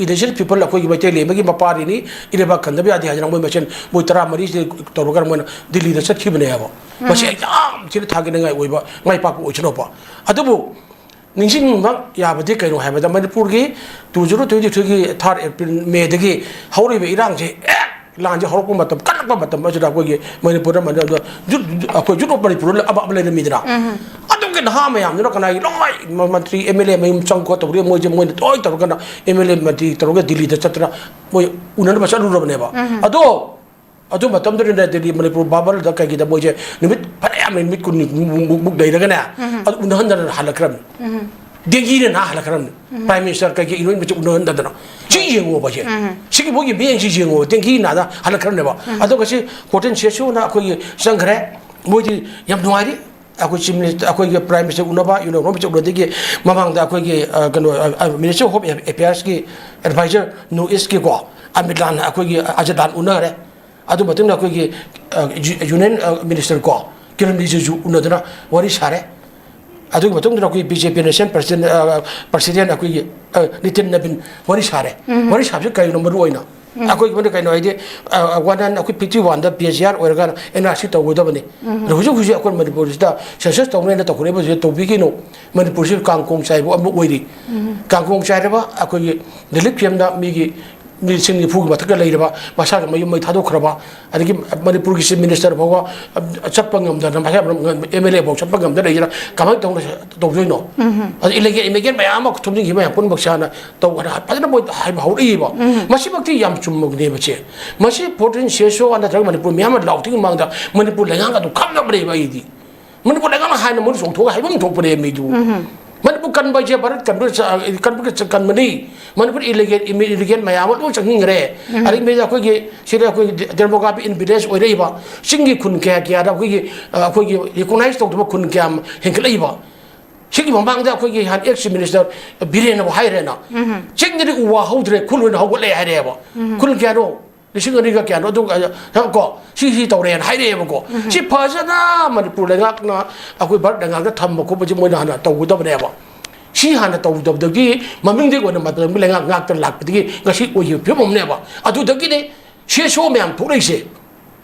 indigenous people ꯑꯩꯈꯣꯏꯒꯤ ꯃꯩꯇꯩ ꯂꯩꯃꯒꯤ ꯃꯄꯥꯔꯤꯅꯤ, ꯏꯔꯩꯕꯥꯛ ꯀꯟꯗꯕ ꯌꯥꯗꯦ ꯍꯥꯏꯗꯅ ꯃꯣꯏ ꯃꯁꯦꯟ ꯃꯣꯏ ꯇꯔꯥꯃꯔꯤꯁꯤ ꯇꯧꯔꯒ ꯃꯣꯏꯅ ꯗꯤꯜꯂꯤꯗ ꯆꯠꯈꯤꯕꯅꯦ ꯍꯥꯏꯕ꯫ ꯃꯁꯤ ꯎꯝ꯫ ꯌꯥꯝ ꯊꯤꯅ ꯊꯥꯒꯠꯅꯤꯡꯉꯥꯏ ꯑꯣꯏꯕ ꯃꯥꯏ ꯄꯥꯛꯄ ꯑꯣꯏꯁꯅꯨꯕ꯫ ꯑꯗꯨꯕꯨ ꯅꯤꯡꯁꯤꯡꯕ ꯌꯥꯕꯗꯤ ꯀꯩꯅꯣ ꯍꯥꯏꯕꯗ ꯃꯅꯤꯄꯨꯔꯒꯤ two zero twenty threeꯒꯤ third April, Mayꯗꯒꯤ ꯍꯧꯔꯤꯕ ꯏꯔꯥꯡꯁꯦ ꯍꯦꯛ ꯂꯥꯟꯁꯦ ꯍꯧꯔꯛꯄ ꯃꯇꯝ, ꯀꯜꯂꯛꯄ ꯃꯇꯝ ꯑꯁꯤꯗ ꯑꯩꯈꯣꯏꯒꯤ ꯃꯅꯤꯄꯨꯔꯗ ꯃꯅꯤ-, ꯑꯗꯣ ꯌꯨꯠ, ꯑꯩꯈꯣꯏ Youth of Manipur ꯑꯃ, ꯑꯃ ꯂꯩꯔꯝꯃꯤꯗꯅ꯫ ꯎꯝ꯫ ꯑꯗꯨꯒꯤ ꯅꯍꯥ ꯃꯌꯥꯝꯗꯨꯅ ꯀꯅꯥꯒꯤ ꯂꯣꯏ ꯃ-, ꯃꯟꯇ꯭ꯔꯤ, M L A ꯃꯌꯨꯝ ꯆꯪ ꯈꯣꯠ ꯇꯧꯔꯒ ꯃꯣꯏꯁꯦ ꯃꯣꯏꯅ ꯂꯣꯏ ꯇꯧꯔꯒꯅ M L A ꯃꯟꯇ꯭ꯔꯤ ꯇꯧꯔꯒ ꯗꯤꯜꯂꯤꯗ ꯆꯠꯇꯅ ꯃꯣꯏ ꯎꯅꯅꯕ ꯆꯠꯂꯨꯔꯕꯅꯦꯕ꯫ ꯎꯝ꯫ ꯑꯗꯣ ꯑꯗꯨ ꯃꯇꯝꯗꯨꯗ ꯗꯤꯜꯂꯤ ꯃꯅꯤꯄꯨꯔ ꯕꯥꯕꯜꯗ ꯀꯩꯒꯤꯗ ꯃꯣꯏꯁꯦ ꯅꯨꯃꯤꯠ ꯐꯅꯌꯥꯝ, ꯅꯨꯃꯤꯠ ꯀꯨꯟꯅꯤ ꯃꯨꯛ, ꯃꯨꯛ, ꯃꯨꯛ ꯂꯩꯔꯒꯅꯦ, ꯎꯝ꯫ ꯑꯗꯨ ꯎꯅꯍꯟꯗꯅ ꯍꯜꯂꯛꯈ꯭ꯔꯕꯅꯤ꯫ ꯎꯝ꯫ ꯗꯦꯡꯒꯤꯅ ꯅꯥ ꯍꯜꯂꯛꯈ꯭ꯔꯕꯅꯤ꯫ ꯎꯝ꯫ Prime Minister ꯀꯩꯀꯩ ꯏꯅꯣꯏ ꯃꯆꯥ ꯎꯅꯍꯟꯗꯗꯅ꯫ ꯁꯤ ꯌꯦꯡꯉꯣꯕ ꯁꯦ꯫ ꯎꯝ꯫ ꯁꯤꯒꯤ ꯃꯣꯏꯒꯤ ꯃꯤꯠꯌꯦꯡꯁꯤ ꯌꯦꯡꯉꯣꯕ꯫ ꯗꯦꯡꯒꯤ ꯅꯥꯗ ꯍꯜꯂꯛꯈ꯭ꯔꯕꯅꯦꯕ꯫ ꯎꯝ꯫ ꯑꯗꯣ ꯉꯁꯤ ꯐꯣꯔꯇꯤꯟ ꯁꯤ ꯑꯦꯁ ꯑꯣꯅ ꯑꯩꯈꯣꯏꯒꯤ ꯆꯪꯈ꯭ꯔꯦ꯫ ꯃꯣꯏꯗꯤ ꯌꯥꯝ ꯅꯨꯡꯉꯥꯏꯔꯤ꯫ ꯑꯩꯈꯣꯏ Chief Minister, ꯑꯩꯈꯣꯏꯒꯤ Prime Minister ꯎꯅꯕ, Union Home Minister ꯎꯅꯗꯒꯤ ꯃꯃꯥꯡꯗ ꯑꯩꯈꯣꯏꯒꯤ, ꯑ, ꯀꯩꯅꯣ, ꯑ, ꯑ, Minister of Home Affairsꯀꯤ advisor North Eastꯀꯤꯀꯣ, Amit ꯂꯥꯟ, ꯑꯩꯈꯣꯏꯒꯤ ꯑꯖꯤꯠ ꯂꯥꯟ ꯎꯅꯈ꯭ꯔꯦ꯫ ꯑꯗꯨ ꯃꯇꯨꯡꯗ ꯑꯩꯈꯣꯏꯒꯤ ꯌꯨꯅꯤꯌꯟ ꯃꯤꯅꯤꯁꯇꯔ ꯀꯣ, ꯀꯤꯔꯟ ꯔꯤꯖꯤꯖꯨ ꯎꯅꯗꯨꯅ ꯋꯥꯔꯤ ꯁꯥꯔꯦ꯫ ꯑꯗꯨꯒꯤ ꯃꯇꯨꯡꯗ ꯑꯩꯈꯣꯏꯒꯤ ꯕꯤ ꯖꯦ ꯄꯤ ꯅꯦꯁꯅꯦꯜ ꯄ꯭ꯔꯁꯤꯗꯦꯟ, ꯄ꯭ꯔꯁꯤꯗꯦꯟ ꯑꯩꯈꯣꯏꯒꯤ ꯅꯤꯇꯤꯟ ꯅꯕꯤꯟ ꯋꯥꯔꯤ ꯁꯥꯔꯦ꯫ ꯋꯥꯔꯤ ꯁꯥꯕꯁꯤ ꯀꯔꯤꯅꯣ ꯃꯔꯨ ꯑꯣꯏꯅ? ꯑꯩꯈꯣꯏꯒꯤ ꯃꯔꯨ ꯀꯩꯅꯣ ꯍꯥꯏꯗꯤ, ꯋꯥꯟ ꯅꯥꯏꯟ ꯑꯩꯈꯣꯏ ꯐꯤꯐꯇꯤ ꯋꯥꯟꯗ ꯄꯤ ꯑꯦꯁ ꯑꯥꯔ ꯑꯣꯏꯔꯒꯅ ꯑꯦꯟ ꯑꯥꯔ ꯁꯤ ꯇꯧꯒꯗꯕꯅꯤ꯫ ꯑꯗꯣ ꯍꯧꯖꯤꯛ ꯍꯧꯖꯤꯛ ꯑꯩꯈꯣꯏ ꯃꯅꯤꯄꯨꯔꯁꯤꯗ ꯁꯦꯟꯁꯁ ꯇꯧꯅꯦꯅ ꯇꯧꯈꯠꯂꯛꯏꯕꯁꯤꯗ ꯇꯧꯕꯤꯒꯤꯅꯣ꯫ ꯃꯅꯤꯄꯨꯔꯁꯤ ꯀꯥꯡꯈꯣꯡ ꯆꯥꯏꯕ ꯑꯃ ꯑꯣꯏꯔꯤ꯫ ꯀꯥꯡꯈꯣꯡ ꯆꯥꯏꯔꯕ ꯑꯩꯈꯣꯏꯒꯤ ꯔꯤꯂꯤꯐ ꯀꯦꯝꯞꯇ ꯃꯤꯒꯤ ꯂꯤꯁꯤꯡ ꯅꯤꯐꯨꯒꯤ ꯃꯊꯛꯇ ꯂꯩꯔꯕ, ꯃꯁꯥꯒꯤ ꯃꯌꯨꯝ ꯃꯩ ꯊꯥꯗꯣꯛꯈ꯭ꯔꯕ, ꯑꯗꯒꯤ ꯃꯅꯤꯄꯨꯔꯒꯤ ꯆꯤꯐ ꯃꯤꯅꯤꯁꯇꯔ ꯐꯥꯎꯕ ꯆꯠꯄ ꯉꯝꯗꯅ, ꯃꯁꯥ ꯑꯦꯝ ꯑꯦꯜ ꯑꯦ ꯐꯥꯎ ꯆꯠꯄ ꯉꯝꯗꯅ ꯂꯩꯔꯤꯅ ꯀꯃꯥꯏꯅ ꯇꯧꯅ ꯇꯧꯗꯣꯏꯅꯣ? ꯑꯗ ꯏꯂꯤꯒꯦꯜ ꯏꯃꯤꯒ꯭ꯔꯦꯟ ꯃꯌꯥꯝ ꯑꯃ ꯊꯨꯝꯖꯤꯟꯈꯤꯕ ꯃꯌꯥꯝ ꯄꯨꯝꯅꯃꯛꯁꯦ ꯍꯥꯟꯅ ꯇꯧ ꯍꯥꯏꯅ ꯐꯖꯅ ꯃꯣꯏ ꯍꯥꯏꯕ ꯍꯧꯔꯛꯏꯕ꯫ ꯃꯁꯤꯃꯛꯇꯤ ꯌꯥꯝ ꯆꯨꯝꯃꯕꯅꯦꯕ ꯁꯦ꯫ ꯃꯁꯤ ꯐꯣꯔꯇꯤꯟ ꯁꯤ ꯑꯦꯁ ꯑꯣ ꯅꯠꯇ꯭ꯔꯒ ꯃꯅꯤꯄꯨꯔ ꯃꯤꯌꯥꯝꯅ ꯂꯥꯎꯊꯤꯉꯩ ꯃꯃꯥꯡꯗ ꯃꯅꯤꯄꯨꯔ ꯂꯩꯉꯥꯛ ꯑꯗꯨ ꯈꯪꯅꯕꯅꯦꯕ ꯑꯩꯗꯤ꯫ ꯃꯅꯤꯄꯨꯔ ꯂꯩꯉꯥꯛꯅ ꯍꯥꯏꯅ ꯃꯣꯏꯅ ꯆꯣꯡꯊꯣꯛꯑꯒ ꯍꯥꯏꯐꯝ ꯊꯣꯛꯄꯅꯦ ꯃꯤꯗꯨ꯫ ꯃꯅꯤꯄꯨꯔ ꯀꯟꯕ ꯍꯥꯏꯁꯦ ꯚꯥꯔꯠ ꯀꯟꯕ ꯆ-, ꯀꯟꯕꯒ ꯆ-, ꯀꯟꯕꯅꯤ꯫ ꯃꯅꯤꯄꯨꯔ ꯏꯂꯤꯒꯦꯜ, ꯏꯃꯤ-, ꯏꯂꯤꯒꯦꯜ ꯃꯌꯥꯝ ꯑꯃ ꯂꯣꯏ ꯆꯪꯁꯤꯟꯈ꯭ꯔꯦ꯫ ꯑꯗꯒꯤ ꯃꯤꯗ ꯑꯩꯈꯣꯏꯒꯤ, ꯁꯤꯗ ꯑꯩꯈꯣꯏꯒꯤ ꯗꯦ-, ꯗꯦꯃꯣꯒ꯭ꯔꯥꯐꯤ ꯏꯟꯕꯦꯂꯦꯟꯁ ꯑꯣꯏꯔꯛꯏꯕ, ꯆꯤꯡꯒꯤ ꯈꯨꯟ ꯀꯌꯥ ꯀꯌꯥꯗ ꯑꯩꯈꯣꯏꯒꯤ, ꯑ, ꯑꯩꯈꯣꯏꯒꯤ ꯔꯤꯀꯣꯛꯅꯥꯏꯁ ꯇꯧꯗꯕ ꯈꯨꯟ ꯀꯌꯥ ꯑꯃ ꯍꯦꯟꯒꯠꯂꯛꯏꯕ꯫ ꯁꯤꯒꯤ ꯃꯃꯥꯡꯗ ꯑꯩꯈꯣꯏꯒꯤ ꯍꯥꯟꯅ ꯑꯦꯛꯁ ꯆꯤꯐ ꯃꯤꯅꯤꯁꯇꯔ ꯕꯤꯔꯦꯟꯅꯕꯨ ꯍꯥꯏꯔꯦꯅ, ꯆꯤꯡꯗꯗꯤ ꯎ ꯋꯥ ꯍꯧꯗ꯭ꯔꯦ, ꯈꯨꯜ ꯑꯣꯏꯅ ꯍꯧꯒꯠꯂꯦ ꯍꯥꯏꯔꯦꯕ꯫ ꯈꯨꯜ ꯀꯌꯥꯅꯣ? ꯂꯤꯁꯤꯡ ꯑꯅꯤꯒ ꯀꯌꯥꯅꯣ ꯑꯗꯨ, ꯑ, ꯀꯣ, ꯁꯤ, ꯁꯤ ꯇꯧꯔꯦꯅ ꯍꯥꯏꯔꯛꯑꯦꯕꯀꯣ꯫ ꯁꯤ ꯐꯖꯅ ꯃꯅꯤꯄꯨꯔ ꯂꯩꯉꯥꯛꯅ ꯑꯩꯈꯣꯏ ꯚꯥꯔꯠ ꯂꯩꯉꯥꯛꯇ ꯊꯝꯕ ꯈꯣꯠꯄꯁꯦ ꯃꯣꯏꯅ ꯍꯥꯟꯅ ꯇꯧꯒꯗꯕꯅꯦꯕ꯫ ꯁꯤ ꯍꯥꯟꯅ ꯇꯧꯗꯕꯗꯒꯤ ꯃꯃꯤꯡꯗꯒꯤ ꯑꯣꯏꯅ ꯃꯇꯝꯒꯤ ꯂꯩꯉꯥꯛ ꯉꯥꯛꯇ ꯂꯥꯛꯄꯗꯒꯤ ꯉꯁꯤ ꯑꯣꯏꯈꯤꯕ ꯐꯤꯕꯝ ꯑꯃꯅꯦꯕ꯫ ꯑꯗꯨꯗꯒꯤꯅꯦ ꯁꯤ ꯑꯦꯁ ꯑꯣ ꯃꯌꯥꯝ ꯊꯣꯛꯂꯛꯏꯁꯦ꯫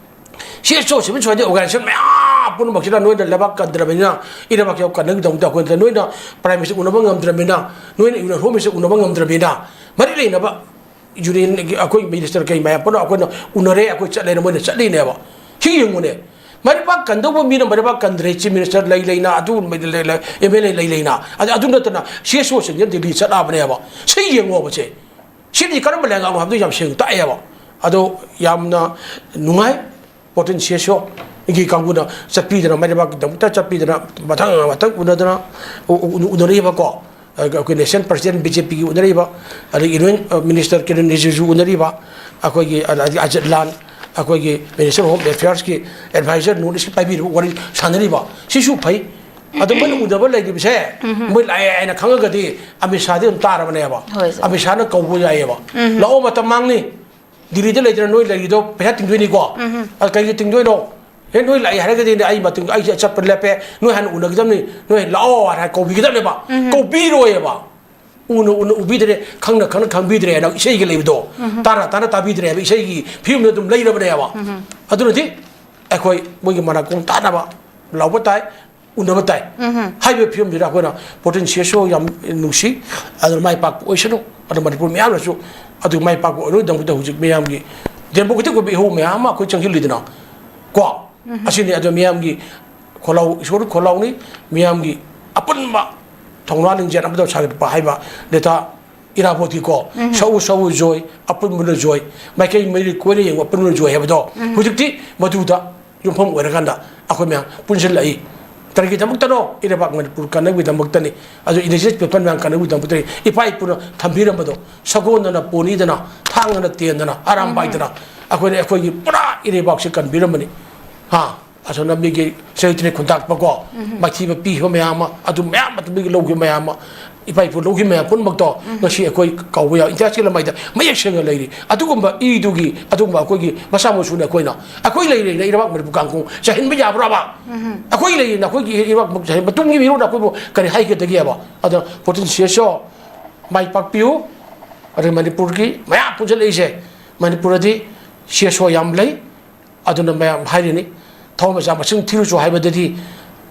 ꯁꯤ ꯑꯦꯁ ꯑꯣ, ꯁꯤꯚꯤꯜ ꯁꯣꯁꯥꯏꯇꯤ ꯑꯣꯔꯒꯅꯥꯏꯖꯦꯁꯟ ꯃꯌꯥꯝ ꯄꯨꯝꯅꯃꯛꯁꯤꯅ ꯅꯣꯏꯅ ꯂꯩꯕꯥꯛ ꯀꯟꯗ꯭ꯔꯕꯅꯤꯅ, ꯏꯔꯩꯕꯥꯛꯁꯤꯐꯥꯎ ꯀꯟꯅꯈꯤꯗꯧꯗ ꯑꯩꯈꯣꯏꯅ ꯅꯣꯏꯅ ꯄ꯭ꯔꯥꯏꯝ ꯃꯤꯅꯤꯁꯇꯔ ꯎꯅꯕ ꯉꯝꯗ꯭ꯔꯕꯅꯤꯅ, ꯅꯣꯏꯅ ꯍꯣꯝ ꯃꯤꯅꯤꯁꯇꯔ ꯎꯅꯕ ꯉꯝꯗ꯭ꯔꯕꯅꯤꯅ, ꯃꯔꯤ ꯂꯩꯅꯕ ꯌꯨꯅꯤꯌꯟꯒꯤ ꯑꯩꯈꯣꯏ ꯃꯤꯅꯤꯁꯇꯔ ꯀꯩ ꯃꯌꯥꯝ ꯄꯨꯟꯅ ꯑꯩꯈꯣꯏꯅ ꯎꯅꯔꯦ, ꯑꯩꯈꯣꯏ ꯆꯠꯂꯦꯅ ꯃꯣꯏꯅ ꯆꯠꯂꯤꯅꯦꯕ꯫ ꯁꯤ ꯌꯦꯡꯉꯨꯅꯦ, ꯃꯔꯩꯕꯥꯛ ꯀꯟꯗꯧꯕ ꯃꯤꯅ ꯃꯔꯩꯕꯥꯛ ꯀꯟꯗ꯭ꯔꯦ, ꯆꯤꯐ ꯃꯤꯅꯤꯁꯇꯔ ꯂꯩ ꯂꯩꯅ, ꯑꯗꯨ ꯑꯦꯝ ꯑꯦꯜ ꯑꯦ ꯂꯩ ꯂꯩꯅ, ꯑꯗ-, ꯑꯗꯨ ꯅꯠꯇꯅ ꯁꯤ ꯑꯦꯁ ꯑꯣꯁꯤꯡꯁꯦ ꯗꯤꯜꯂꯤ ꯆꯠꯂꯛꯑꯕꯅꯦꯕ꯫ ꯁꯤ ꯌꯦꯡꯉꯣꯕꯁꯦ, ꯁꯤꯗꯤ ꯀꯔꯝꯕ ꯂꯩꯉꯥꯛꯅꯣ ꯍꯥꯏꯕꯗꯨ ꯌꯥꯝ ꯁꯦꯡꯅ ꯇꯥꯛꯑꯦꯕ꯫ ꯑꯗꯣ ꯌꯥꯝꯅ ꯅꯨꯡꯉꯥꯏ, ꯄꯣꯇꯦꯟꯁꯤꯌꯦꯜꯁꯨ ꯒꯤ ꯀꯥꯡꯕꯨꯅ ꯆꯠꯄꯤꯗꯅ, ꯃꯥꯏ ꯂꯩꯕꯥꯛꯀꯤꯗꯃꯛꯇ ꯆꯠꯄꯤꯗꯅ, ꯃꯊꯪ ꯃꯊꯪ ꯎꯅꯗꯅ, ꯎ-, ꯎ-, ꯎꯅꯔꯤꯕꯀꯣ꯫ ꯑꯩꯈꯣꯏ ꯅꯦꯁꯅꯦꯜ ꯄ꯭ꯔꯁꯤꯗꯦꯟ ꯕꯤ ꯖꯦ ꯄꯤꯒꯤ ꯎꯅꯔꯤꯕ, ꯑꯗꯒꯤ ꯌꯨꯅꯤꯌꯟ ꯃꯤꯅꯤꯁꯇꯔ ꯀꯤꯔꯟ ꯔꯤꯖꯤꯖꯨ ꯎꯅꯔꯤꯕ, ꯑꯩꯈꯣꯏꯒꯤ ꯑ-, ꯑ-, ꯑꯖꯤꯠ ꯂꯥꯟ, ꯑꯩꯈꯣꯏꯒꯤ ꯃꯤꯅꯤꯁꯇꯔ ꯑꯣꯐ ꯍꯣꯝ ꯑꯦꯐꯤꯌꯔꯁꯀꯤ ꯑꯦꯗꯚꯥꯏꯖꯔ ꯅꯣꯔꯠ ꯏꯁꯀꯤ ꯄꯥꯏꯕꯤꯔꯤꯕ ꯋꯥꯔꯤ ꯁꯥꯟꯅꯔꯤꯕ, ꯁꯤꯁꯨ ꯐꯩ꯫ ꯑꯗꯨ ꯃꯣꯏꯅ ꯎꯗꯕ ꯂꯩꯔꯤꯕꯁꯦ, ꯃꯣꯏ ꯂꯥꯛꯑꯦ ꯍꯥꯏꯅ ꯈꯪꯉꯒꯗꯤ ꯑꯃꯤꯠ ꯁꯥꯍꯗꯤ ꯑꯗꯨꯝ ꯇꯥꯔꯕꯅꯦꯕ꯫ ꯍꯣꯏ, ꯁꯥꯔ꯫ ꯑꯃꯤꯠ ꯁꯥꯍꯅ ꯀꯧꯕ ꯌꯥꯏꯑꯕ꯫ ꯂꯥꯛꯑꯣ, ꯃꯇꯝ ꯃꯥꯡꯅꯤ꯫ ꯗꯤꯜꯂꯤꯗ ꯂꯩꯗꯅ ꯅꯣꯏ ꯂꯩꯔꯤꯗꯣ ꯄꯩꯁꯥ ꯇꯤꯡꯗꯣꯏꯅꯤꯀꯣ꯫ ꯎꯝ꯫ ꯑ, ꯀꯩꯒꯤ ꯇꯤꯡꯗꯣꯏꯅꯣ? ꯑꯦ, ꯅꯣꯏ ꯂꯥꯛꯑꯦ ꯍꯥꯏꯔꯒꯗꯤ ꯑꯩ ꯃꯇꯨꯡ, ꯑꯩꯁꯦ ꯆꯠꯄ ꯂꯦꯞꯄꯦ, ꯅꯣꯏ ꯍꯥꯟꯅ ꯎꯅꯒꯗꯕꯅꯤ, ꯅꯣꯏ ꯂꯥꯛꯑꯣ ꯍꯥꯏꯔ ꯀꯧꯕꯤꯒꯗꯕꯅꯦꯕ꯫ ꯎꯝ꯫ ꯀꯧꯕꯤꯔꯣꯏꯕ꯫ ꯎꯅ ꯎꯅ ꯎꯕꯤꯗ꯭ꯔꯦ, ꯈꯪꯅ ꯈꯪꯅ ꯈꯪꯕꯤꯗ꯭ꯔꯦꯅ ꯏꯁꯩꯒ ꯂꯩꯕꯗꯣ, ꯎꯝ꯫ ꯇꯥꯅ ꯇꯥꯅ ꯇꯥꯕꯤꯗ꯭ꯔꯦ ꯍꯥꯏꯕ ꯏꯁꯩꯒꯤ ꯐꯤꯕꯝꯗ ꯑꯗꯨꯝ ꯂꯩꯔꯕꯅꯦꯕ꯫ ꯎꯝ꯫ ꯑꯗꯨꯅꯗꯤ ꯑꯩꯈꯣꯏ ꯃꯣꯏꯒꯤ ꯃꯅꯥꯀꯣꯡ ꯇꯥꯅꯕ ꯂꯥꯎꯕ ꯇꯥꯏ, ꯎꯅꯕ ꯇꯥꯏ꯫ ꯎꯝ꯫ ꯍꯥꯏꯔꯤꯕ ꯐꯤꯕꯝꯁꯤꯗ ꯑꯩꯈꯣꯏꯅ ꯄ꯭ꯔꯣꯇꯤꯟ ꯁꯤ ꯑꯦꯁ ꯑꯣ ꯌꯥꯝ ꯅꯨꯡꯁꯤ, ꯑꯗꯨꯅ ꯃꯥꯏ ꯄꯥꯛꯄ ꯑꯣꯏꯁꯅꯨ, ꯑꯗꯨ ꯃꯅꯤꯄꯨꯔ ꯃꯤꯌꯥꯝꯅꯁꯨ ꯑꯗꯨ ꯃꯥꯏ ꯄꯥꯛꯄ ꯑꯣꯏꯅꯕꯒꯤꯗꯃꯛꯇ ꯍꯧꯖꯤꯛ ꯃꯤꯌꯥꯝꯒꯤ ꯗꯦꯃꯣꯀ꯭ꯔꯦꯇꯤꯛ ꯑꯣꯏꯕ ꯏꯍꯧ ꯃꯌꯥꯝ ꯑꯃ ꯑꯩꯈꯣꯏ ꯆꯪꯁꯤꯜꯂꯤꯗꯅ ꯀꯣ꯫ ꯎꯝ꯫ ꯑꯁꯤꯅꯤ ꯑꯗꯣ ꯃꯤꯌꯥꯝꯒꯤ ꯈꯣꯜꯂꯥꯎ, ꯏꯁꯣꯔ ꯈꯣꯜꯂꯥꯎꯅꯤ, ꯃꯤꯌꯥꯝꯒꯤ ꯑꯄꯨꯟꯕ ꯊꯧꯅꯥ ꯂꯤꯡꯖꯦꯜ ꯑꯃꯗ ꯁꯥꯒꯠꯄ ꯍꯥꯏꯕ ꯅꯦꯇꯥ ꯏꯔꯥꯕꯣꯠꯀꯤꯀꯣ, ꯎꯝ꯫ ꯁꯛꯎ ꯁꯛꯎ ꯖꯣꯏ, ꯑꯄꯨꯟꯕꯅ ꯖꯣꯏ, ꯃꯥꯏꯀꯩ ꯃꯔꯤ ꯀꯣꯏꯅ ꯌꯦꯡꯕ ꯑꯄꯨꯟꯕꯅ ꯖꯣꯏ ꯍꯥꯏꯕꯗꯣ, ꯎꯝ꯫ ꯍꯧꯖꯤꯛꯇꯤ ꯃꯗꯨꯗ ꯌꯨꯝꯐꯝ ꯑꯣꯏꯔꯀꯥꯟꯗ ꯑꯩꯈꯣꯏ ꯃꯌꯥꯝ ꯄꯨꯟꯁꯤꯜꯂꯛꯏ꯫ ꯀꯔꯤꯒꯤꯗꯃꯛꯇꯅꯣ? ꯏꯔꯩꯕꯥꯛ ꯃꯅꯤꯄꯨꯔ ꯀꯥꯟꯅꯕꯒꯤꯗꯃꯛꯇꯅꯤ꯫ ꯑꯗꯨ indigenous people ꯃꯌꯥꯝ ꯀꯥꯟꯅꯕꯒꯤꯗꯃꯛꯇꯅꯤ꯫ ꯏꯄꯥ ꯏꯄꯨꯅ ꯊꯝꯕꯤꯔꯝꯕꯗꯣ, ꯁꯒꯣꯜꯗꯅ ꯄꯣꯅꯤꯗꯅ, ꯊꯥꯡꯅ ꯇꯦꯟꯗꯅ, ꯑꯔꯥꯝꯕꯥꯏꯗꯅ ꯑꯩꯈꯣꯏꯅ ꯑꯩꯈꯣꯏꯒꯤ ꯄꯨꯔꯥ ꯏꯔꯩꯕꯥꯛꯁꯦ ꯀꯟꯕꯤꯔꯝꯕꯅꯤ꯫ ꯍꯥ? ꯑꯁꯣꯝꯅ ꯃꯤꯒꯤ ꯆꯩꯇ꯭ꯔꯦ ꯈꯨꯟꯇꯥꯛꯄꯀꯣ, ꯎꯝ꯫ ꯃꯥꯏꯊꯤꯕ ꯄꯤꯈꯤꯕ ꯃꯌꯥꯝ ꯑꯃ, ꯑꯗꯨ ꯃꯌꯥꯝ ꯑꯗꯨ ꯃꯤꯒꯤ ꯂꯧꯈꯤꯕ ꯃꯌꯥꯝ ꯑꯃ, ꯏꯄꯥ ꯏꯄꯨ ꯂꯧꯈꯤꯕ ꯃꯌꯥꯝ ꯄꯨꯝꯅꯃꯛꯇꯣ ꯎꯝ꯫ ꯉꯁꯤ ꯑꯩꯈꯣꯏ ꯀꯥꯎꯕ ꯌꯥꯕ ꯏꯇꯤꯍꯥꯁꯀꯤ ꯂꯃꯥꯏꯗ ꯃꯌꯦꯛ ꯁꯦꯡꯅ ꯂꯩꯔꯤ꯫ ꯑꯗꯨꯒꯨꯝꯕ ꯏꯗꯨꯒꯤ, ꯑꯗꯨꯒꯨꯝꯕ ꯑꯩꯈꯣꯏꯒꯤ ꯃꯆꯥ ꯃꯁꯨꯅ ꯑꯩꯈꯣꯏꯅ, ꯑꯩꯈꯣꯏ ꯂꯩꯔꯤꯅ ꯏꯔꯩꯕꯥꯛ ꯃꯅꯤꯄꯨꯔ ꯀꯥꯡꯈꯣꯡ ꯆꯥꯏꯍꯟꯕ ꯌꯥꯕ꯭ꯔꯕ? ꯎꯝ꯫ ꯑꯩꯈꯣꯏ ꯂꯩꯔꯤꯅ ꯑꯩꯈꯣꯏꯒꯤ ꯏꯔꯩꯕꯥꯛ ꯆꯥꯏꯍꯟ-, ꯃꯇꯨꯡꯒꯤ ꯃꯤꯔꯣꯟꯅ ꯑꯩꯈꯣꯏꯕꯨ ꯀꯔꯤ ꯍꯥꯏꯒꯗꯒꯦꯕ? ꯑꯗꯣ ꯄ꯭ꯔꯣꯇꯤꯟ ꯁꯤ ꯑꯦꯁ ꯑꯣ ꯃꯥꯏ ꯄꯥꯛꯄꯤꯌꯨ꯫ ꯑꯗꯩ ꯃꯅꯤꯄꯨꯔꯒꯤ ꯃꯌꯥꯝ ꯄꯨꯟꯁꯤꯜꯂꯛꯏꯁꯦ, ꯃꯅꯤꯄꯨꯔꯗꯤ ꯁꯤ ꯑꯦꯁ ꯑꯣ ꯌꯥꯝ ꯂꯩ꯫ ꯑꯗꯨꯅ ꯃꯌꯥꯝ ꯍꯥꯏꯔꯤꯅꯤ, ꯊꯕꯛ ꯃꯆꯥ ꯃꯁꯤꯡ ꯊꯤꯔꯨꯆꯣ ꯍꯥꯏꯕꯗꯗꯤ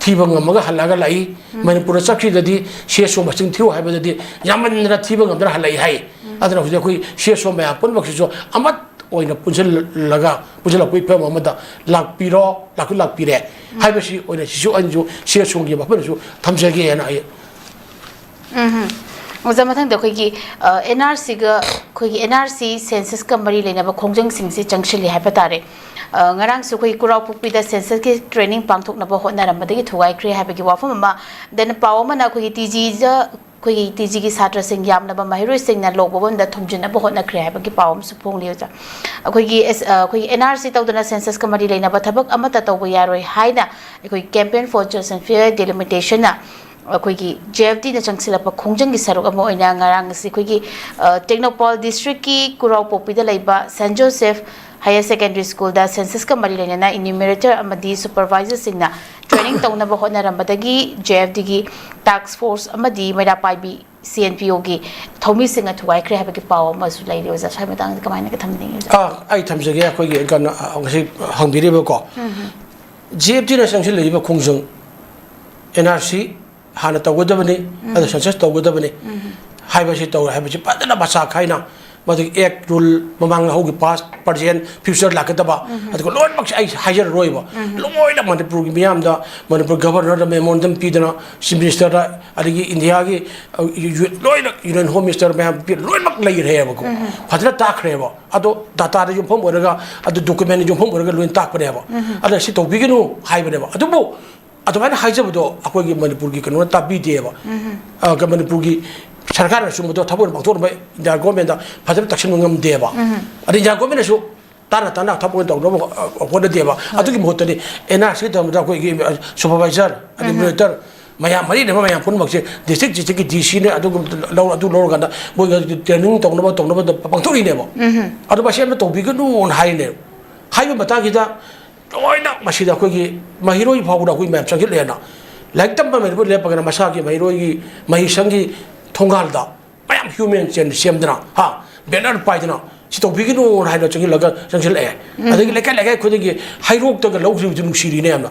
ꯊꯤꯕ ꯉꯝꯃꯒ ꯍꯜꯂꯛꯑꯒ ꯂꯥꯛꯏ꯫ ꯎꯝ꯫ ꯃꯅꯤꯄꯨꯔꯗ ꯆꯠꯈ꯭ꯔꯤꯗꯗꯤ ꯁꯤ ꯑꯦꯁ ꯑꯣ ꯃꯁꯤꯡ ꯊꯤꯌꯨ ꯍꯥꯏꯕꯗꯗꯤ ꯌꯥꯝꯃꯟꯗꯅ ꯊꯤꯕ ꯉꯝꯗꯅ ꯍꯜꯂꯛꯏ ꯍꯥꯏ꯫ ꯎꯝ꯫ ꯑꯗꯨꯅ ꯍꯧꯖꯤꯛ ꯑꯩꯈꯣꯏ ꯁꯤ ꯑꯦꯁ ꯑꯣ ꯃꯌꯥꯝ ꯄꯨꯝꯅꯃꯛꯁꯤꯁꯨ ꯑꯃꯠ ꯑꯣꯏꯅ ꯄꯨꯟꯁꯤꯜꯂꯒ, ꯄꯨꯟꯁꯤꯜꯂꯛꯄꯒꯤ ꯐꯤꯕꯝ ꯑꯃꯗ ꯂꯥꯛꯄꯤꯔꯣ, ꯂꯥꯛꯁꯨ ꯂꯥꯛꯄꯤꯔꯦ꯫ ꯎꯝ꯫ ꯍꯥꯏꯕꯁꯤ ꯑꯣꯏꯅ ꯁꯤꯁꯨ ꯑꯩꯅꯁꯨ ꯁꯤ ꯑꯦꯁ ꯑꯣꯒꯤ ꯃꯐꯝꯗꯁꯨ ꯊꯝꯖꯒꯦ ꯍꯥꯏꯅ ꯑꯩ ꯎꯝ꯫ ꯑꯣꯖꯥ, ꯃꯊꯪꯗ ꯑꯩꯈꯣꯏꯒꯤ, ꯑ, ꯑꯦꯟ ꯑꯥꯔ ꯁꯤꯒ, ꯑꯩꯈꯣꯏꯒꯤ ꯑꯦꯟ ꯑꯥꯔ ꯁꯤ ꯁꯦꯟꯁꯁꯀ ꯃꯔꯤ ꯂꯩꯅꯕ ꯈꯣꯡꯖꯪꯁꯤꯡꯁꯤ ꯆꯪꯁꯤꯜꯂꯤ ꯍꯥꯏꯕ ꯇꯥꯔꯦ꯫ ꯑ, ꯉꯔꯥꯡꯁꯨ ꯑꯩꯈꯣꯏ ꯈꯨꯔꯥꯎꯄꯨꯛꯄꯤꯗ ꯁꯦꯟꯁꯁꯀꯤ ꯇ꯭ꯔꯦꯅꯤꯡ ꯄꯥꯡꯊꯣꯛꯅꯕ ꯍꯣꯠꯅꯔꯝꯕꯗꯒꯤ ꯊꯨꯒꯥꯏꯈ꯭ꯔꯦ ꯍꯥꯏꯕꯒꯤ ꯋꯥꯐꯝ ꯑꯃ, then ꯄꯥꯎ ꯑꯃꯅ ꯑꯩꯈꯣꯏꯒꯤ ꯇꯤ ꯖꯤꯗ, ꯑꯩꯈꯣꯏꯒꯤ ꯇꯤ ꯖꯤꯒꯤ ꯁꯥꯇ꯭ꯔꯁꯤꯡ ꯌꯥꯝꯂꯕ ꯃꯍꯩꯔꯣꯏꯁꯤꯡꯅ ꯂꯣꯛ ꯕꯣꯕꯝꯗ ꯊꯨꯝꯖꯤꯟꯅꯕ ꯍꯣꯠꯅꯈ꯭ꯔꯦ ꯍꯥꯏꯕꯒꯤ ꯄꯥꯎ ꯑꯃꯁꯨ ꯐꯣꯡꯂꯤ ꯑꯣꯖꯥ꯫ ꯑꯩꯈꯣꯏꯒꯤ ꯑꯦꯁ-, ꯑ, ꯑꯩꯈꯣꯏꯒꯤ ꯑꯦꯟ ꯑꯥꯔ ꯁꯤ ꯇꯧꯗꯅ ꯁꯦꯟꯁꯁꯀ ꯃꯔꯤ ꯂꯩꯅꯕ ꯊꯕꯛ ꯑꯃꯠꯇ ꯇꯧꯕ ꯌꯥꯔꯣꯏ ꯍꯥꯏꯅ ꯑꯩꯈꯣꯏ Campaign for Just and Fair Delimitation-ꯅ ꯑꯩꯈꯣꯏꯒꯤ ꯖꯦ ꯑꯦꯐ ꯇꯤꯅ ꯆꯪꯁꯤꯜꯂꯛꯄ ꯈꯣꯡꯖꯪꯒꯤ ꯁꯔꯨꯛ ꯑꯃ ꯑꯣꯏꯅ ꯉꯔꯥꯡ ꯑꯁꯤ ꯑꯩꯈꯣꯏꯒꯤ, ꯑ, ꯇꯦꯡꯅꯧꯄꯜ ꯗꯤꯁꯇ꯭ꯔꯤꯛꯀꯤ ꯀꯨꯔꯥꯎꯄꯣꯛꯄꯤꯗ ꯂꯩꯕ ꯁꯦꯟꯠ ꯖꯣꯁꯦꯐ ꯍꯥꯌꯔ ꯁꯦꯀꯦꯟꯗꯔꯤ ꯁ꯭ꯀꯨꯜꯗ ꯁꯦꯟꯁꯁꯀ ꯃꯔꯤ ꯂꯩꯅꯅ ꯏꯅ꯭ꯌꯨꯃꯦꯔꯦꯇꯔ ꯑꯃꯗꯤ ꯁꯨꯄꯔꯚꯥꯏꯖꯔꯁꯤꯡꯅ ꯇ꯭ꯔꯦꯅꯤꯡ ꯇꯧꯅꯕ ꯍꯣꯠꯅꯔꯝꯕꯗꯒꯤ ꯖꯦ ꯑꯦꯐ ꯇꯤꯒꯤ ꯇꯥꯛꯁ ꯐꯣꯔꯁ ꯑꯃꯗꯤ ꯃꯩꯔꯥ ꯄꯥꯏꯕꯤ ꯁꯤ ꯑꯦꯟ ꯄꯤ ꯑꯣꯒꯤ ꯊꯧꯃꯤꯁꯤꯡꯅ ꯊꯨꯒꯥꯏꯈ꯭ꯔꯦ ꯍꯥꯏꯕꯒꯤ ꯄꯥꯎ ꯑꯃꯁꯨ ꯂꯩꯔꯤ꯫ ꯑꯣꯖꯥ, ꯁ꯭ꯋꯥꯏ ꯃꯇꯥꯡꯗ ꯀꯃꯥꯏꯅ ꯊꯝꯕꯤꯅꯤꯡꯉꯤ, ꯑꯣꯖꯥ? ꯑꯥ, ꯑꯩ ꯊꯝꯖꯒꯦ꯫ ꯑꯩꯈꯣꯏꯒꯤ ꯀꯩꯅꯣ, ꯑ, ꯉꯁꯤ ꯍꯪꯕꯤꯔꯤꯕꯀꯣ, ꯎꯝ꯫ ꯖꯦ ꯑꯦꯐ ꯇꯤꯅ ꯆꯪꯁꯤꯜꯂꯛꯏꯕ ꯈꯣꯡꯖꯪ, ꯑꯦꯟ ꯑꯥꯔ ꯁꯤ ꯍꯥꯟꯅ ꯇꯧꯒꯗꯕꯅꯤ, ꯎꯝ꯫ ꯑꯗ ꯁꯦꯟꯁꯁ ꯇꯧꯒꯗꯕꯅꯤ, ꯎꯝ꯫ ꯍꯥꯏꯕꯁꯤ ꯇꯧꯔꯦ ꯍꯥꯏꯕꯁꯤ ꯐꯖꯅ ꯃꯆꯥ ꯈꯥꯏꯅ, ꯃꯗꯨꯒꯤ ꯑꯦꯛ, ꯔꯨꯜ, ꯃꯃꯥꯡ ꯍꯧꯈꯤꯕ, ꯄꯥꯁ, ꯄ꯭ꯔꯖꯦꯟ, ꯐ꯭ꯌꯨꯆꯔ ꯂꯥꯛꯀꯗꯕ, ꯎꯝ꯫ ꯑꯗꯨꯒ ꯂꯣꯏꯅꯃꯛꯁꯦ ꯑꯩ ꯍꯥꯏꯖꯔꯔꯣꯏꯕ꯫ ꯎꯝ꯫ ꯂꯣꯏꯅ ꯃꯅꯤꯄꯨꯔꯒꯤ ꯃꯤꯌꯥꯝꯗ, ꯃꯅꯤꯄꯨꯔ ꯒꯚꯔꯅꯔꯗ ꯃꯦꯃꯣꯔꯦꯟꯗꯝ ꯄꯤꯗꯅ, ꯆꯤꯐ ꯃꯤꯅꯤꯁꯇꯔꯗ, ꯑꯗꯒꯤ ꯏꯟꯗꯤꯌꯥꯒꯤ, ꯑ, ꯌꯨ-, ꯌꯨ-, ꯂꯣꯏꯅ ꯌꯨꯅꯤꯌꯟ ꯍꯣꯝ ꯃꯤꯅꯤꯁꯇꯔ ꯃꯌꯥꯝ ꯄꯤ-, ꯂꯣꯏꯅꯃꯛ ꯂꯩꯈ꯭ꯔꯦꯕꯀꯣ꯫ ꯎꯝ꯫ ꯐꯖꯅ ꯇꯥꯛꯈ꯭ꯔꯦꯕ꯫ ꯑꯗꯣ ꯗꯥꯇꯥꯗ ꯌꯨꯝꯐꯝ ꯑꯣꯏꯔꯒ, ꯑꯗꯨ ꯗꯣꯀꯨꯃꯦꯟꯗ ꯌꯨꯝꯐꯝ ꯑꯣꯏꯔꯒ ꯂꯣꯏꯅ ꯇꯥꯛꯄꯅꯦꯕ꯫ ꯎꯝ꯫ ꯑꯗ ꯁꯤ ꯇꯧꯕꯤꯒꯅꯨ ꯍꯥꯏꯕꯅꯦꯕ꯫ ꯑꯗꯨꯕꯨ ꯑꯗꯨꯃꯥꯏꯅ ꯍꯥꯏꯖꯕꯗꯣ ꯑꯩꯈꯣꯏꯒꯤ ꯃꯅꯤꯄꯨꯔꯒꯤ ꯀꯩꯅꯣꯅ ꯇꯥꯕꯤꯗꯦꯕ꯫ ꯎꯝ꯫ ꯑ, ꯀ-, ꯃꯅꯤꯄꯨꯔꯒꯤ ꯁꯔꯀꯥꯔꯅ ꯁꯨꯝꯕꯗꯣ ꯊꯕꯛ ꯑꯣꯏꯅ ꯄꯥꯡꯊꯣꯛꯅꯕ ꯏꯟꯗꯤꯌꯥ ꯒꯣꯔꯃꯦꯟꯗ ꯐꯖꯅ ꯇꯛꯁꯤꯟꯕ ꯉꯝꯗꯦꯕ꯫ ꯎꯝ꯫ ꯑꯗ ꯏꯟꯗꯤꯌꯥ ꯒꯣꯔꯃꯦꯟꯅꯁꯨ ꯇꯥꯅ ꯇꯥꯅ ꯊꯕꯛ ꯑꯣꯏꯅ ꯇꯧꯅꯕ, ꯑ, ꯍꯣꯠꯅꯗꯦꯕ꯫ ꯍꯣꯏ꯫ ꯑꯗꯨꯒꯤ ꯃꯍꯨꯠꯇꯗꯤ ꯑꯦꯟ ꯑꯥꯔ ꯁꯤ ꯇꯧꯔꯝꯕꯗ ꯑꯩꯈꯣꯏꯒꯤ, ꯑ, ꯁꯨꯄꯔꯚꯥꯏꯖꯔ, ꯎꯝ꯫ ꯑꯦꯗꯃꯤꯅꯤꯁꯇ꯭ꯔꯦꯇꯔ, ꯃꯌꯥꯝ ꯃꯔꯤ ꯂꯩꯅꯕ ꯃꯌꯥꯝ ꯄꯨꯝꯅꯃꯛꯁꯦ ꯗꯤꯁꯇ꯭ꯔꯤꯛ ꯗꯤꯁꯇ꯭ꯔꯤꯛꯀꯤ ꯗꯤ ꯁꯤꯅ ꯑꯗꯨꯒꯨꯝꯕ ꯂꯧ-, ꯑꯗꯨ ꯂꯧꯔꯀꯥꯟꯗ ꯃꯣꯏꯒꯤ ꯇ꯭ꯔꯦꯅꯤꯡ ꯇꯧꯅꯕ, ꯇꯧꯅꯕ ꯄꯥꯡꯊꯣꯛꯏꯅꯦꯕ꯫ ꯎꯝ꯫ ꯑꯗꯣ ꯃꯁꯤ ꯑꯝꯇ ꯇꯧꯕꯤꯒꯅꯨꯅ ꯍꯥꯏꯔꯤꯅꯦꯕ꯫ ꯍꯥꯏꯕ ꯃꯇꯥꯡꯁꯤꯗ ꯂꯣꯏꯅ ꯃꯁꯤꯗ ꯑꯩꯈꯣꯏꯒꯤ ꯃꯍꯩꯔꯣꯏ ꯐꯥꯎꯕꯗ ꯑꯩꯈꯣꯏ ꯃꯌꯥꯝ ꯆꯪꯁꯤꯜꯂꯛꯑꯦꯅ꯫ ꯂꯥꯏꯔꯤꯛ ꯇꯝꯕ ꯃꯅꯤꯄꯨꯔ ꯂꯦꯞꯄꯒꯅ ꯃꯁꯥꯒꯤ ꯃꯍꯩꯔꯣꯏꯒꯤ ꯃꯍꯩꯁꯪꯒꯤ ꯊꯣꯡꯒꯥꯜꯗ ꯃꯌꯥꯝ ꯍ꯭ꯌꯨꯃꯦꯟ ꯆꯦꯟ ꯁꯦꯝꯗꯅ, ꯍꯥ, ꯕꯦꯅꯔ ꯄꯥꯏꯗꯅ ꯁꯤ ꯇꯧꯕꯤꯒꯅꯨ ꯍꯥꯏꯅ ꯆꯪꯁꯤꯜꯂꯒ, ꯆꯪꯁꯤꯜꯂꯛꯑꯦ꯫ ꯎꯝ꯫ ꯑꯗꯒꯤ ꯂꯩꯀꯥꯏ ꯂꯩꯀꯥꯏ ꯈꯨꯗꯤꯡꯒꯤ ꯍꯩꯔꯣꯛꯇꯒ ꯂꯧꯈ꯭ꯔꯤꯕꯗꯨ ꯅꯨꯡꯁꯤꯔꯤꯅꯦ ꯌꯥꯝꯅ꯫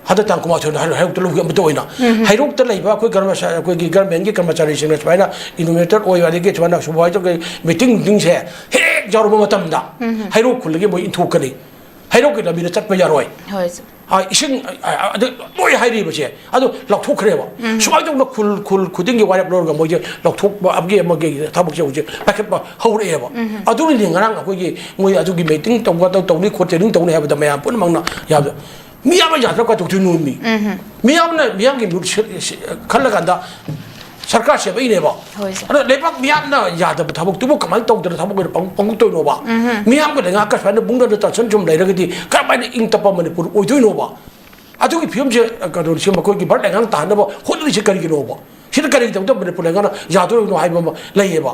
ꯍꯟꯗꯛ ꯇꯥꯡ ꯀꯨꯟꯃꯥꯊꯣꯏꯗ ꯍꯩꯔꯣꯛ-, ꯍꯩꯔꯣꯛꯇ ꯂꯧꯈꯤꯕ ꯑꯃꯠꯇ ꯑꯣꯏꯅ꯫ ꯎꯝ꯫ ꯍꯩꯔꯣꯛꯇ ꯂꯩꯕ ꯑꯩꯈꯣꯏ ꯀꯔꯃꯆꯥ-, ꯑꯩꯈꯣꯏꯒꯤ ꯒꯔꯃꯦꯟꯒꯤ ꯀꯔꯃꯆꯥꯔꯤꯁꯤꯡꯅ ꯁꯨꯃꯥꯏꯅ ꯏꯅꯣꯃꯤꯅꯦꯇꯔ ꯑꯣꯏ, ꯑꯗꯒꯤ ꯁꯨꯃꯥꯏꯅ ꯁꯨꯄꯔꯚꯥꯏꯖꯔꯒꯤ ꯃꯤꯇꯤꯡ ꯅꯨꯡꯇꯤꯡꯁꯦ ꯍꯦꯛ ꯌꯥꯎꯔꯨꯕ ꯃꯇꯝꯗ ꯎꯝ꯫ ꯍꯩꯔꯣꯛ ꯈꯨꯜꯗꯒꯤ ꯃꯣꯏ ꯏꯟꯊꯣꯛꯀꯅꯤ꯫ ꯍꯩꯔꯣꯛꯀꯤ ꯂꯝꯕꯤꯗ ꯆꯠꯄ ꯌꯥꯔꯣꯏ꯫ ꯍꯣꯏ, ꯁꯦ꯫ ꯑ, ꯏꯁꯤꯡ, ꯑ, ꯑ, ꯑꯗꯨ ꯂꯣꯏ ꯍꯥꯏꯔꯤꯕꯁꯦ, ꯑꯗꯨ ꯂꯧꯊꯣꯛꯈ꯭ꯔꯦꯕ꯫ ꯎꯝ꯫ ꯁꯨꯃꯥꯏꯅ ꯇꯧꯅ ꯈꯨꯜ, ꯈꯨꯜ ꯈꯨꯗꯤꯡꯒꯤ ꯋꯥꯔꯦꯞ ꯂꯧꯔꯒ ꯃꯣꯏꯁꯦ ꯂꯧꯊꯣꯛꯄ, ꯑꯃꯒꯤ, ꯑꯃꯒꯤ ꯊꯕꯛꯁꯦ ꯍꯧꯖꯤꯛ ꯄꯥꯏꯈꯠꯄ ꯍꯧꯔꯛꯑꯦꯕ꯫ ꯎꯝ꯫ ꯑꯗꯨꯅꯤꯅꯦ ꯉꯔꯥꯡ ꯑꯩꯈꯣꯏꯒꯤ ꯃꯣꯏ ꯑꯗꯨꯒꯤ ꯃꯤꯇꯤꯡ ꯇꯧꯒ-, ꯇꯧ-, ꯇꯧꯅꯤ ꯈꯣꯠ, ꯇ꯭ꯔꯦꯅꯤꯡ ꯇꯧꯅꯤ ꯍꯥꯏꯕꯗ ꯃꯌꯥꯝ ꯄꯨꯝꯅꯃꯛꯅ ꯌꯥꯕꯗ, ꯃꯤ ꯑꯃ ꯌꯥꯗ꯭ꯔꯕ ꯀꯥꯏ ꯇꯧꯗꯣꯏꯅꯣ ꯃꯤ? ꯎꯝ꯫ ꯃꯤ ꯑꯃꯅ ꯃꯤꯌꯥꯝꯒꯤ ꯃꯤꯍꯨꯠ ꯁꯤ-, ꯁꯤ-, ꯈꯜꯂꯀꯥꯟꯗ ꯁꯔꯀꯥꯔ ꯁꯦꯝꯃꯛꯏꯅꯦꯕ꯫ ꯍꯣꯏ, ꯁꯦ꯫ ꯑꯗꯣ ꯂꯩꯕꯥꯛ ꯃꯤꯌꯥꯝꯅ ꯌꯥꯗꯕ ꯊꯕꯛꯇꯨꯕꯨ ꯀꯃꯥꯏꯅ ꯇꯧꯗꯅ ꯊꯕꯛ ꯑꯣꯏꯅ ꯄꯥꯡ-, ꯄꯥꯡꯊꯣꯛꯇꯣꯏꯅꯣꯕ? ꯎꯝ꯫ ꯃꯤꯌꯥꯝꯒ ꯂꯩꯉꯥꯛꯀ ꯁꯨꯃꯥꯏꯅ ꯃꯨꯛꯅꯗ ꯇꯥꯁꯟ ꯁꯨꯝ ꯂꯩꯔꯒꯗꯤ ꯀꯔꯝꯍꯥꯏꯅ ꯏꯪ ꯇꯞꯄ ꯃꯅꯤꯄꯨꯔ ꯑꯣꯏꯗꯣꯏꯅꯣꯕ? ꯑꯗꯨꯒꯤ ꯐꯤꯕꯝꯁꯦ, ꯀꯩꯅꯣꯁꯦ, ꯃꯈꯣꯏꯒꯤ ꯚꯥꯔꯠ ꯂꯩꯉꯥꯛꯅ ꯇꯥꯍꯟꯅꯕ ꯍꯣꯠꯅꯔꯤꯁꯦ ꯀꯔꯤꯒꯤꯅꯣꯕ? ꯁꯤꯗ ꯀꯔꯤꯒꯤꯗꯃꯛꯇ ꯃꯅꯤꯄꯨꯔ ꯂꯩꯉꯥꯛꯅ ꯌꯥꯗꯣꯔꯤꯕꯅꯣ ꯍꯥꯏꯕ ꯑꯃ ꯂꯩꯌꯦꯕ꯫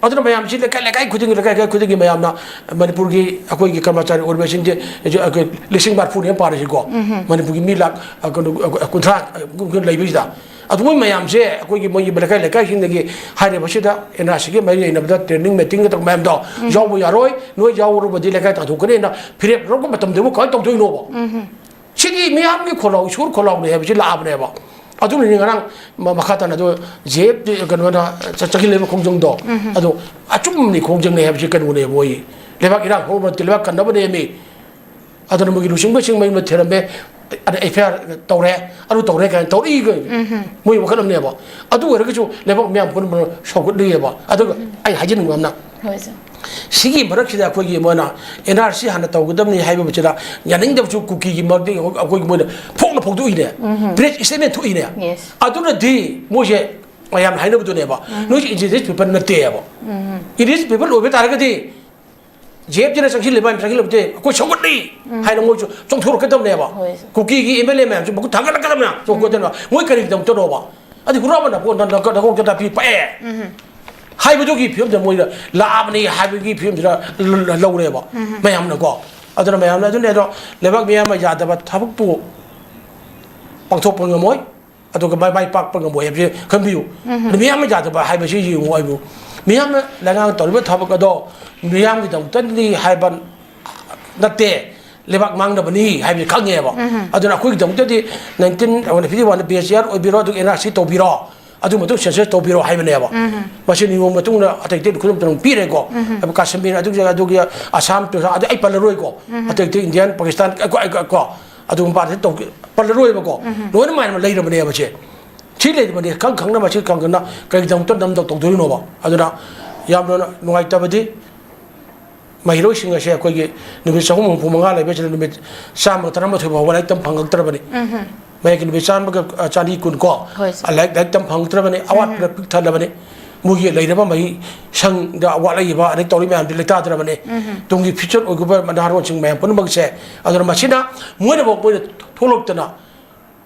ꯑꯗꯨꯅ ꯃꯌꯥꯝꯁꯤ ꯂꯩꯀꯥꯏ, ꯂꯩꯀꯥꯏ ꯈꯨꯗꯤꯡꯒꯤ, ꯂꯩꯀꯥꯏ, ꯂꯩꯀꯥꯏ ꯈꯨꯗꯤꯡꯒꯤ ꯃꯌꯥꯝꯅ ꯃꯅꯤꯄꯨꯔꯒꯤ ꯑꯩꯈꯣꯏꯒꯤ ꯀꯔꯃꯆꯥꯔꯤ ꯑꯣꯏꯔꯤꯕꯁꯤꯡꯁꯦ, ꯑꯩꯈꯣꯏ ꯂꯤꯁꯤꯡ ꯃꯔꯤꯐꯨꯅꯤ ꯄꯥꯔꯤꯁꯤꯀꯣ, ꯃꯅꯤꯄꯨꯔꯒꯤ ꯃꯤ ꯂꯥꯛ, ꯑ, ꯀꯩꯅꯣ, ꯑ, ꯀꯨꯟꯊ꯭ꯔꯥ ꯂꯩꯕꯁꯤꯗ, ꯑꯗꯨ ꯃꯣꯏ ꯃꯌꯥꯝꯁꯦ ꯑꯩꯈꯣꯏꯒꯤ, ꯃꯣꯏꯒꯤ ꯂꯩꯀꯥꯏ, ꯂꯩꯀꯥꯏꯁꯤꯡꯗꯒꯤ ꯍꯥꯏꯔꯤꯕꯁꯤꯗ ꯑꯦꯟ ꯑꯥꯔ ꯁꯤꯒꯤ ꯃꯔꯤ ꯂꯩꯅꯕꯗ training meeting ꯇꯧꯕ ꯃꯌꯥꯝꯗꯣ ꯌꯥꯎꯕ ꯌꯥꯔꯣꯏ, ꯅꯣꯏ ꯌꯥꯎꯔꯨꯕꯗꯤ ꯂꯩꯀꯥꯏ ꯇꯥꯟꯊꯣꯛꯀꯅꯤꯅ ꯐꯤꯔꯦꯞ ꯂꯧꯔꯛꯄ ꯃꯇꯝꯗꯕꯨ ꯀꯃꯥꯏꯅ ꯇꯧꯗꯣꯏꯅꯣꯕ? ꯁꯤꯒꯤ ꯃꯤꯌꯥꯝꯒꯤ ꯈꯣꯜꯂꯥꯎ, ꯏꯁꯣꯔ ꯈꯣꯜꯂꯥꯎꯅꯦ ꯍꯥꯏꯕꯁꯤ ꯂꯥꯛꯑꯕꯅꯦꯕ꯫ ꯑꯗꯨꯅꯅꯤ ꯉꯔꯥꯡ ꯃ-, ꯃꯈꯥ ꯇꯥꯅ ꯑꯗꯨ ꯖꯦ ꯑꯦꯐ ꯀꯩꯅꯣꯅ ꯆ-, ꯆꯪꯁꯤꯜꯂꯤꯕ ꯈꯣꯡꯖꯪꯗꯣ, ꯑꯗꯣ ꯑꯆꯨꯝꯕꯅꯤ, ꯈꯣꯡꯖꯪꯅꯤ ꯍꯥꯏꯕꯁꯤ ꯀꯩꯅꯣꯅꯦ, ꯃꯣꯏ ꯂꯩꯕꯥꯛ ꯏꯔꯥꯡ ꯍꯧꯔꯕ ꯅꯠꯇꯦ, ꯂꯩꯕꯥꯛ ꯀꯟꯅꯕꯅꯦꯃꯤ꯫ ꯑꯗꯨꯅ ꯃꯣꯏꯒꯤ ꯂꯨꯆꯤꯡꯕꯁꯤꯡ ꯃꯌꯨꯝꯗ ꯊꯤꯔꯝꯃꯦ, ꯑꯗ ꯑꯦꯐ ꯑꯥꯏ ꯑꯥꯔ ꯇꯧꯔꯦ, ꯑꯗꯨ ꯇꯧꯔꯦ ꯀꯥꯏꯅ ꯇꯧꯔꯛꯏ꯫ ꯃꯣꯏ ꯋꯥꯈꯜ ꯑꯃꯅꯦꯕ꯫ ꯑꯗꯨ ꯑꯣꯏꯔꯒꯁꯨ ꯂꯩꯕꯥꯛ ꯃꯤꯌꯥꯝ ꯄꯨꯝꯅꯃꯛ ꯁꯧꯒꯠꯂꯤꯑꯕ꯫ ꯑꯗꯨꯒ ꯑꯩ ꯍꯥꯏꯖꯅꯤꯡꯕ ꯑꯃꯅ, ꯍꯣꯏ, ꯁꯥꯔ꯫ ꯁꯤꯒꯤ ꯃꯔꯛꯁꯤꯗ ꯑꯩꯈꯣꯏꯒꯤ ꯃꯣꯏꯅ ꯑꯦꯟ ꯑꯥꯔ ꯁꯤ ꯍꯥꯟꯅ ꯇꯧꯒꯗꯕꯅꯤ ꯍꯥꯏꯕꯁꯤꯗ ꯌꯥꯅꯤꯡꯗꯕꯁꯨ ꯀꯨꯀꯤꯒꯤ ꯃꯔꯛꯇꯒꯤ ꯑꯩꯈꯣꯏꯒꯤ ꯃꯣꯏꯅ ꯐꯣꯡꯅ ꯐꯣꯡꯗꯣꯛꯏꯅꯦ꯫ ꯄ꯭ꯔꯦꯁ ꯁ꯭ꯇꯦꯠꯃꯦꯟ ꯊꯣꯛꯏꯅꯦ꯫ ꯌꯦꯁ꯫ ꯑꯗꯨꯅꯗꯤ ꯃꯣꯏꯁꯦ ꯃꯌꯥꯝꯅ ꯍꯥꯏꯅꯕꯗꯨꯅꯦꯕ, ꯅꯣꯏꯁꯦ ꯏꯟꯗꯤꯖꯤꯅꯁ ꯄꯤꯄꯜ ꯅꯠꯇꯦꯕ꯫ ꯏꯟꯗꯤꯖꯤꯅꯁ ꯄꯤꯄꯜ ꯑꯣꯏꯕ ꯇꯥꯔꯒꯗꯤ ꯖꯦ ꯑꯦꯐ ꯇꯤꯅ ꯆꯪꯁꯤꯜꯂꯤꯕ, ꯆꯪꯁꯤꯜꯂꯕꯗꯤ ꯑꯩꯈꯣꯏ ꯁꯧꯒꯠꯂꯤ ꯍꯥꯏꯅ ꯃꯣꯏꯁꯨ ꯆꯣꯡꯊꯣꯔꯛꯀꯗꯕꯅꯦꯕ꯫ ꯍꯣꯏ, ꯁꯥꯔ꯫ ꯀꯨꯀꯤꯒꯤ ꯑꯦꯝ ꯑꯦꯜ ꯑꯦ ꯃꯌꯥꯝꯁꯨ ꯃꯈꯨꯠ ꯊꯥꯡꯒꯠꯂꯛꯀꯗꯕꯅꯦ, ꯆꯣꯡꯊꯣꯔꯛꯀꯗꯕꯅꯦ꯫ ꯃꯣꯏ ꯀꯔꯤꯒꯤꯗꯃꯛꯇꯅꯣꯕ? ꯑꯗꯨ ꯍꯨꯔꯥꯟꯕ ꯅꯀꯣ-, ꯅ-, ꯅ-, ꯅꯀꯣꯛꯇ ꯅꯥꯄꯤ ꯄꯛꯑꯦ ꯍꯥꯏꯕꯗꯨꯒꯤ ꯐꯤꯕꯝꯗ ꯃꯣꯏꯅ ꯂꯥꯛꯑꯕꯅꯤ ꯍꯥꯏꯕꯒꯤ ꯐꯤꯕꯝꯁꯤꯗ ꯂ-, ꯂ-, ꯂꯧꯔꯦꯕ ꯃꯌꯥꯝꯅꯀꯣ꯫ ꯑꯗꯨꯅ ꯃꯌꯥꯝꯅ ꯑꯗꯨꯅꯦ, ꯑꯗꯣ ꯂꯩꯕꯥꯛ ꯃꯤꯌꯥꯝꯅ ꯌꯥꯗꯕ ꯊꯕꯛꯄꯨ ꯄꯥꯡꯊꯣꯛꯄ ꯉꯝꯃꯣꯏ, ꯑꯗꯨꯒ ꯃꯥꯏ, ꯃꯥꯏ ꯄꯥꯛꯄ ꯉꯝꯃꯣꯏ ꯍꯥꯏꯕꯁꯤ ꯈꯟꯕꯤꯌꯨ꯫ ꯑꯗꯨ ꯃꯤꯌꯥꯝꯅ ꯌꯥꯗꯕ ꯍꯥꯏꯕꯁꯤ ꯌꯦꯡꯉꯨ ꯍꯥꯏꯕꯨ, ꯃꯤꯌꯥꯝꯅ ꯂꯩꯉꯥꯛꯅ ꯇꯧꯔꯤꯕ ꯊꯕꯛ ꯑꯗꯣ ꯃꯤꯌꯥꯝꯒꯤꯗꯃꯛꯇꯅꯤ ꯍꯥꯏꯕ ꯅꯠꯇꯦ, ꯂꯩꯕꯥꯛ ꯃꯥꯡꯅꯕꯅꯤ ꯍꯥꯏꯕꯁꯤ ꯈꯪꯉꯦꯕ꯫ ꯑꯗꯨꯅ ꯑꯩꯈꯣꯏꯒꯤꯗꯃꯛꯇꯗꯤ nineteen fifty one ꯕꯦꯁ ꯌꯥꯔ ꯑꯣꯏꯕꯤꯔꯣ, ꯑꯗꯨꯒ ꯑꯦꯟ ꯑꯥꯔ ꯁꯤ ꯇꯧꯕꯤꯔꯣ, ꯑꯗꯨ ꯃꯇꯨꯡ ꯁꯦꯟꯁꯁ ꯇꯧꯕꯤꯔꯣ ꯍꯥꯏꯕꯅꯦꯕ꯫ ꯃꯁꯤ ꯅꯤꯌꯣꯝ ꯃꯇꯨꯡ ꯏꯟꯅ ꯑꯇꯩ ꯑꯇꯩ ꯈꯨꯗꯝ ꯑꯗꯨꯝ ꯄꯤꯔꯦꯀꯣ꯫ ꯀꯥꯁꯃꯤꯔ, ꯑꯗꯨꯒꯤ, ꯑꯗꯨꯒꯤ ꯑꯁꯥꯝ, ꯑꯗꯨ ꯑꯩ ꯄꯜꯂꯔꯣꯏꯀꯣ꯫ ꯑꯇꯩ ꯑꯇꯩ ꯏꯟꯗꯤꯌꯥꯟ, ꯄꯥꯀꯤꯁꯇꯥꯟ, ꯀꯣ, ꯀꯣ, ꯑꯗꯨꯒꯨꯝꯕ ꯇꯧ-, ꯄꯜꯂꯔꯣꯏꯕꯀꯣ꯫ ꯂꯣꯏꯅ ꯃꯥꯏꯅ ꯂꯩꯔꯕꯅꯦꯕ ꯁꯦ꯫ ꯁꯤ ꯂꯩꯔꯤꯕꯅꯤ, ꯈꯪ ꯈꯪꯅ ꯃꯁꯤ ꯀꯪꯗꯅ ꯀꯔꯤꯒꯤꯗꯃꯛꯇ ꯅꯝꯗꯧ ꯇꯧꯗꯣꯔꯤꯅꯣꯕ? ꯑꯗꯨꯅ ꯌꯥꯝꯅ ꯅꯨꯡꯉꯥꯏꯇꯕꯗꯤ, ꯃꯍꯩꯔꯣꯏꯁꯤꯡ ꯑꯁꯦ ꯑꯩꯈꯣꯏꯒꯤ ꯅꯨꯃꯤꯠ ꯆꯍꯨꯝ ꯍꯨꯝꯐꯨ ꯃꯉꯥ ꯂꯩꯕꯁꯤꯗ ꯅꯨꯃꯤꯠ ꯆꯥꯝꯃꯒ ꯇꯔꯥꯃꯥꯊꯣꯏ ꯐꯥꯎꯕ ꯂꯥꯏꯔꯤꯛ ꯇꯝ ꯐꯪꯉꯛꯇ꯭ꯔꯕꯅꯤ꯫ ꯃꯌꯥꯏꯒꯤ ꯅꯨꯃꯤꯠ ꯆꯥꯝꯃꯒ, ꯑ, ꯆꯅꯤ ꯀꯨꯟ ꯀꯣ, ꯍꯣꯏ, ꯁꯥꯔ꯫ ꯂꯥꯏꯔꯤꯛ, ꯂꯥꯏꯔꯤꯛ ꯇꯝ ꯐꯪꯉꯛꯇ꯭ꯔꯕꯅꯤ, ꯑꯋꯥꯠꯄꯅ ꯄꯤꯛ ꯊꯜꯂꯕꯅꯤ꯫ ꯃꯣꯏꯒꯤ ꯂꯩꯔꯕ ꯃꯍꯩ ꯁꯪꯗ ꯋꯥꯠꯂꯛꯏꯕ ꯑꯗꯩ ꯇꯧꯔꯤ ꯃꯌꯥꯝꯗꯤ ꯂꯩꯇꯥꯗ꯭ꯔꯕꯅꯤ꯫ ꯇꯨꯡꯒꯤ future ꯑꯣꯏꯒꯗꯕ ꯅꯍꯥꯔꯣꯟꯁꯤꯡ ꯃꯌꯥꯝ ꯄꯨꯝꯅꯃꯛꯁꯦ, ꯑꯗꯨꯅ ꯃꯁꯤꯅ ꯃꯣꯏꯅꯐꯥꯎ ꯃꯣꯏꯅ ꯊꯣꯛꯂꯛꯇꯅ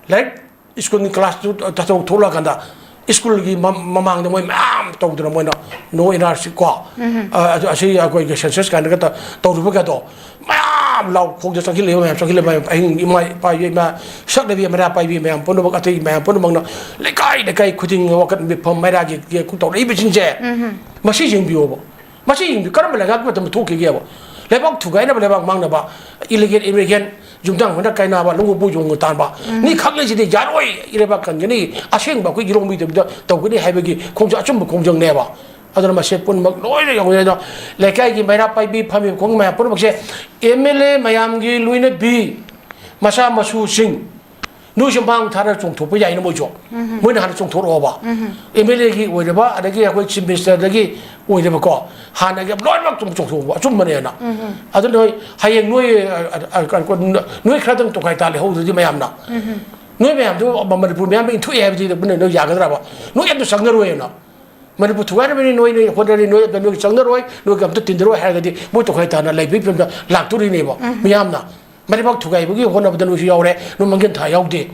ꯂꯥꯏꯔꯤꯛ ꯁ꯭ꯀꯨꯜꯒꯤ ꯀ꯭ꯂꯥꯁꯇꯨ ꯇꯥꯊꯣꯛ ꯊꯣꯛꯂꯛꯑꯀꯥꯟꯗ ꯁ꯭ꯀꯨꯜꯒꯤ ꯃ-, ꯃꯃꯥꯡꯗ ꯃꯣꯏ ꯃꯌꯥꯝ ꯇꯧꯗꯅ ꯃꯣꯏꯅ "No N R C" ꯀꯣ, ꯑ, ꯑꯗꯨ, ꯑꯁꯤ ꯑꯩꯈꯣꯏꯒꯤ census ꯀꯥꯏꯅꯒ ꯇ-, ꯇꯧꯔꯤꯕꯒꯗꯣ ꯃꯌꯥꯝ ꯂꯥꯎ ꯈꯣꯡꯗ ꯆꯪꯁꯤꯜꯂꯛꯏꯕ ꯃꯌꯥꯝ, ꯆꯪꯁꯤꯜꯂꯛꯏꯕ ꯃꯌꯥꯝ, ꯑꯍꯤꯡ ꯏꯃꯥ ꯏꯄꯥ ꯏꯃꯥ ꯁꯛꯅꯕꯤ ꯃꯩꯔꯥ ꯄꯥꯏꯕꯤ ꯃꯌꯥꯝ ꯄꯨꯝꯅꯃꯛ, ꯑꯇꯩ ꯃꯌꯥꯝ ꯄꯨꯝꯅꯃꯛꯅ ꯂꯩꯀꯥꯏ ꯂꯩꯀꯥꯏ ꯈꯨꯗꯤꯡ ꯋꯥꯀꯠ ꯃꯤꯐꯝ ꯃꯩꯔꯥꯒꯤ ꯇꯧꯔꯛꯏꯕꯁꯤꯡꯁꯦ, ꯃꯁꯤ ꯌꯦꯡꯕꯤꯌꯣꯕ꯫ ꯃꯁꯤ ꯌꯦꯡꯕꯤꯌꯨ, ꯀꯔꯝꯕ ꯂꯩꯉꯥꯛꯀꯤ ꯃꯇꯝꯗ ꯊꯣꯛꯈꯤꯒꯦꯕ? ꯂꯩꯕꯥꯛ ꯊꯨꯒꯥꯏꯅꯕ, ꯂꯩꯕꯥꯛ ꯃꯥꯡꯅꯕ, illegal immigration, ꯌꯨꯝꯊꯥꯡ ꯍꯣꯏꯅ ꯀꯥꯏꯅꯕ, ꯂꯧꯎ ꯄꯨ ꯌꯣꯡ ꯇꯥꯟꯕ, ꯃꯤ ꯈꯛꯂꯤꯁꯤꯗꯤ ꯌꯥꯔꯣꯏ, ꯏꯔꯩꯕꯥꯛ ꯀꯟꯒꯅꯤ, ꯑꯁꯦꯡꯕ ꯑꯩꯈꯣꯏ ꯏꯔꯣꯡ ꯃꯤꯗꯕꯤꯗ ꯇꯧꯒꯅꯤ ꯍꯥꯏꯕꯒꯤ ꯈꯣꯡꯖꯪ, ꯑꯆꯨꯝꯕ ꯈꯣꯡꯖꯪꯅꯦꯕ꯫ ꯑꯗꯨꯅ ꯃꯁꯤ ꯄꯨꯝꯅꯃꯛ ꯂꯣꯏꯅ ꯌꯧꯅꯩ꯫ ꯑꯗꯣ ꯂꯩꯀꯥꯏꯒꯤ ꯃꯩꯔꯥ ꯄꯥꯏꯕꯤ ꯐꯝꯃꯤꯕ ꯈꯣꯡ ꯃꯌꯥꯝ ꯄꯨꯝꯅꯃꯛꯁꯦ M L A ꯃꯌꯥꯝꯒꯤ ꯂꯣꯏꯅꯕꯤ, ꯃꯆꯥ ꯃꯁꯨꯁꯤꯡ, ꯅꯣꯏꯁꯨ ꯃꯥꯡ ꯊꯥꯅ ꯆꯣꯡꯊꯣꯛꯄ ꯌꯥꯏꯅ ꯃꯣꯏꯁꯨ꯫ ꯃꯣꯏꯅ ꯍꯥꯟꯅ ꯆꯣꯡꯊꯣꯔꯛꯑꯣꯕ꯫ M L A ꯒꯤ ꯑꯣꯏꯔꯕ, ꯑꯗꯒꯤ ꯑꯩꯈꯣꯏ Chief Minister ꯗꯒꯤ ꯑꯣꯏꯔꯕꯀꯣ, ꯍꯥꯟꯅꯒꯤ ꯂꯣꯏꯅꯃꯛ ꯆꯣꯡ-, ꯆꯣꯡꯊꯣꯛꯑꯣꯕ꯫ ꯑꯆꯨꯝꯕꯅꯦꯅ꯫ ꯑꯗꯨ ꯅꯣꯏ ꯍꯌꯦꯡ ꯅꯣꯏ, ꯑ, ꯑ, ꯑ, ꯅꯣꯏ ꯈꯔꯗꯪ ꯇꯣꯈꯥꯏ ꯇꯥ ꯂꯩꯍꯧꯗ꯭ꯔꯗꯤ ꯃꯌꯥꯝꯅ꯫ ꯅꯣꯏ ꯃꯌꯥꯝꯗꯨ ꯃ-, ꯃꯅꯤꯄꯨꯔ ꯃꯌꯥꯝꯗ ꯏꯟꯊꯣꯛꯑꯦ ꯍꯥꯏꯕꯗꯤ ꯅꯣꯏ ꯌꯥꯒꯗ꯭ꯔꯕ? ꯅꯣꯏ ꯑꯝꯇ ꯆꯪꯅꯔꯣꯏꯅ꯫ ꯃꯅꯤꯄꯨꯔ ꯊꯨꯒꯥꯏꯅꯕꯅꯤ, ꯅꯣꯏ, ꯅꯣꯏ ꯍꯣꯠꯅꯔꯤ, ꯅꯣꯏ ꯑꯝꯇ, ꯅꯣꯏ ꯆꯪꯅꯔꯣꯏ, ꯅꯣꯏꯒ ꯑꯝꯇ ꯇꯤꯟꯅꯔꯣꯏ ꯍꯥꯏꯔꯒꯗꯤ ꯃꯣꯏ ꯇꯣꯈꯥꯏ ꯇꯥꯅ ꯂꯩꯕꯒꯤ ꯐꯤꯕꯝꯗ ꯂꯥꯛꯇꯣꯔꯤꯅꯦꯕ ꯃꯌꯥꯝꯅ꯫ ꯃꯔꯩꯕꯥꯛ ꯊꯨꯒꯥꯏꯕꯒꯤ ꯍꯣꯠꯅꯕꯗ ꯅꯣꯏꯁꯨ ꯌꯥꯎꯔꯦ, ꯅꯣꯏ ꯃꯥꯡꯖꯤꯟ ꯊꯥ ꯌꯥꯎꯗꯦ꯫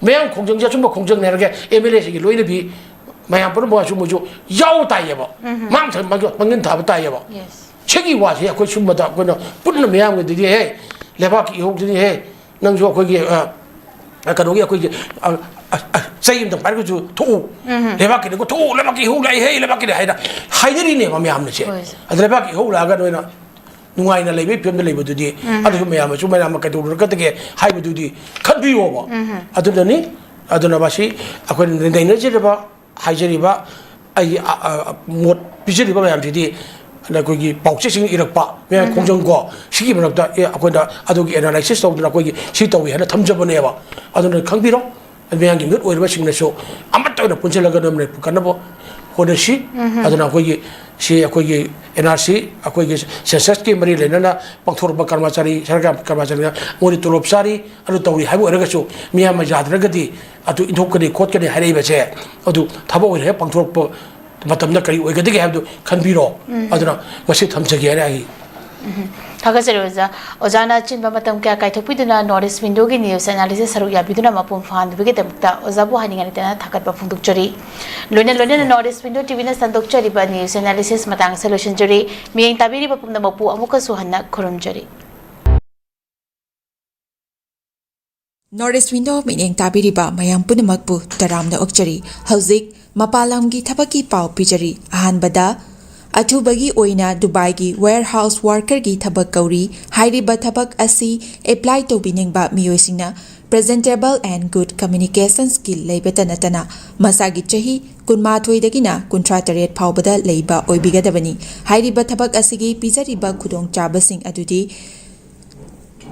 ꯃꯌꯥꯝ ꯈꯣꯡꯖꯪꯁꯦ ꯑꯆꯨꯝꯕ ꯈꯣꯡꯖꯪꯅꯦ ꯍꯥꯏꯔꯒ M L A ꯁꯤꯡꯒꯤ ꯂꯣꯏꯅꯕꯤ ꯃꯌꯥꯝ ꯄꯨꯝꯅꯃꯛꯁꯨ ꯃꯣꯏꯁꯨ ꯌꯥꯎ ꯇꯥꯏꯌꯦꯕ꯫ ꯃꯥꯡ-, ꯃꯥꯡ-, ꯃꯥꯡꯖꯤꯟ ꯊꯥꯕ ꯇꯥꯏꯌꯦꯕ꯫ Yes꯫ ꯁꯤꯒꯤ ꯋꯥꯁꯦ ꯑꯩꯈꯣꯏ ꯁꯨꯝꯕꯗ ꯑꯩꯈꯣꯏꯅ ꯄꯨꯟꯅ ꯃꯤꯌꯥꯝꯒꯤꯗꯗꯤ, "ꯍꯦ, ꯂꯩꯕꯥꯛꯀꯤ ꯏꯍꯧꯗꯨꯅꯤ, ꯍꯦ, ꯅꯪꯁꯨ ꯑꯩꯈꯣꯏꯒꯤ, ꯑ, ꯑ, ꯀꯩꯅꯣꯒꯤ ꯑꯩꯈꯣꯏꯒꯤ, ꯑ, ꯑ, ꯑ, ꯆꯩ ꯑꯝꯇꯪ ꯄꯥꯏꯔꯒꯁꯨ ꯊꯣꯛꯎ꯫ ꯂꯩꯕꯥꯛꯀꯤꯅꯤꯀꯣ, ꯊꯣꯛꯎ, ꯂꯩꯕꯥꯛꯀꯤ ꯏꯍꯧ ꯂꯥꯛꯏ, ꯍꯦ, ꯂꯩꯕꯥꯛꯀꯤꯅꯤ" ꯍꯥꯏꯅ ꯍꯥꯏꯅꯔꯤꯅꯦꯕ ꯃꯌꯥꯝꯅꯁꯦ꯫ ꯍꯣꯏ꯫ ꯑꯗ ꯂꯩꯕꯥꯛꯀꯤ ꯏꯍꯧ ꯂꯥꯛꯑꯒ ꯅꯣꯏꯅ ꯅꯨꯡꯉꯥꯏꯅ ꯂꯩꯕꯒꯤ ꯐꯤꯕꯝꯗ ꯂꯩꯕꯗꯨꯗꯤ, ꯑꯗꯨꯁꯨ ꯃꯌꯥꯝꯅꯁꯨ ꯃꯌꯥꯝꯅ ꯀꯩꯗꯧꯔꯒꯗꯒꯦ ꯍꯥꯏꯕꯗꯨꯗꯤ ꯈꯟꯕꯤꯌꯣꯕ꯫ ꯑꯗꯨꯅꯅꯤ, ꯑꯗꯨꯅ ꯃꯁꯤ ꯑꯩꯈꯣꯏꯅ ꯅꯩꯅꯖꯔꯤꯕ, ꯍꯥꯏꯖꯔꯤꯕ ꯑꯩꯒꯤ, ꯑ, ꯑ, ꯃꯣꯠ ꯄꯤꯖꯔꯤꯕ ꯃꯌꯥꯝꯁꯤꯗꯤ ꯑꯩꯈꯣꯏꯒꯤ ꯄꯥꯎꯆꯦꯁꯤꯡ ꯏꯔꯛꯄ ꯃꯌꯥꯝ ꯈꯣꯡꯖꯪꯀꯣ, ꯁꯤꯒꯤ ꯃꯔꯛꯇ, ꯑꯦ, ꯑꯩꯈꯣꯏꯅ ꯑꯗꯨꯒꯤ analysis ꯇꯧꯗꯅ ꯑꯩꯈꯣꯏꯒꯤ ꯁꯤ ꯇꯧꯏ ꯍꯥꯏꯅ ꯊꯝꯖꯕꯅꯦꯕ꯫ ꯑꯗꯨꯅ ꯈꯪꯕꯤꯔꯣ꯫ ꯃꯌꯥꯝꯒꯤ ꯃꯤꯍꯨꯠ ꯑꯣꯏꯔꯤꯕꯁꯤꯡꯅꯁꯨ ꯑꯃꯠꯇ ꯑꯣꯏꯅ ꯄꯨꯟꯁꯤꯜꯂꯒ ꯅꯣꯏ ꯃꯅꯤꯄꯨꯔ ꯀꯟꯅꯕ ꯍꯣꯠꯅꯁꯤ꯫ ꯑꯗꯨꯅ ꯑꯩꯈꯣꯏꯒꯤ, ꯁꯤ ꯑꯩꯈꯣꯏꯒꯤ N R C, ꯑꯩꯈꯣꯏꯒꯤ census ꯀꯤ ꯃꯔꯤ ꯂꯩꯅꯅ ꯄꯥꯡꯊꯣꯔꯛꯄ ꯀꯔꯃꯆꯥꯔꯤ, ꯁꯔꯀꯥꯔ ꯀꯔꯃꯆꯥꯔꯤꯅ ꯃꯣꯏꯗꯤ ꯇꯣꯂꯣꯞ ꯆꯥꯔꯤ, ꯑꯗꯨ ꯇꯧꯔꯤ ꯍꯥꯏꯕ ꯑꯣꯏꯔꯒꯁꯨ ꯃꯤꯌꯥꯝꯅ ꯌꯥꯗ꯭ꯔꯒꯗꯤ ꯑꯗꯨ ꯏꯟꯊꯣꯛꯀꯅꯤ ꯈꯣꯠꯀꯅꯤ ꯍꯥꯏꯔꯛꯏꯕꯁꯦ, ꯑꯗꯨ ꯊꯕꯛ ꯑꯣꯏꯅ ꯍꯦꯛ ꯄꯥꯡꯊꯣꯔꯛꯄ ꯃꯇꯝꯗ ꯀꯔꯤ ꯑꯣꯏꯒꯗꯒꯦ ꯍꯥꯏꯕꯗꯨ ꯈꯟꯕꯤꯔꯣ꯫ ꯑꯗꯨꯅ ꯃꯁꯤ ꯊꯝꯖꯒꯦ ꯍꯥꯏꯅ ꯑꯩ ꯊꯥꯒꯠꯆꯔꯤ ꯑꯣꯖꯥ꯫ ꯑꯣꯖꯥꯅ ꯑꯆꯤꯟꯕ ꯃꯇꯝ ꯀꯌꯥ ꯀꯥꯏꯊꯣꯛꯄꯤꯗꯨꯅ North East Window ꯒꯤ news analysis ꯁꯔꯨꯛ ꯌꯥꯕꯤꯗꯨꯅ ꯃꯄꯨꯡ ꯐꯥꯍꯟꯕꯒꯤꯗꯃꯛꯇ ꯑꯣꯖꯥꯕꯨ ꯍꯥꯏꯅꯤꯡꯉꯥꯏ ꯂꯩꯇꯅ ꯊꯥꯒꯠꯄ ꯐꯣꯡꯗꯣꯛꯆꯔꯤ꯫ ꯂꯣꯏꯅ ꯂꯣꯏꯅꯅ North East Window T V ꯅ ꯁꯟꯗꯣꯛꯆꯔꯤꯕ news analysis ꯃꯇꯥꯡ ꯑꯁꯤꯗ ꯂꯣꯏꯁꯤꯟꯖꯔꯤ꯫ ꯃꯤꯠꯌꯦꯡ ꯇꯥꯕꯤꯔꯤꯕ ꯄꯨꯝꯅꯃꯛꯄꯨ ꯑꯃꯨꯛꯀꯁꯨ ꯍꯟꯅ ꯈꯨꯔꯨꯝꯖꯔꯤ꯫ North East Window ꯃꯤꯠꯌꯦꯡ ꯇꯥꯕꯤꯔꯤꯕ ꯃꯌꯥꯝ ꯄꯨꯝꯅꯃꯛꯄꯨ ꯇꯔꯥꯝꯅ ꯑꯣꯛꯆꯔꯤ꯫ ꯍꯧꯖꯤꯛ ꯃꯄꯥꯟ ꯂꯝꯒꯤ ꯊꯕꯛꯀꯤ ꯄꯥꯎ ꯄꯤꯖꯔꯤ꯫ ꯑꯍꯥꯟꯕꯗ, ꯑꯊꯨꯕꯒꯤ ꯑꯣꯏꯅ ꯗꯨꯕꯥꯏꯒꯤ warehouse worker ꯒꯤ ꯊꯕꯛ ꯀꯧꯔꯤ꯫ ꯍꯥꯏꯔꯤꯕ ꯊꯕꯛ ꯑꯁꯤ apply ꯇꯧꯕꯤꯅꯤꯡꯕ ꯃꯤꯑꯣꯏꯁꯤꯡꯅ presentable and good communication skill ꯂꯩꯕꯇ ꯅꯠꯇꯅ ꯃꯁꯥꯒꯤ ꯆꯍꯤ ꯀꯨꯟꯃꯥꯊꯣꯏꯗꯒꯤꯅ ꯀꯨꯟꯊ꯭ꯔꯥ ꯇꯔꯦꯠ ꯐꯥꯎꯕꯗ ꯂꯩꯕ ꯑꯣꯏꯕꯤꯒꯗꯕꯅꯤ꯫ ꯍꯥꯏꯔꯤꯕ ꯊꯕꯛ ꯑꯁꯤꯒꯤ ꯄꯤꯖꯔꯤꯕ ꯈꯨꯗꯣꯡꯆꯥꯕꯁꯤꯡ ꯑꯗꯨꯗꯤ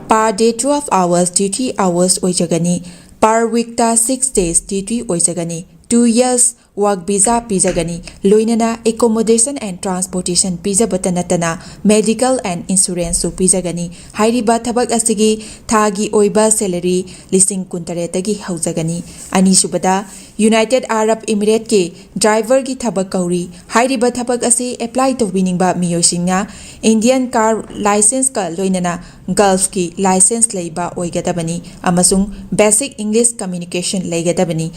per day twelve hours duty hours ꯑꯣꯏꯖꯒꯅꯤ꯫ Per week ꯇ six days duty ꯑꯣꯏꯖꯒꯅꯤ꯫ Two years work visa ꯄꯤꯖꯒꯅꯤ꯫ ꯂꯣꯏꯅꯅ accommodation and transportation ꯄꯤꯖꯕꯇ ꯅꯠꯇꯅ medical and insurance ꯁꯨ ꯄꯤꯖꯒꯅꯤ꯫ ꯍꯥꯏꯔꯤꯕ ꯊꯕꯛ ꯑꯁꯤꯒꯤ ꯊꯥꯒꯤ ꯑꯣꯏꯕ salary ꯂꯤꯁꯤꯡ ꯀꯨꯟꯇꯔꯦꯠꯇꯒꯤ ꯍꯧꯖꯒꯅꯤ꯫ ꯑꯅꯤꯁꯨꯕꯗ, United Arab Emirates ꯀꯤ driver ꯒꯤ ꯊꯕꯛ ꯀꯧꯔꯤ꯫ ꯍꯥꯏꯔꯤꯕ ꯊꯕꯛ ꯑꯁꯤ apply ꯇꯧꯕꯤꯅꯤꯡꯕ ꯃꯤꯑꯣꯏꯁꯤꯡꯅ Indian car licence ꯀ ꯂꯣꯏꯅꯅ Gulf ꯀꯤ licence ꯂꯩꯕ ꯑꯣꯏꯒꯗꯕꯅꯤ ꯑꯃꯁꯨꯡ basic English communication ꯂꯩꯒꯗꯕꯅꯤ꯫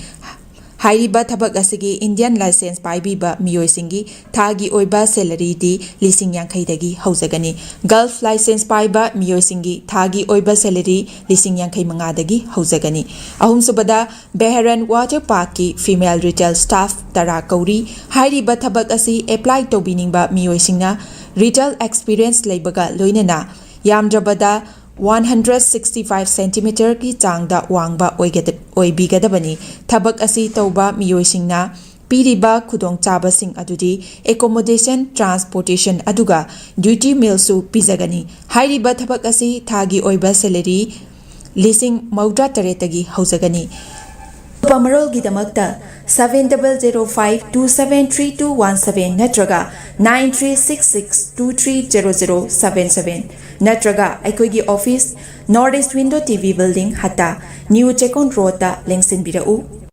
ꯍꯥꯏꯔꯤꯕ ꯊꯕꯛ ꯑꯁꯤꯒꯤ Indian licence ꯄꯥꯏꯕꯤꯕ ꯃꯤꯑꯣꯏꯁꯤꯡꯒꯤ ꯊꯥꯒꯤ ꯑꯣꯏꯕ salary ꯗꯤ ꯂꯤꯁꯤꯡ ꯌꯥꯡꯈꯩꯗꯒꯤ ꯍꯧꯖꯒꯅꯤ꯫ Gulf licence ꯄꯥꯏꯕ ꯃꯤꯑꯣꯏꯁꯤꯡꯒꯤ ꯊꯥꯒꯤ ꯑꯣꯏꯕ salary ꯂꯤꯁꯤꯡ ꯌꯥꯡꯈꯩ ꯃꯉꯥꯗꯒꯤ ꯍꯧꯖꯒꯅꯤ꯫ ꯑꯍꯨꯝꯁꯨꯕꯗ, Bahrain Water Park ꯀꯤ female retail staff ꯇꯔꯥ ꯀꯧꯔꯤ꯫ ꯍꯥꯏꯔꯤꯕ ꯊꯕꯛ ꯑꯁꯤ apply ꯇꯧꯕꯤꯅꯤꯡꯕ ꯃꯤꯑꯣꯏꯁꯤꯡꯅ retail experience ꯂꯩꯕꯒ ꯂꯣꯏꯅꯅ ꯌꯥꯝꯗ꯭ꯔꯕꯗ one hundred sixty five centimeter ꯒꯤ ꯆꯥꯡꯗ ꯋꯥꯡꯕ ꯑꯣꯏꯒꯗ-, ꯑꯣꯏꯕꯤꯒꯗꯕꯅꯤ꯫ ꯊꯕꯛ ꯑꯁꯤ ꯇꯧꯕ ꯃꯤꯑꯣꯏꯁꯤꯡꯅ ꯄꯤꯔꯤꯕ ꯈꯨꯗꯣꯡꯆꯥꯕꯁꯤꯡ ꯑꯗꯨꯗꯤ accommodation, transportation ꯑꯗꯨꯒ duty meal ꯁꯨ ꯄꯤꯖꯒꯅꯤ꯫ ꯍꯥꯏꯔꯤꯕ ꯊꯕꯛ ꯑꯁꯤ ꯊꯥꯒꯤ ꯑꯣꯏꯕ salary ꯂꯤꯁꯤꯡ ꯃꯧꯗ꯭ꯔꯥ ꯇꯔꯦꯠꯇꯒꯤ ꯍꯧꯖꯒꯅꯤ꯫ ꯑꯀꯨꯞꯄ ꯃꯔꯣꯜꯒꯤꯗꯃꯛꯇ seven double zero five two seven three two one seven ꯅꯠꯇ꯭ꯔꯒ nine three six six two three zero zero seven seven ꯅꯠꯇ꯭ꯔꯒ ꯑꯩꯈꯣꯏꯒꯤ office North East Window T V Building, ꯍꯠꯇꯥ, New ꯆꯦꯛꯀꯣꯟ ꯔꯣꯗꯇ ꯂꯦꯡꯁꯤꯟꯕꯤꯔꯛꯎ꯫